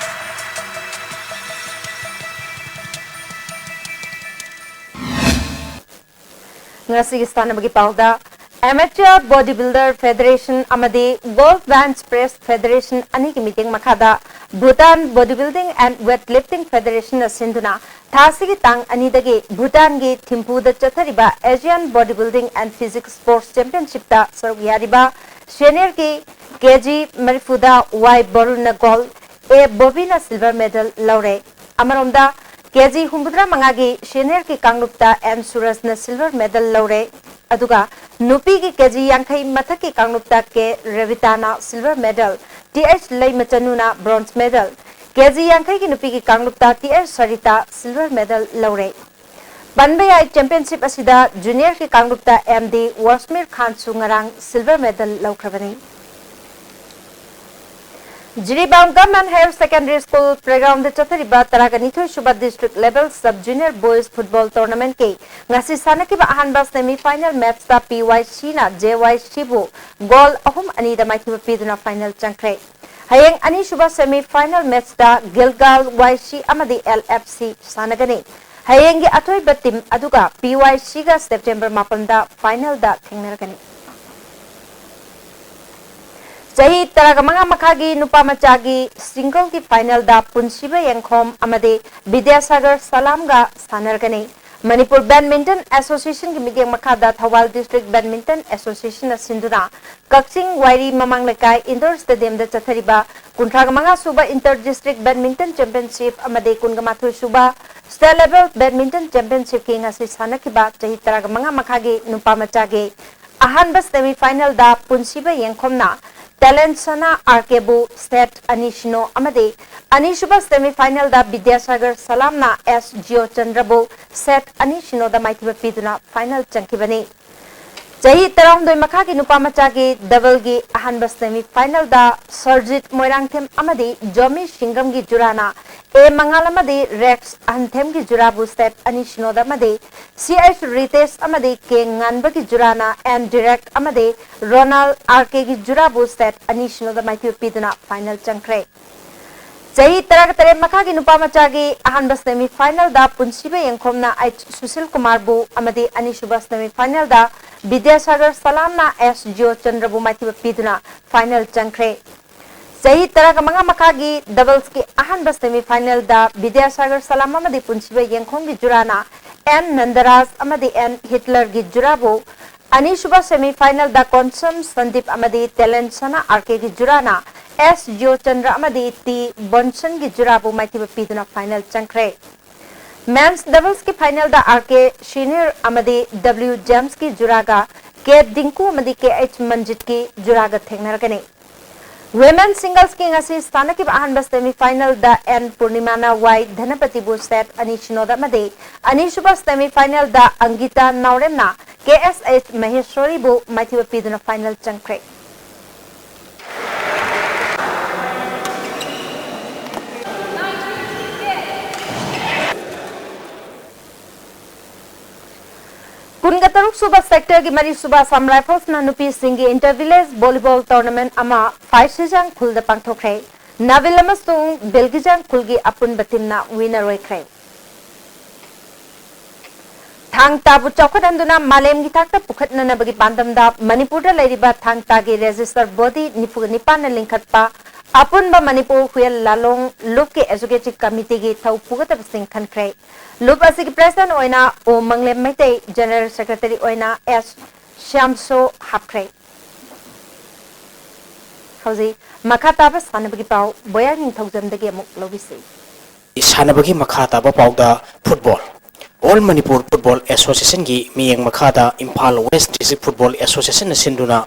ꯉꯁꯤꯒꯤ ꯁꯥꯟꯅꯕꯒꯤ ꯄꯥꯎꯗ, Amateur Body Builder Federation ꯑꯃꯗꯤ World Bench Press Federation ꯑꯅꯤꯒꯤ ꯃꯤꯠꯌꯦꯡ ꯃꯈꯥꯗ Bhutan Body Building and Weight Lifting Federation ꯅ ꯁꯤꯟꯗꯨꯅ ꯊꯥ ꯑꯁꯤꯒꯤ ꯇꯥꯡ ꯑꯅꯤꯗꯒꯤ ꯚꯨꯇꯥꯟꯒꯤ ꯊꯤꯝꯄꯨꯗ ꯆꯠꯊꯔꯤꯕ Asian Body Building and Physique Sports Championship ꯇ ꯁꯔꯨꯛ ꯌꯥꯔꯤꯕ senior ꯒꯤ ꯀꯦ ꯖꯤ ꯃꯔꯤꯐꯨꯗ ꯋꯥꯏ ꯕꯔꯨꯟꯅ gold, ꯑꯦ ꯕꯣꯕꯤꯅ silver medal ꯂꯧꯔꯦ꯫ ꯑꯃꯔꯣꯝꯗ, ꯀꯦ ꯖꯤ ꯍꯨꯝꯐꯨꯇꯔꯥ ꯃꯉꯥꯒꯤ senior ꯒꯤ ꯀꯥꯡꯂꯨꯞꯇ ꯑꯦꯟ ꯁꯨꯔꯖꯅ silver medal ꯂꯧꯔꯦ꯫ ꯑꯗꯨꯒ ꯅꯨꯄꯤꯒꯤ ꯀꯦ ꯖꯤ ꯌꯥꯡꯈꯩ ꯃꯊꯛꯀꯤ ꯀꯥꯡꯂꯨꯞꯇ ꯀꯦ ꯔꯦꯕꯤꯇꯥꯅ silver medal, ꯇꯤ ꯑꯩꯆ ꯂꯩꯃꯆꯅꯨꯅ bronze medal, ꯀꯦ ꯖꯤ ꯌꯥꯡꯈꯩꯒꯤ ꯅꯨꯄꯤꯒꯤ ꯀꯥꯡꯂꯨꯞꯇ T H Sarita silver medal ꯂꯧꯔꯦ꯫ ꯄꯟꯕ ꯌꯥꯏ, championship ꯑꯁꯤꯗ junior ꯒꯤ ꯀꯥꯡꯂꯨꯞꯇ ꯑꯦꯝ ꯗꯤ ꯋꯥꯁꯃꯤꯔ ꯈꯥꯟꯁꯨ ꯉꯔꯥꯡ silver medal ꯂꯧꯈ꯭ꯔꯕꯅꯤ꯫ Jiribam Government Higher Secondary School playground ꯗ ꯆꯠꯊꯔꯤꯕ ꯇꯔꯥꯒ ꯅꯤꯊꯣꯏ ꯁꯨꯕ District Level Sub Junior Boys Football Tournament ꯀꯤ ꯉꯁꯤ ꯁꯥꯟꯅꯈꯤꯕ ꯑꯍꯥꯟꯕ semi final match ꯇ ꯄꯤ ꯋꯥꯏ ꯁꯤ ꯅ ꯖꯦ ꯋꯥꯏ ꯁꯤ ꯕꯨ goal ꯑꯍꯨꯝ ꯑꯅꯤꯗ ꯃꯥꯏꯊꯤꯕ ꯄꯤꯗꯨꯅ final ꯆꯪꯈ꯭ꯔꯦ꯫ ꯍꯌꯦꯡ ꯑꯅꯤꯁꯨꯕ semi final match ꯇ ꯒꯤꯜꯒꯥꯜ ꯋꯥꯏ ꯁꯤ ꯑꯃꯗꯤ ꯑꯦꯜ ꯑꯦꯐ ꯁꯤ ꯁꯥꯟꯅꯒꯅꯤ꯫ ꯍꯌꯦꯡꯒꯤ ꯑꯊꯣꯏꯕ team ꯑꯗꯨꯒ ꯄꯤ ꯋꯥꯏ ꯁꯤ ꯒ September ꯃꯥꯄꯟꯗ final ꯗ ꯊꯦꯡꯅꯔꯒꯅꯤ꯫ ꯆꯍꯤ ꯇꯔꯥꯒ ꯃꯉꯥ ꯃꯈꯥꯒꯤ ꯅꯨꯄꯥ ꯃꯆꯥꯒꯤ single ꯒꯤ final ꯗ ꯄꯨꯟꯁꯤꯕ ꯌꯦꯡꯈꯣꯝ ꯑꯃꯗꯤ ꯕꯤꯗ꯭ꯌꯥꯁꯥꯒꯔ ꯁꯂꯥꯝꯒ ꯁꯥꯟꯅꯔꯒꯅꯤ꯫ ꯃꯅꯤꯄꯨꯔ Badminton Association ꯒꯤ ꯃꯤꯠꯌꯦꯡ ꯃꯈꯥꯗ ꯊꯧꯕꯥꯜ District Badminton Association ꯅ ꯁꯤꯟꯗꯨꯅ ꯀꯛꯆꯤꯡ ꯋꯥꯏꯔꯤ ꯃꯃꯥꯡ ꯂꯩꯀꯥꯏ indoor stadium ꯗ ꯆꯠꯊꯔꯤꯕ ꯀꯨꯟꯊ꯭ꯔꯥꯒ ꯃꯉꯥ ꯁꯨꯕ Inter District Badminton Championship ꯑꯃꯗꯤ ꯀꯨꯟꯒ ꯃꯥꯊꯣꯏ ꯁꯨꯕ State Level Badminton Championship ꯀꯤ ꯉꯁꯤ ꯁꯥꯟꯅꯈꯤꯕ ꯆꯍꯤ ꯇꯔꯥꯒ ꯃꯉꯥ ꯃꯈꯥꯒꯤ ꯅꯨꯄꯥ ꯃꯆꯥꯒꯤ ꯑꯍꯥꯟꯕ semi final ꯗ ꯄꯨꯟꯁꯤꯕ ꯌꯦꯡꯈꯣꯝꯅ Talent Sana R K ꯕꯨ set ꯑꯅꯤ ꯁꯤꯅꯣ ꯑꯃꯗꯤ ꯑꯅꯤꯁꯨꯕ semi final ꯗ ꯕꯤꯗ꯭ꯌꯥꯁꯥꯒꯔ ꯁꯂꯥꯝꯅ ꯑꯦꯁ ꯖꯤꯑꯣꯆꯟꯗ꯭ꯔꯕꯨ set ꯑꯅꯤ ꯁꯤꯅꯣꯗ ꯃꯥꯏꯊꯤꯕ ꯄꯤꯗꯨꯅ final ꯆꯪꯈꯤꯕꯅꯤ꯫ ꯆꯍꯤ ꯇꯔꯥꯍꯨꯝꯗꯣꯏ ꯃꯈꯥꯒꯤ ꯅꯨꯄꯥ ꯃꯆꯥꯒꯤ double ꯒꯤ ꯑꯍꯥꯟꯕ semi final ꯗ ꯁꯔꯖꯤꯠ ꯃꯣꯏꯔꯥꯡꯊꯦꯝ ꯑꯃꯗꯤ ꯖꯣꯃꯤ ꯁꯤꯡꯒꯝꯒꯤ ꯖꯨꯔꯥꯅ ꯑꯦ ꯃꯉꯥꯜ ꯑꯃꯗꯤ ꯔꯦꯛꯁ ꯑꯍꯟꯊꯦꯝꯒꯤ ꯖꯨꯔꯥꯕꯨ set ꯑꯅꯤ ꯁꯤꯅꯣꯗ ꯑꯃꯗꯤ ꯁꯤ ꯑꯩꯆ ꯔꯤꯇꯦꯁ ꯑꯃꯗꯤ ꯀꯦ ꯉꯥꯟꯕꯒꯤ ꯖꯨꯔꯥꯅ ꯑꯦꯟ ꯗꯤꯔꯦꯛ ꯑꯃꯗꯤ ꯔꯣꯅꯥꯜ ꯑꯥꯔ ꯀꯦꯒꯤ ꯖꯨꯔꯥꯕꯨ set ꯑꯅꯤ ꯁꯤꯅꯣꯗ ꯃꯥꯏꯊꯤꯕ ꯄꯤꯗꯨꯅ final ꯆꯪꯈ꯭ꯔꯦ꯫ ꯆꯍꯤ ꯇꯔꯥꯒ ꯇꯔꯦꯠ ꯃꯈꯥꯒꯤ ꯅꯨꯄꯥ ꯃꯆꯥꯒꯤ ꯑꯍꯥꯟꯕ semi final ꯗ ꯄꯨꯟꯁꯤꯕ ꯌꯦꯡꯈꯣꯝꯅ ꯑꯩꯆ ꯁꯨꯁꯤꯜ ꯀꯨꯃꯥꯔꯕꯨ ꯑꯃꯗꯤ ꯑꯅꯤꯁꯨꯕ semi final ꯗ ꯕꯤꯗ꯭ꯌꯥꯁꯥꯒꯔ ꯁꯂꯥꯝꯅ ꯑꯦꯁ ꯖꯤꯑꯣꯆꯟꯗ꯭ꯔꯕꯨ ꯃꯥꯏꯊꯤꯕ ꯄꯤꯗꯨꯅ final ꯆꯪꯈ꯭ꯔꯦ꯫ ꯆꯍꯤ ꯇꯔꯥꯒ ꯃꯉꯥ ꯃꯈꯥꯒꯤ doubles ꯀꯤ ꯑꯍꯥꯟꯕ semi final ꯗ ꯕꯤꯗ꯭ꯌꯥꯁꯥꯒꯔ ꯁꯂꯥꯝ ꯑꯃꯗꯤ ꯄꯨꯟꯁꯤꯕ ꯌꯦꯡꯈꯣꯝꯒꯤ ꯖꯨꯔꯥꯅ ꯑꯦꯟ ꯅꯟꯗꯔꯥꯖ ꯑꯃꯗꯤ ꯑꯦꯟ ꯍꯤꯠꯂꯔꯒꯤ ꯖꯨꯔꯥꯕꯨ, ꯑꯅꯤꯁꯨꯕ semi final ꯗ ꯀꯣꯟꯁꯝ ꯁꯟꯗꯤꯞ ꯑꯃꯗꯤ ꯇꯦꯂꯦꯟ ꯁꯅꯥ ꯑꯥꯔ ꯀꯦꯒꯤ ꯖꯨꯔꯥꯅ ꯑꯦꯁ ꯖꯤꯑꯣꯆꯟꯗ꯭ꯔ ꯑꯃꯗꯤ ꯇꯤ ꯕꯣꯟꯁꯟꯒꯤ ꯖꯨꯔꯥꯕꯨ ꯃꯥꯏꯊꯤꯕ ꯄꯤꯗꯨꯅ final ꯆꯪꯈ꯭ꯔꯦ꯫ Men's doubles ꯀꯤ final ꯗ ꯑꯥꯔ ꯀꯦ ꯁꯤꯅꯤꯔ ꯑꯃꯗꯤ ꯗꯕ꯭ꯂꯤꯎ ꯖꯦꯝꯁꯀꯤ ꯖꯨꯔꯥꯒ ꯀꯦ ꯗꯤꯡꯀꯨ ꯑꯃꯗꯤ ꯀꯦ ꯑꯩꯆ ꯃꯟꯖꯤꯠꯀꯤ ꯖꯨꯔꯥꯒ ꯊꯦꯡꯅꯔꯒꯅꯤ꯫ Women singles ꯀꯤ ꯉꯁꯤ ꯁꯥꯟꯅꯈꯤꯕ ꯑꯍꯥꯟꯕ semi final ꯗ ꯑꯦꯟ ꯄꯨꯔꯅꯤꯃꯥꯅ ꯋꯥꯏ ꯙꯅꯄꯇꯤꯕꯨ set ꯑꯅꯤ ꯁꯤꯅꯣꯗ ꯑꯃꯗꯤ ꯑꯅꯤꯁꯨꯕ semi final ꯗ ꯑꯪꯒꯤꯇꯥ ꯅꯥꯎꯔꯦꯝꯅ ꯀꯦ ꯑꯦꯁ ꯑꯩꯆ ꯃꯍꯦꯁ꯭ꯋꯔꯤꯕꯨ ꯃꯥꯏꯊꯤꯕ ꯄꯤꯗꯨꯅ final ꯆꯪꯈ꯭ꯔꯦ꯫ ꯀꯨꯟꯒ ꯇꯔꯨꯛ ꯁꯨꯕ ꯁꯦꯛꯇꯔꯒꯤ ꯃꯔꯤ ꯁꯨꯕ ꯑꯁꯥꯝ ꯔꯥꯏꯐꯜꯁꯅ ꯅꯨꯄꯤꯁꯤꯡꯒꯤ ꯏꯟꯇꯔ ꯚꯤꯂꯦꯖ ꯚꯣꯂꯤꯕꯣꯜ ꯇꯣꯔꯅꯥꯃꯦꯟꯠ ꯑꯃ ꯐꯥꯏꯁꯤꯖꯥꯡ ꯈꯨꯜꯗ ꯄꯥꯡꯊꯣꯛꯈ꯭ꯔꯦ꯫ ꯅꯥꯚꯤꯜ ꯑꯃꯁꯨꯡ ꯕꯦꯜꯒꯤꯖꯥꯡ ꯈꯨꯜꯒꯤ ꯑꯄꯨꯟꯕ ꯇꯤꯝꯅ ꯋꯤꯟꯅꯔ ꯑꯣꯏꯈ꯭ꯔꯦ꯫ ꯊꯥꯡ ꯇꯥꯕꯨ ꯆꯥꯎꯈꯠꯍꯟꯗꯨꯅ ꯃꯥꯂꯦꯝꯒꯤ ꯊꯥꯛꯇ ꯄꯨꯈꯠꯅꯅꯕꯒꯤ ꯄꯥꯟꯗꯝꯗ ꯃꯅꯤꯄꯨꯔꯗ ꯂꯩꯔꯤꯕ ꯊꯥꯡ ꯇꯥꯒꯤ ꯔꯦꯖꯤꯁꯇꯔ ꯕꯣꯗꯤ ꯅꯤꯐꯨꯒ ꯅꯤꯄꯥꯟꯅ ꯂꯤꯡꯈꯠꯄ ꯑꯄꯨꯟꯕ ꯃꯅꯤꯄꯨꯔ ꯍꯨꯌꯦꯜ ꯂꯥꯂꯣꯡ ꯂꯨꯞꯀꯤ ꯑꯦꯖꯨꯀꯦꯇꯤꯚ ꯀꯃꯤꯇꯤꯒꯤ ꯊꯧ ꯄꯨꯒꯗꯕꯁꯤꯡ ꯈꯟꯈ꯭ꯔꯦ꯫ ꯂꯨꯞ ꯑꯁꯤꯒꯤ ꯄ꯭ꯔꯦꯁꯤꯗꯦꯟꯠ ꯑꯣꯏꯅ ꯑꯣ ꯃꯪꯂꯦꯝ ꯃꯩꯇꯩ, ꯖꯦꯅꯔꯦꯜ ꯁꯦꯀ꯭ꯔꯦꯇꯔꯤ ꯑꯣꯏꯅ ꯑꯦꯁ ꯁ꯭ꯌꯥꯝꯁꯣ ꯍꯥꯞꯈ꯭ꯔꯦ꯫ ꯍꯧꯖꯤꯛ ꯃꯈꯥ ꯇꯥꯕ ꯁꯥꯟꯅꯕꯒꯤ ꯄꯥꯎ ꯕꯣꯌꯥ ꯅꯤꯡꯊꯧꯖꯝꯗꯒꯤ ꯑꯃꯨꯛ ꯂꯧꯕꯤꯁꯤ꯫ ꯁꯥꯟꯅꯕꯒꯤ ꯃꯈꯥ ꯇꯥꯕ ꯄꯥꯎꯗ ꯐꯨꯠꯕꯣꯜ꯫ ꯑꯣꯜ ꯃꯅꯤꯄꯨꯔ ꯐꯨꯠꯕꯣꯜ ꯑꯦꯁꯣꯁꯤꯌꯦꯁꯟꯒꯤ ꯃꯤꯠꯌꯦꯡ ꯃꯈꯥꯗ ꯏꯝꯐꯥꯜ ꯋꯦꯁ ꯗꯤꯁꯇ꯭ꯔꯤꯛ ꯐꯨꯠꯕꯣꯜ ꯑꯦꯁꯣꯁꯤꯌꯦꯁꯟꯅ ꯁꯤꯟꯗꯨꯅ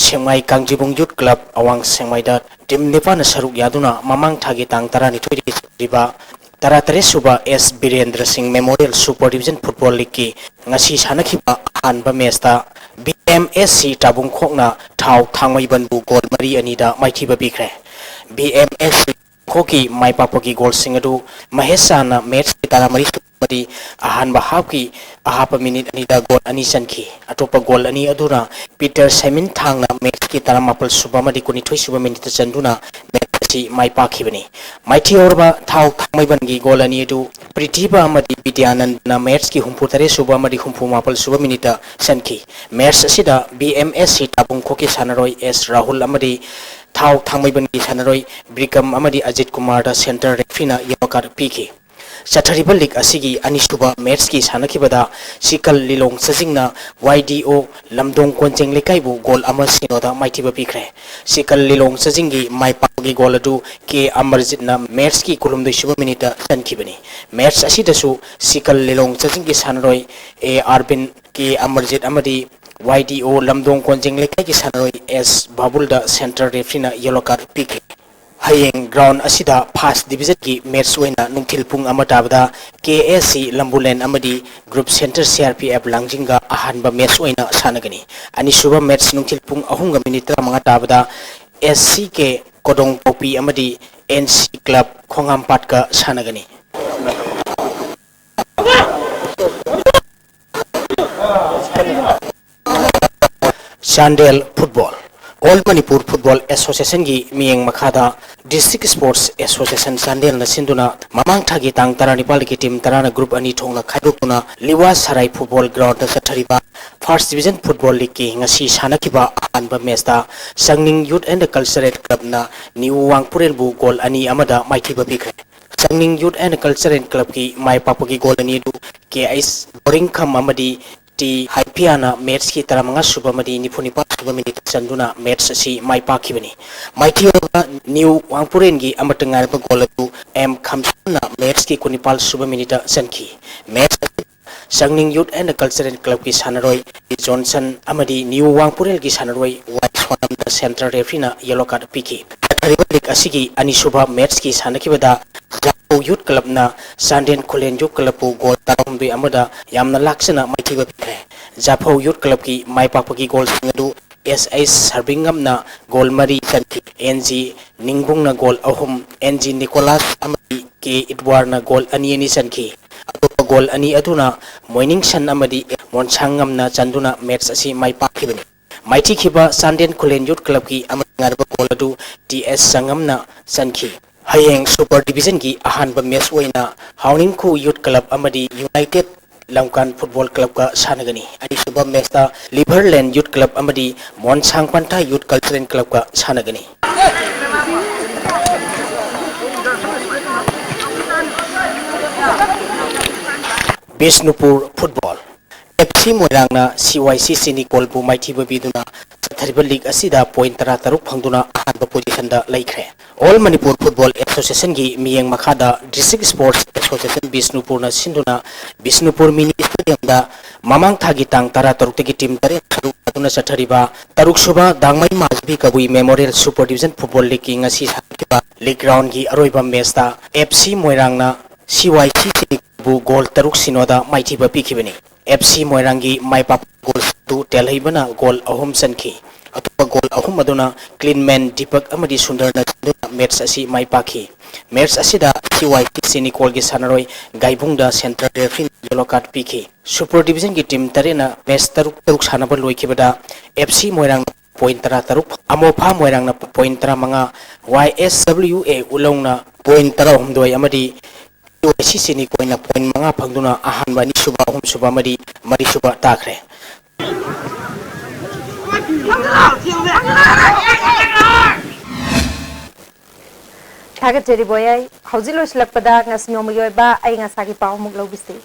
ꯁꯦꯡꯃꯥꯏ ꯀꯥꯡꯖꯤꯕꯨꯡ ꯌꯨꯠ ꯀ꯭ꯂꯕ ꯑꯋꯥꯡ ꯁꯦꯡꯃꯥꯏꯗ ꯇꯤꯝ ꯅꯤꯄꯥꯟꯅ ꯁꯔꯨꯛ ꯌꯥꯗꯨꯅ ꯃꯃꯥꯡ ꯊꯥꯒꯤ ꯇꯥꯡ ꯇꯔꯥꯅꯤꯊꯣꯏꯗꯒꯤ ꯆꯠꯊꯔꯤꯕ ꯇꯔꯥꯇꯔꯦꯠ ꯁꯨꯕ ꯑꯦꯁ ꯕꯤꯔꯦꯟꯗ꯭ꯔ ꯁꯤꯡ ꯃꯦꯃꯣꯔꯤꯌꯦꯜ ꯁꯨꯄꯔ ꯗꯤꯕꯤꯖꯟ ꯐꯨꯠꯕꯣꯜ ꯂꯤꯒꯀꯤ ꯉꯁꯤ ꯁꯥꯟꯅꯈꯤꯕ ꯑꯍꯥꯟꯕ ꯃꯦꯆꯇ ꯕꯤ ꯑꯦꯝ ꯑꯦꯁ ꯁꯤ ꯇꯥꯕꯨꯡꯈꯣꯛꯅ ꯊꯥꯎ ꯊꯥꯡꯃꯩꯕꯟꯕꯨ ꯒꯣꯜ ꯃꯔꯤ ꯑꯅꯤꯗ ꯃꯥꯏꯊꯤꯕ ꯄꯤꯈ꯭ꯔꯦ꯫ ꯕꯤ ꯑꯦꯝ ꯑꯦꯁ ꯁꯤ ꯈꯣꯛꯀꯤ ꯃꯥꯏ ꯄꯥꯛꯄꯒꯤ ꯒꯣꯜꯁꯤꯡ ꯑꯗꯨ ꯃꯍꯦꯁ ꯁꯥꯍꯅ ꯃꯦꯆꯀꯤ ꯇꯔꯥꯃꯔꯤ ꯁꯨꯕ ꯑꯃꯗꯤ ꯑꯍꯥꯟꯕ ꯍꯥꯞꯀꯤ ꯑꯍꯥꯞꯄ ꯃꯤꯅꯤꯠ ꯑꯅꯤꯗ ꯒꯣꯜ ꯑꯅꯤ ꯆꯟꯈꯤ꯫ ꯑꯇꯣꯞꯄ ꯒꯣꯜ ꯑꯅꯤ ꯑꯗꯨꯅ ꯄꯤꯇꯔ ꯁꯥꯏꯃꯤꯟ ꯊꯥꯡꯅ ꯃꯦꯆꯀꯤ ꯇꯔꯥꯃꯥꯄꯜ ꯁꯨꯕ ꯑꯃꯗꯤ ꯀꯨꯟꯅꯤꯊꯣꯏ ꯁꯨꯕ ꯃꯤꯅꯤꯠꯇ ꯆꯟꯗꯨꯅ ꯃꯦꯆ ꯑꯁꯤ ꯃꯥꯏ ꯄꯥꯛꯈꯤꯕꯅꯤ꯫ ꯃꯥꯏꯊꯤꯍꯧꯔꯕ ꯊꯥꯎ ꯊꯥꯡꯃꯩꯕꯟꯒꯤ ꯒꯣꯜ ꯑꯅꯤ ꯑꯗꯨ ꯄ꯭ꯔꯤꯇꯤꯚ ꯑꯃꯗꯤ ꯕꯤꯗ꯭ꯌꯥꯅꯟꯗꯅ ꯃꯦꯆꯀꯤ ꯍꯨꯝꯐꯨ ꯇꯔꯦꯠ ꯁꯨꯕ ꯑꯃꯗꯤ ꯍꯨꯝꯐꯨ ꯃꯥꯄꯜ ꯁꯨꯕ ꯃꯤꯅꯤꯠꯇ ꯆꯟꯈꯤ꯫ ꯃꯦꯆ ꯑꯁꯤꯗ ꯕꯤ ꯑꯦꯝ ꯑꯦꯁ ꯁꯤ ꯇꯥꯕꯨꯡꯈꯣꯛꯀꯤ ꯁꯥꯟꯅꯔꯣꯏ ꯑꯦꯁ ꯔꯥꯍꯨꯜ ꯑꯃꯗꯤ ꯊꯥꯎ ꯊꯥꯡꯃꯩꯕꯟꯒꯤ ꯁꯥꯟꯅꯔꯣꯏ ꯕ꯭ꯔꯤꯀꯝ ꯑꯃꯗꯤ ꯑꯖꯤꯠ ꯀꯨꯃꯥꯔꯗ ꯁꯦꯟꯇꯔ ꯔꯦꯐ꯭ꯔꯤꯅ ꯌꯦꯂꯣ ꯀꯥꯔꯗ ꯄꯤꯈꯤ꯫ ꯆꯠꯊꯔꯤꯕ ꯂꯤꯒ ꯑꯁꯤꯒꯤ ꯑꯅꯤꯁꯨꯕ ꯃꯦꯆꯀꯤ ꯁꯥꯟꯅꯈꯤꯕꯗ ꯁꯤꯀꯜ ꯂꯤꯂꯣꯡ ꯆꯥꯖꯤꯡꯅ ꯋꯥꯏ ꯗꯤ ꯑꯣ ꯂꯝꯗꯣꯡ ꯀꯣꯟꯖꯦꯡ ꯂꯩꯀꯥꯏꯕꯨ ꯒꯣꯜ ꯑꯃ ꯁꯤꯅꯣꯗ ꯃꯥꯏꯊꯤꯕ ꯄꯤꯈ꯭ꯔꯦ꯫ ꯁꯤꯀꯜ ꯂꯤꯂꯣꯡ ꯆꯥꯖꯤꯡꯒꯤ ꯃꯥꯏ ꯄꯥꯛꯄꯒꯤ ꯒꯣꯜ ꯑꯗꯨ ꯀꯦ ꯑꯃꯔꯖꯤꯠꯅ ꯃꯦꯆꯀꯤ ꯀꯨꯟꯍꯨꯝꯗꯣꯏ ꯁꯨꯕ ꯃꯤꯅꯤꯠꯇ ꯆꯟꯈꯤꯕꯅꯤ꯫ ꯃꯦꯆ ꯑꯁꯤꯗꯁꯨ ꯁꯤꯀꯜ ꯂꯤꯂꯣꯡ ꯆꯥꯖꯤꯡꯒꯤ ꯁꯥꯟꯅꯔꯣꯏ ꯑꯦ ꯑꯥꯔꯕꯤꯟ, ꯀꯦ ꯑꯃꯔꯖꯤꯠ ꯑꯃꯗꯤ ꯋꯥꯏ ꯗꯤ ꯑꯣ ꯂꯝꯗꯣꯡ ꯀꯣꯟꯖꯦꯡ ꯂꯩꯀꯥꯏꯒꯤ ꯁꯥꯟꯅꯔꯣꯏ ꯑꯦꯁ ꯕꯥꯕꯨꯜꯗ ꯁꯦꯟꯇꯔ ꯔꯦꯐ꯭ꯔꯤꯅ ꯌꯦꯂꯣ ꯀꯥꯔꯗ ꯄꯤꯈꯤ꯫ ꯍꯌꯦꯡ ꯒ꯭ꯔꯥꯎꯟ ꯑꯁꯤꯗ ꯐꯥꯔꯁ ꯗꯤꯕꯤꯖꯟꯒꯤ ꯃꯦꯆ ꯑꯣꯏꯅ ꯅꯨꯡꯊꯤꯜ ꯄꯨꯡ ꯑꯃ ꯇꯥꯕꯗ ꯀꯦ ꯑꯦꯁ ꯁꯤ ꯂꯝꯕꯨꯂꯦꯟ ꯑꯃꯗꯤ group centre C R P F ꯂꯥꯡꯖꯤꯡꯒ ꯑꯍꯥꯟꯕ ꯃꯦꯆ ꯑꯣꯏꯅ ꯁꯥꯟꯅꯒꯅꯤ꯫ ꯑꯅꯤꯁꯨꯕ ꯃꯦꯆ ꯅꯨꯡꯊꯤꯜ ꯄꯨꯡ ꯑꯍꯨꯝꯒ ꯃꯤꯅꯤꯠ ꯇꯔꯥꯃꯉꯥ ꯇꯥꯕꯗ ꯑꯦꯁ ꯁꯤ ꯀꯦ ꯀꯣꯗꯣꯡꯄꯣꯛꯄꯤ ꯑꯃꯗꯤ ꯑꯦꯟ ꯁꯤ ꯀ꯭ꯂꯕ ꯈꯣꯡꯍꯥꯝꯄꯥꯠꯀ ꯁꯥꯟꯅꯒꯅꯤ꯫ Chandel football. All Manipur Football Associationꯒꯤ ꯃꯤꯠꯌꯦꯡ ꯃꯈꯥꯗ District Sports Association ꯆꯥꯟꯗꯦꯜꯅ ꯁꯤꯟꯗꯨꯅ ꯃꯃꯥꯡ ꯊꯥꯒꯤ ꯇꯥꯡ ꯇꯔꯥꯅꯤꯄꯥꯜꯒꯤ team ꯇꯔꯥꯅ group ꯑꯅꯤ ꯊꯣꯛꯅ ꯈꯥꯏꯗꯣꯛꯇꯨꯅ ꯂꯤꯋꯥ ꯁꯔꯥꯏ football groundꯗ ꯆꯠꯊꯔꯤꯕ First Division Football Leagueꯀꯤ ꯉꯁꯤ ꯁꯥꯟꯅꯈꯤꯕ ꯑꯍꯥꯟꯕ matchꯇ ꯁꯪꯅꯤꯡ Youth and Cultural Clubꯅ ꯅ꯭ꯌꯨ ꯋꯥꯡꯄꯨꯔꯦꯜꯕꯨ goal ꯑꯅꯤ ꯑꯃꯗ ꯃꯥꯏꯊꯤꯕ ꯄꯤꯈ꯭ꯔꯦ꯫ ꯁꯪꯅꯤꯡ Youth and Cultural Clubꯀꯤ my ꯄꯥꯛꯄꯒꯤ goal ꯑꯅꯤ ꯑꯗꯨ ꯀꯦ ꯑꯩꯆ ꯕꯣꯔꯤꯡꯈꯝ ꯑꯃꯗꯤ ꯇꯤ ꯍꯥꯏꯐꯤꯌꯥꯅ matchꯀꯤ ꯇꯔꯥꯃꯉꯥ ꯁꯨꯕ ꯑꯃꯗꯤ ꯅꯤꯐꯨ ꯅꯤꯄꯥꯜ ꯁꯨꯕ minute ꯆꯟꯗꯨꯅ match ꯑꯁꯤ ꯃꯥꯏ ꯄꯥꯛꯈꯤꯕꯅꯤ꯫ ꯃꯥꯏꯊꯤꯔꯕ ꯅ꯭ꯌꯨ ꯋꯥꯡꯄꯨꯔꯦꯟꯒꯤ ꯑꯃꯠꯇ ꯉꯥꯏꯔꯕ goal ꯑꯗꯨ ꯑꯦꯝ ꯈꯝꯁꯥꯟꯅ matchꯀꯤ ꯀꯨꯟꯅꯤꯄꯥꯜ ꯁꯨꯕ minuteꯇ ꯆꯟꯈꯤ꯫ Match ꯑꯁꯤ ꯁꯪꯅꯤꯡ Youth and Cultural Clubꯀꯤ ꯁꯥꯟꯅꯔꯣꯏ ꯖꯣꯟꯁꯟ ꯑꯃꯗꯤ ꯅ꯭ꯌꯨ ꯋꯥꯡꯄꯨꯔꯦꯜꯒꯤ ꯁꯥꯟꯅꯔꯣꯏ ꯋꯥꯏ ꯁꯣꯅꯝꯗ central refereeꯅ yellow card ꯄꯤꯈꯤ꯫ ꯆꯠꯊꯔꯤꯕ league ꯑꯁꯤꯒꯤ ꯑꯅꯤꯁꯨꯕ matchꯀꯤ ꯁꯥꯟꯅꯈꯤꯕꯗ ꯖꯥꯐꯧ Youth Clubꯅ ꯆꯥꯟꯗꯦꯜ ꯈꯨꯂꯦꯟ Youth Clubꯄꯨ goal ꯇꯔꯥꯍꯨꯝꯗꯣꯏ ꯑꯃꯗ ꯌꯥꯝꯅ ꯂꯥꯛꯆꯅ ꯃꯥꯏꯊꯤꯕ ꯄꯤꯈ꯭ꯔꯦ꯫ ꯖꯥꯐꯧ Youth Clubꯀꯤ ꯃꯥꯏ ꯄꯥꯛꯄꯒꯤ goalꯁꯤꯡ ꯑꯗꯨ ꯑꯦꯁ ꯑꯩꯆ ꯁꯔꯕꯤꯡꯉꯝꯅ goal ꯃꯔꯤ ꯆꯟꯈꯤ, ꯑꯦꯟ ꯖꯤ ꯅꯤꯡꯕꯨꯡꯅ goal ꯑꯍꯨꯝ, ꯑꯦꯟ ꯖꯤ ꯅꯤꯀꯣꯂꯥꯁ ꯑꯃꯗꯤ ꯀꯦ ꯏꯗꯋꯥꯔꯅ goal ꯑꯅꯤ ꯑꯅꯤ ꯆꯟꯈꯤ꯫ ꯑꯇꯣꯞꯄ goal ꯑꯅꯤ ꯑꯗꯨꯅ ꯃꯣꯏꯅꯤꯡꯁꯟ ꯑꯃꯗꯤ ꯃꯣꯟꯁꯥꯡꯉꯝꯅ ꯆꯟꯗꯨꯅ match ꯑꯁꯤ ꯃꯥꯏ ꯄꯥꯛꯈꯤꯕꯅꯤ꯫ ꯃꯥꯏꯊꯤꯈꯤꯕ ꯆꯥꯟꯗꯦꯜ ꯈꯨꯂꯦꯟ Youth Clubꯀꯤ ꯑꯃꯠꯇ ꯉꯥꯏꯔꯕ goal ꯑꯗꯨ ꯇꯤ ꯑꯦꯁ ꯁꯪꯉꯝꯅ ꯆꯟꯈꯤ꯫ ꯍꯌꯦꯡ Super Divisionꯒꯤ ꯑꯍꯥꯟꯕ match ꯑꯣꯏꯅ ꯍꯥꯎꯅꯤꯡꯈꯨ Youth Club ꯑꯃꯗꯤ United ꯂꯝꯀꯥꯟ Football Clubꯀ ꯁꯥꯟꯅꯒꯅꯤ꯫ ꯑꯅꯤꯁꯨꯕ matchꯇ Liverland Youth Club ꯑꯃꯗꯤ ꯃꯣꯟꯁꯥꯡ ꯄꯟꯊꯥ Youth Cultural Clubꯀ ꯁꯥꯟꯅꯒꯅꯤ꯫ ꯕꯤꯁꯅꯨꯄꯨꯔ ꯐꯨꯠꯕꯣꯜ꯫ ꯑꯦꯐ ꯁꯤ ꯃꯣꯏꯔꯥꯡꯅ ꯁꯤ ꯋꯥꯏ ꯁꯤ ꯆꯤꯅꯤꯀꯣꯜꯕꯨ ꯃꯥꯏꯊꯤꯕ ꯄꯤꯗꯨꯅ ꯆꯠꯊꯔꯤꯕ league ꯑꯁꯤꯗ point ꯇꯔꯥꯇꯔꯨꯛ ꯐꯪꯗꯨꯅ ꯑꯍꯥꯟꯕ positionꯗ ꯂꯩꯈ꯭ꯔꯦ꯫ All Manipur Football Associationꯒꯤ ꯃꯤꯠꯌꯦꯡ ꯃꯈꯥꯗ District Sports Association ꯕꯤꯁꯅꯨꯄꯨꯔꯅ ꯁꯤꯟꯗꯨꯅ ꯕꯤꯁꯅꯨꯄꯨꯔ mini stadiumꯗ ꯃꯃꯥꯡ ꯊꯥꯒꯤ ꯇꯥꯡ ꯇꯔꯥꯇꯔꯨꯛꯇꯒꯤ team ꯇꯔꯦꯠ ꯁꯔꯨꯛ ꯌꯥꯗꯨꯅ ꯆꯠꯊꯔꯤꯕ ꯇꯔꯨꯛꯁꯨꯕ ꯗꯥꯡꯃꯩ ꯃꯥꯖꯕꯤ ꯀꯕꯨꯏ Memorial Super Division Football Leagueꯀꯤ ꯉꯁꯤ ꯁꯥꯟꯅꯈꯤꯕ league roundꯒꯤ ꯑꯔꯣꯏꯕ matchꯇ ꯑꯦꯐ ꯁꯤ ꯃꯣꯏꯔꯥꯡꯅ ꯁꯤ ꯋꯥꯏ ꯁꯤ ꯆꯤꯅꯤꯀꯣꯜꯕꯨ goal ꯇꯔꯨꯛ ꯁꯤꯅꯣꯗ ꯃꯥꯏꯊꯤꯕ ꯄꯤꯈꯤꯕꯅꯤ꯫ ꯑꯦꯐ ꯁꯤ ꯃꯣꯏꯔꯥꯡꯒꯤ ꯃꯥꯏ ꯄꯥꯛꯄ goal ꯑꯗꯨ ꯇꯦꯜꯍꯩꯕꯅ goal ꯑꯍꯨꯝ ꯆꯟꯈꯤ꯫ ꯑꯇꯣꯞꯄ goal ꯑꯍꯨꯝ ꯑꯗꯨꯅ Cleanman ꯗꯤꯄꯛ ꯑꯃꯗꯤ ꯁꯨꯟꯗꯔꯅ ꯆꯟꯗꯨꯅ match ꯑꯁꯤ ꯃꯥꯏ ꯄꯥꯛꯈꯤ꯫ Match ꯑꯁꯤꯗ ꯁꯤ ꯋꯥꯏ ꯁꯤ ꯆꯤꯅꯤꯀꯣꯜꯒꯤ ꯁꯥꯟꯅꯔꯣꯏ ꯒꯥꯏꯕꯨꯡꯗ central refereeꯅ yellow card ꯄꯤꯈꯤ꯫ Super Division ꯒꯤ team ꯇꯔꯦꯠꯅ match ꯇꯔꯨꯛ ꯇꯔꯨꯛ ꯁꯥꯟꯅꯕ ꯂꯣꯏꯈꯤꯕꯗ, F C ꯃꯣꯏꯔꯥꯡꯅ point ꯇꯔꯥ ꯇꯔꯨꯛ, ꯑꯃꯣꯐꯥ ꯃꯣꯏꯔꯥꯡꯅ point ꯇꯔꯥ ꯃꯉꯥ, Y S W A ꯎꯂꯧꯅ point ꯇꯔꯥꯍꯨꯝꯗꯣꯏ ꯑꯃꯗꯤ Y C ꯁꯤꯅꯤꯀꯣꯏꯅ point ꯃꯉꯥ ꯐꯪꯗꯨꯅ ꯑꯍꯥꯟꯕ, ꯑꯅꯤꯁꯨꯕ, ꯑꯍꯨꯝꯁꯨꯕ ꯑꯃꯗꯤ ꯃꯔꯤꯁꯨꯕ ꯇꯥꯈ꯭ꯔꯦ꯫ ꯊꯥꯒꯠꯆꯔꯤ ꯕꯣꯌꯥꯏ꯫ ꯍꯧꯖꯤꯛ ꯂꯣꯏꯁꯤꯜꯂꯛꯄꯗ ꯉꯁꯤ ꯅꯣꯡꯃꯒꯤ ꯑꯣꯏꯕ ꯑꯏꯪ ꯑꯁꯥꯒꯤ ꯄꯥꯎ ꯑꯃꯨꯛ ꯂꯧꯕꯤꯁꯤ꯫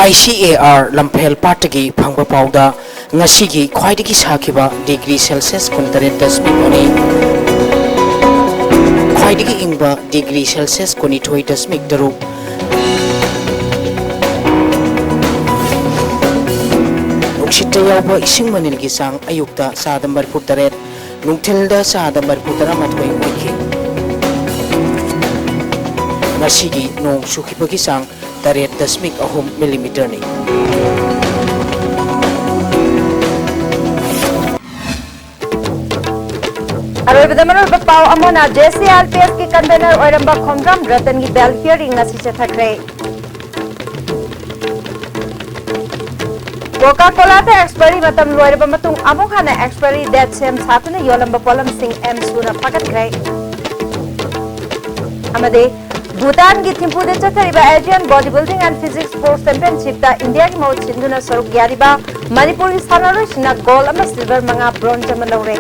I C A R ꯂꯝꯐꯦꯜ ꯄꯥꯠꯇꯒꯤ ꯐꯪꯕ ꯄꯥꯎꯗ, ꯉꯁꯤꯒꯤ ꯈ꯭ꯋꯥꯏꯗꯒꯤ ꯁꯥꯈꯤꯕ degree Celsius ꯀꯨꯟꯇꯔꯦꯠ ꯗꯁꯃꯤꯛ ꯑꯅꯤ, ꯈ꯭ꯋꯥꯏꯗꯒꯤ ꯏꯪꯕ degree Celsius ꯀꯨꯟꯅꯤꯊꯣꯏ ꯗꯁꯃꯤꯛ ꯇꯔꯨꯛ, ꯅꯨꯡꯁꯤꯠꯇ ꯌꯥꯎꯕ ꯏꯁꯤꯡ ꯃꯅꯤꯜꯒꯤ ꯆꯥꯡ ꯑꯌꯨꯛꯇ ꯆꯥꯗ ꯃꯔꯤꯐꯨ ꯇꯔꯦꯠ, ꯅꯨꯡꯊꯤꯜꯗ ꯆꯥꯗ ꯃꯔꯤꯐꯨ ꯇꯔꯥꯃꯥꯊꯣꯏ ꯑꯣꯏꯈꯤ꯫ ꯉꯁꯤꯒꯤ ꯅꯣꯡ ꯆꯨꯈꯤꯕꯒꯤ ꯆꯥꯡ ꯇꯔꯦꯠ ꯗꯁꯃꯤꯛ ꯑꯍꯨꯝ ꯃꯤꯂꯤꯃꯤꯇꯔꯅꯤ꯫ ꯑꯔꯣꯏꯕꯗ ꯃꯔꯨꯑꯣꯏꯕ ꯄꯥꯎ ꯑꯃꯅ, J C R P F ꯀꯤ convener ꯑꯣꯏꯔꯝꯕ ꯈꯣꯝꯗ꯭ꯔꯥꯝ ꯔꯇꯟꯒꯤ bail hearing ꯉꯁꯤ ꯆꯠꯊꯈ꯭ꯔꯦ꯫ Coca-Cola ꯗ expiry ꯃꯇꯝ ꯂꯣꯏꯔꯕ ꯃꯇꯨꯡ ꯑꯃꯨꯛ ꯍꯟꯅ expiry date ꯁꯦꯝ ꯁꯥꯗꯨꯅ ꯌꯣꯜꯂꯝꯕ ꯄꯣꯠꯂꯝꯁꯤꯡ ꯑꯦꯝꯁꯨꯅ ꯐꯥꯒꯠꯈ꯭ꯔꯦ꯫ ꯑꯃꯗꯤ ꯚꯨꯇꯥꯟꯒꯤ ꯊꯤꯝꯄꯨꯗ ꯆꯠꯊꯔꯤꯕ Asian Bodybuilding and Physique Sports Championship ꯇ ꯏꯟꯗꯤꯌꯥꯒꯤ ꯃꯍꯨꯠ ꯁꯤꯟꯗꯨꯅ ꯁꯔꯨꯛ ꯌꯥꯔꯤꯕ ꯃꯅꯤꯄꯨꯔꯒꯤ ꯁꯥꯟꯅꯔꯣꯏꯁꯤꯡꯅ gold ꯑꯃ, silver ꯃꯉꯥ, bronze ꯑꯃ ꯂꯧꯔꯦ꯫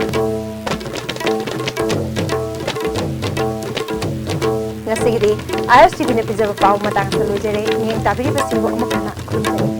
ꯉꯁꯤꯒꯤꯗꯤ I S T V ꯅ ꯄꯤꯖꯕ ꯄꯥꯎ ꯃꯇꯥꯡ ꯑꯁꯤꯗ ꯂꯣꯏꯖꯔꯦ꯫ ꯃꯤꯠꯌꯦꯡ ꯇꯥꯕꯤꯔꯤꯕꯁꯤꯡꯕꯨ ꯑꯃꯨꯛ ꯍꯟꯅ ꯈꯨꯔꯨꯝꯖꯔꯤ꯫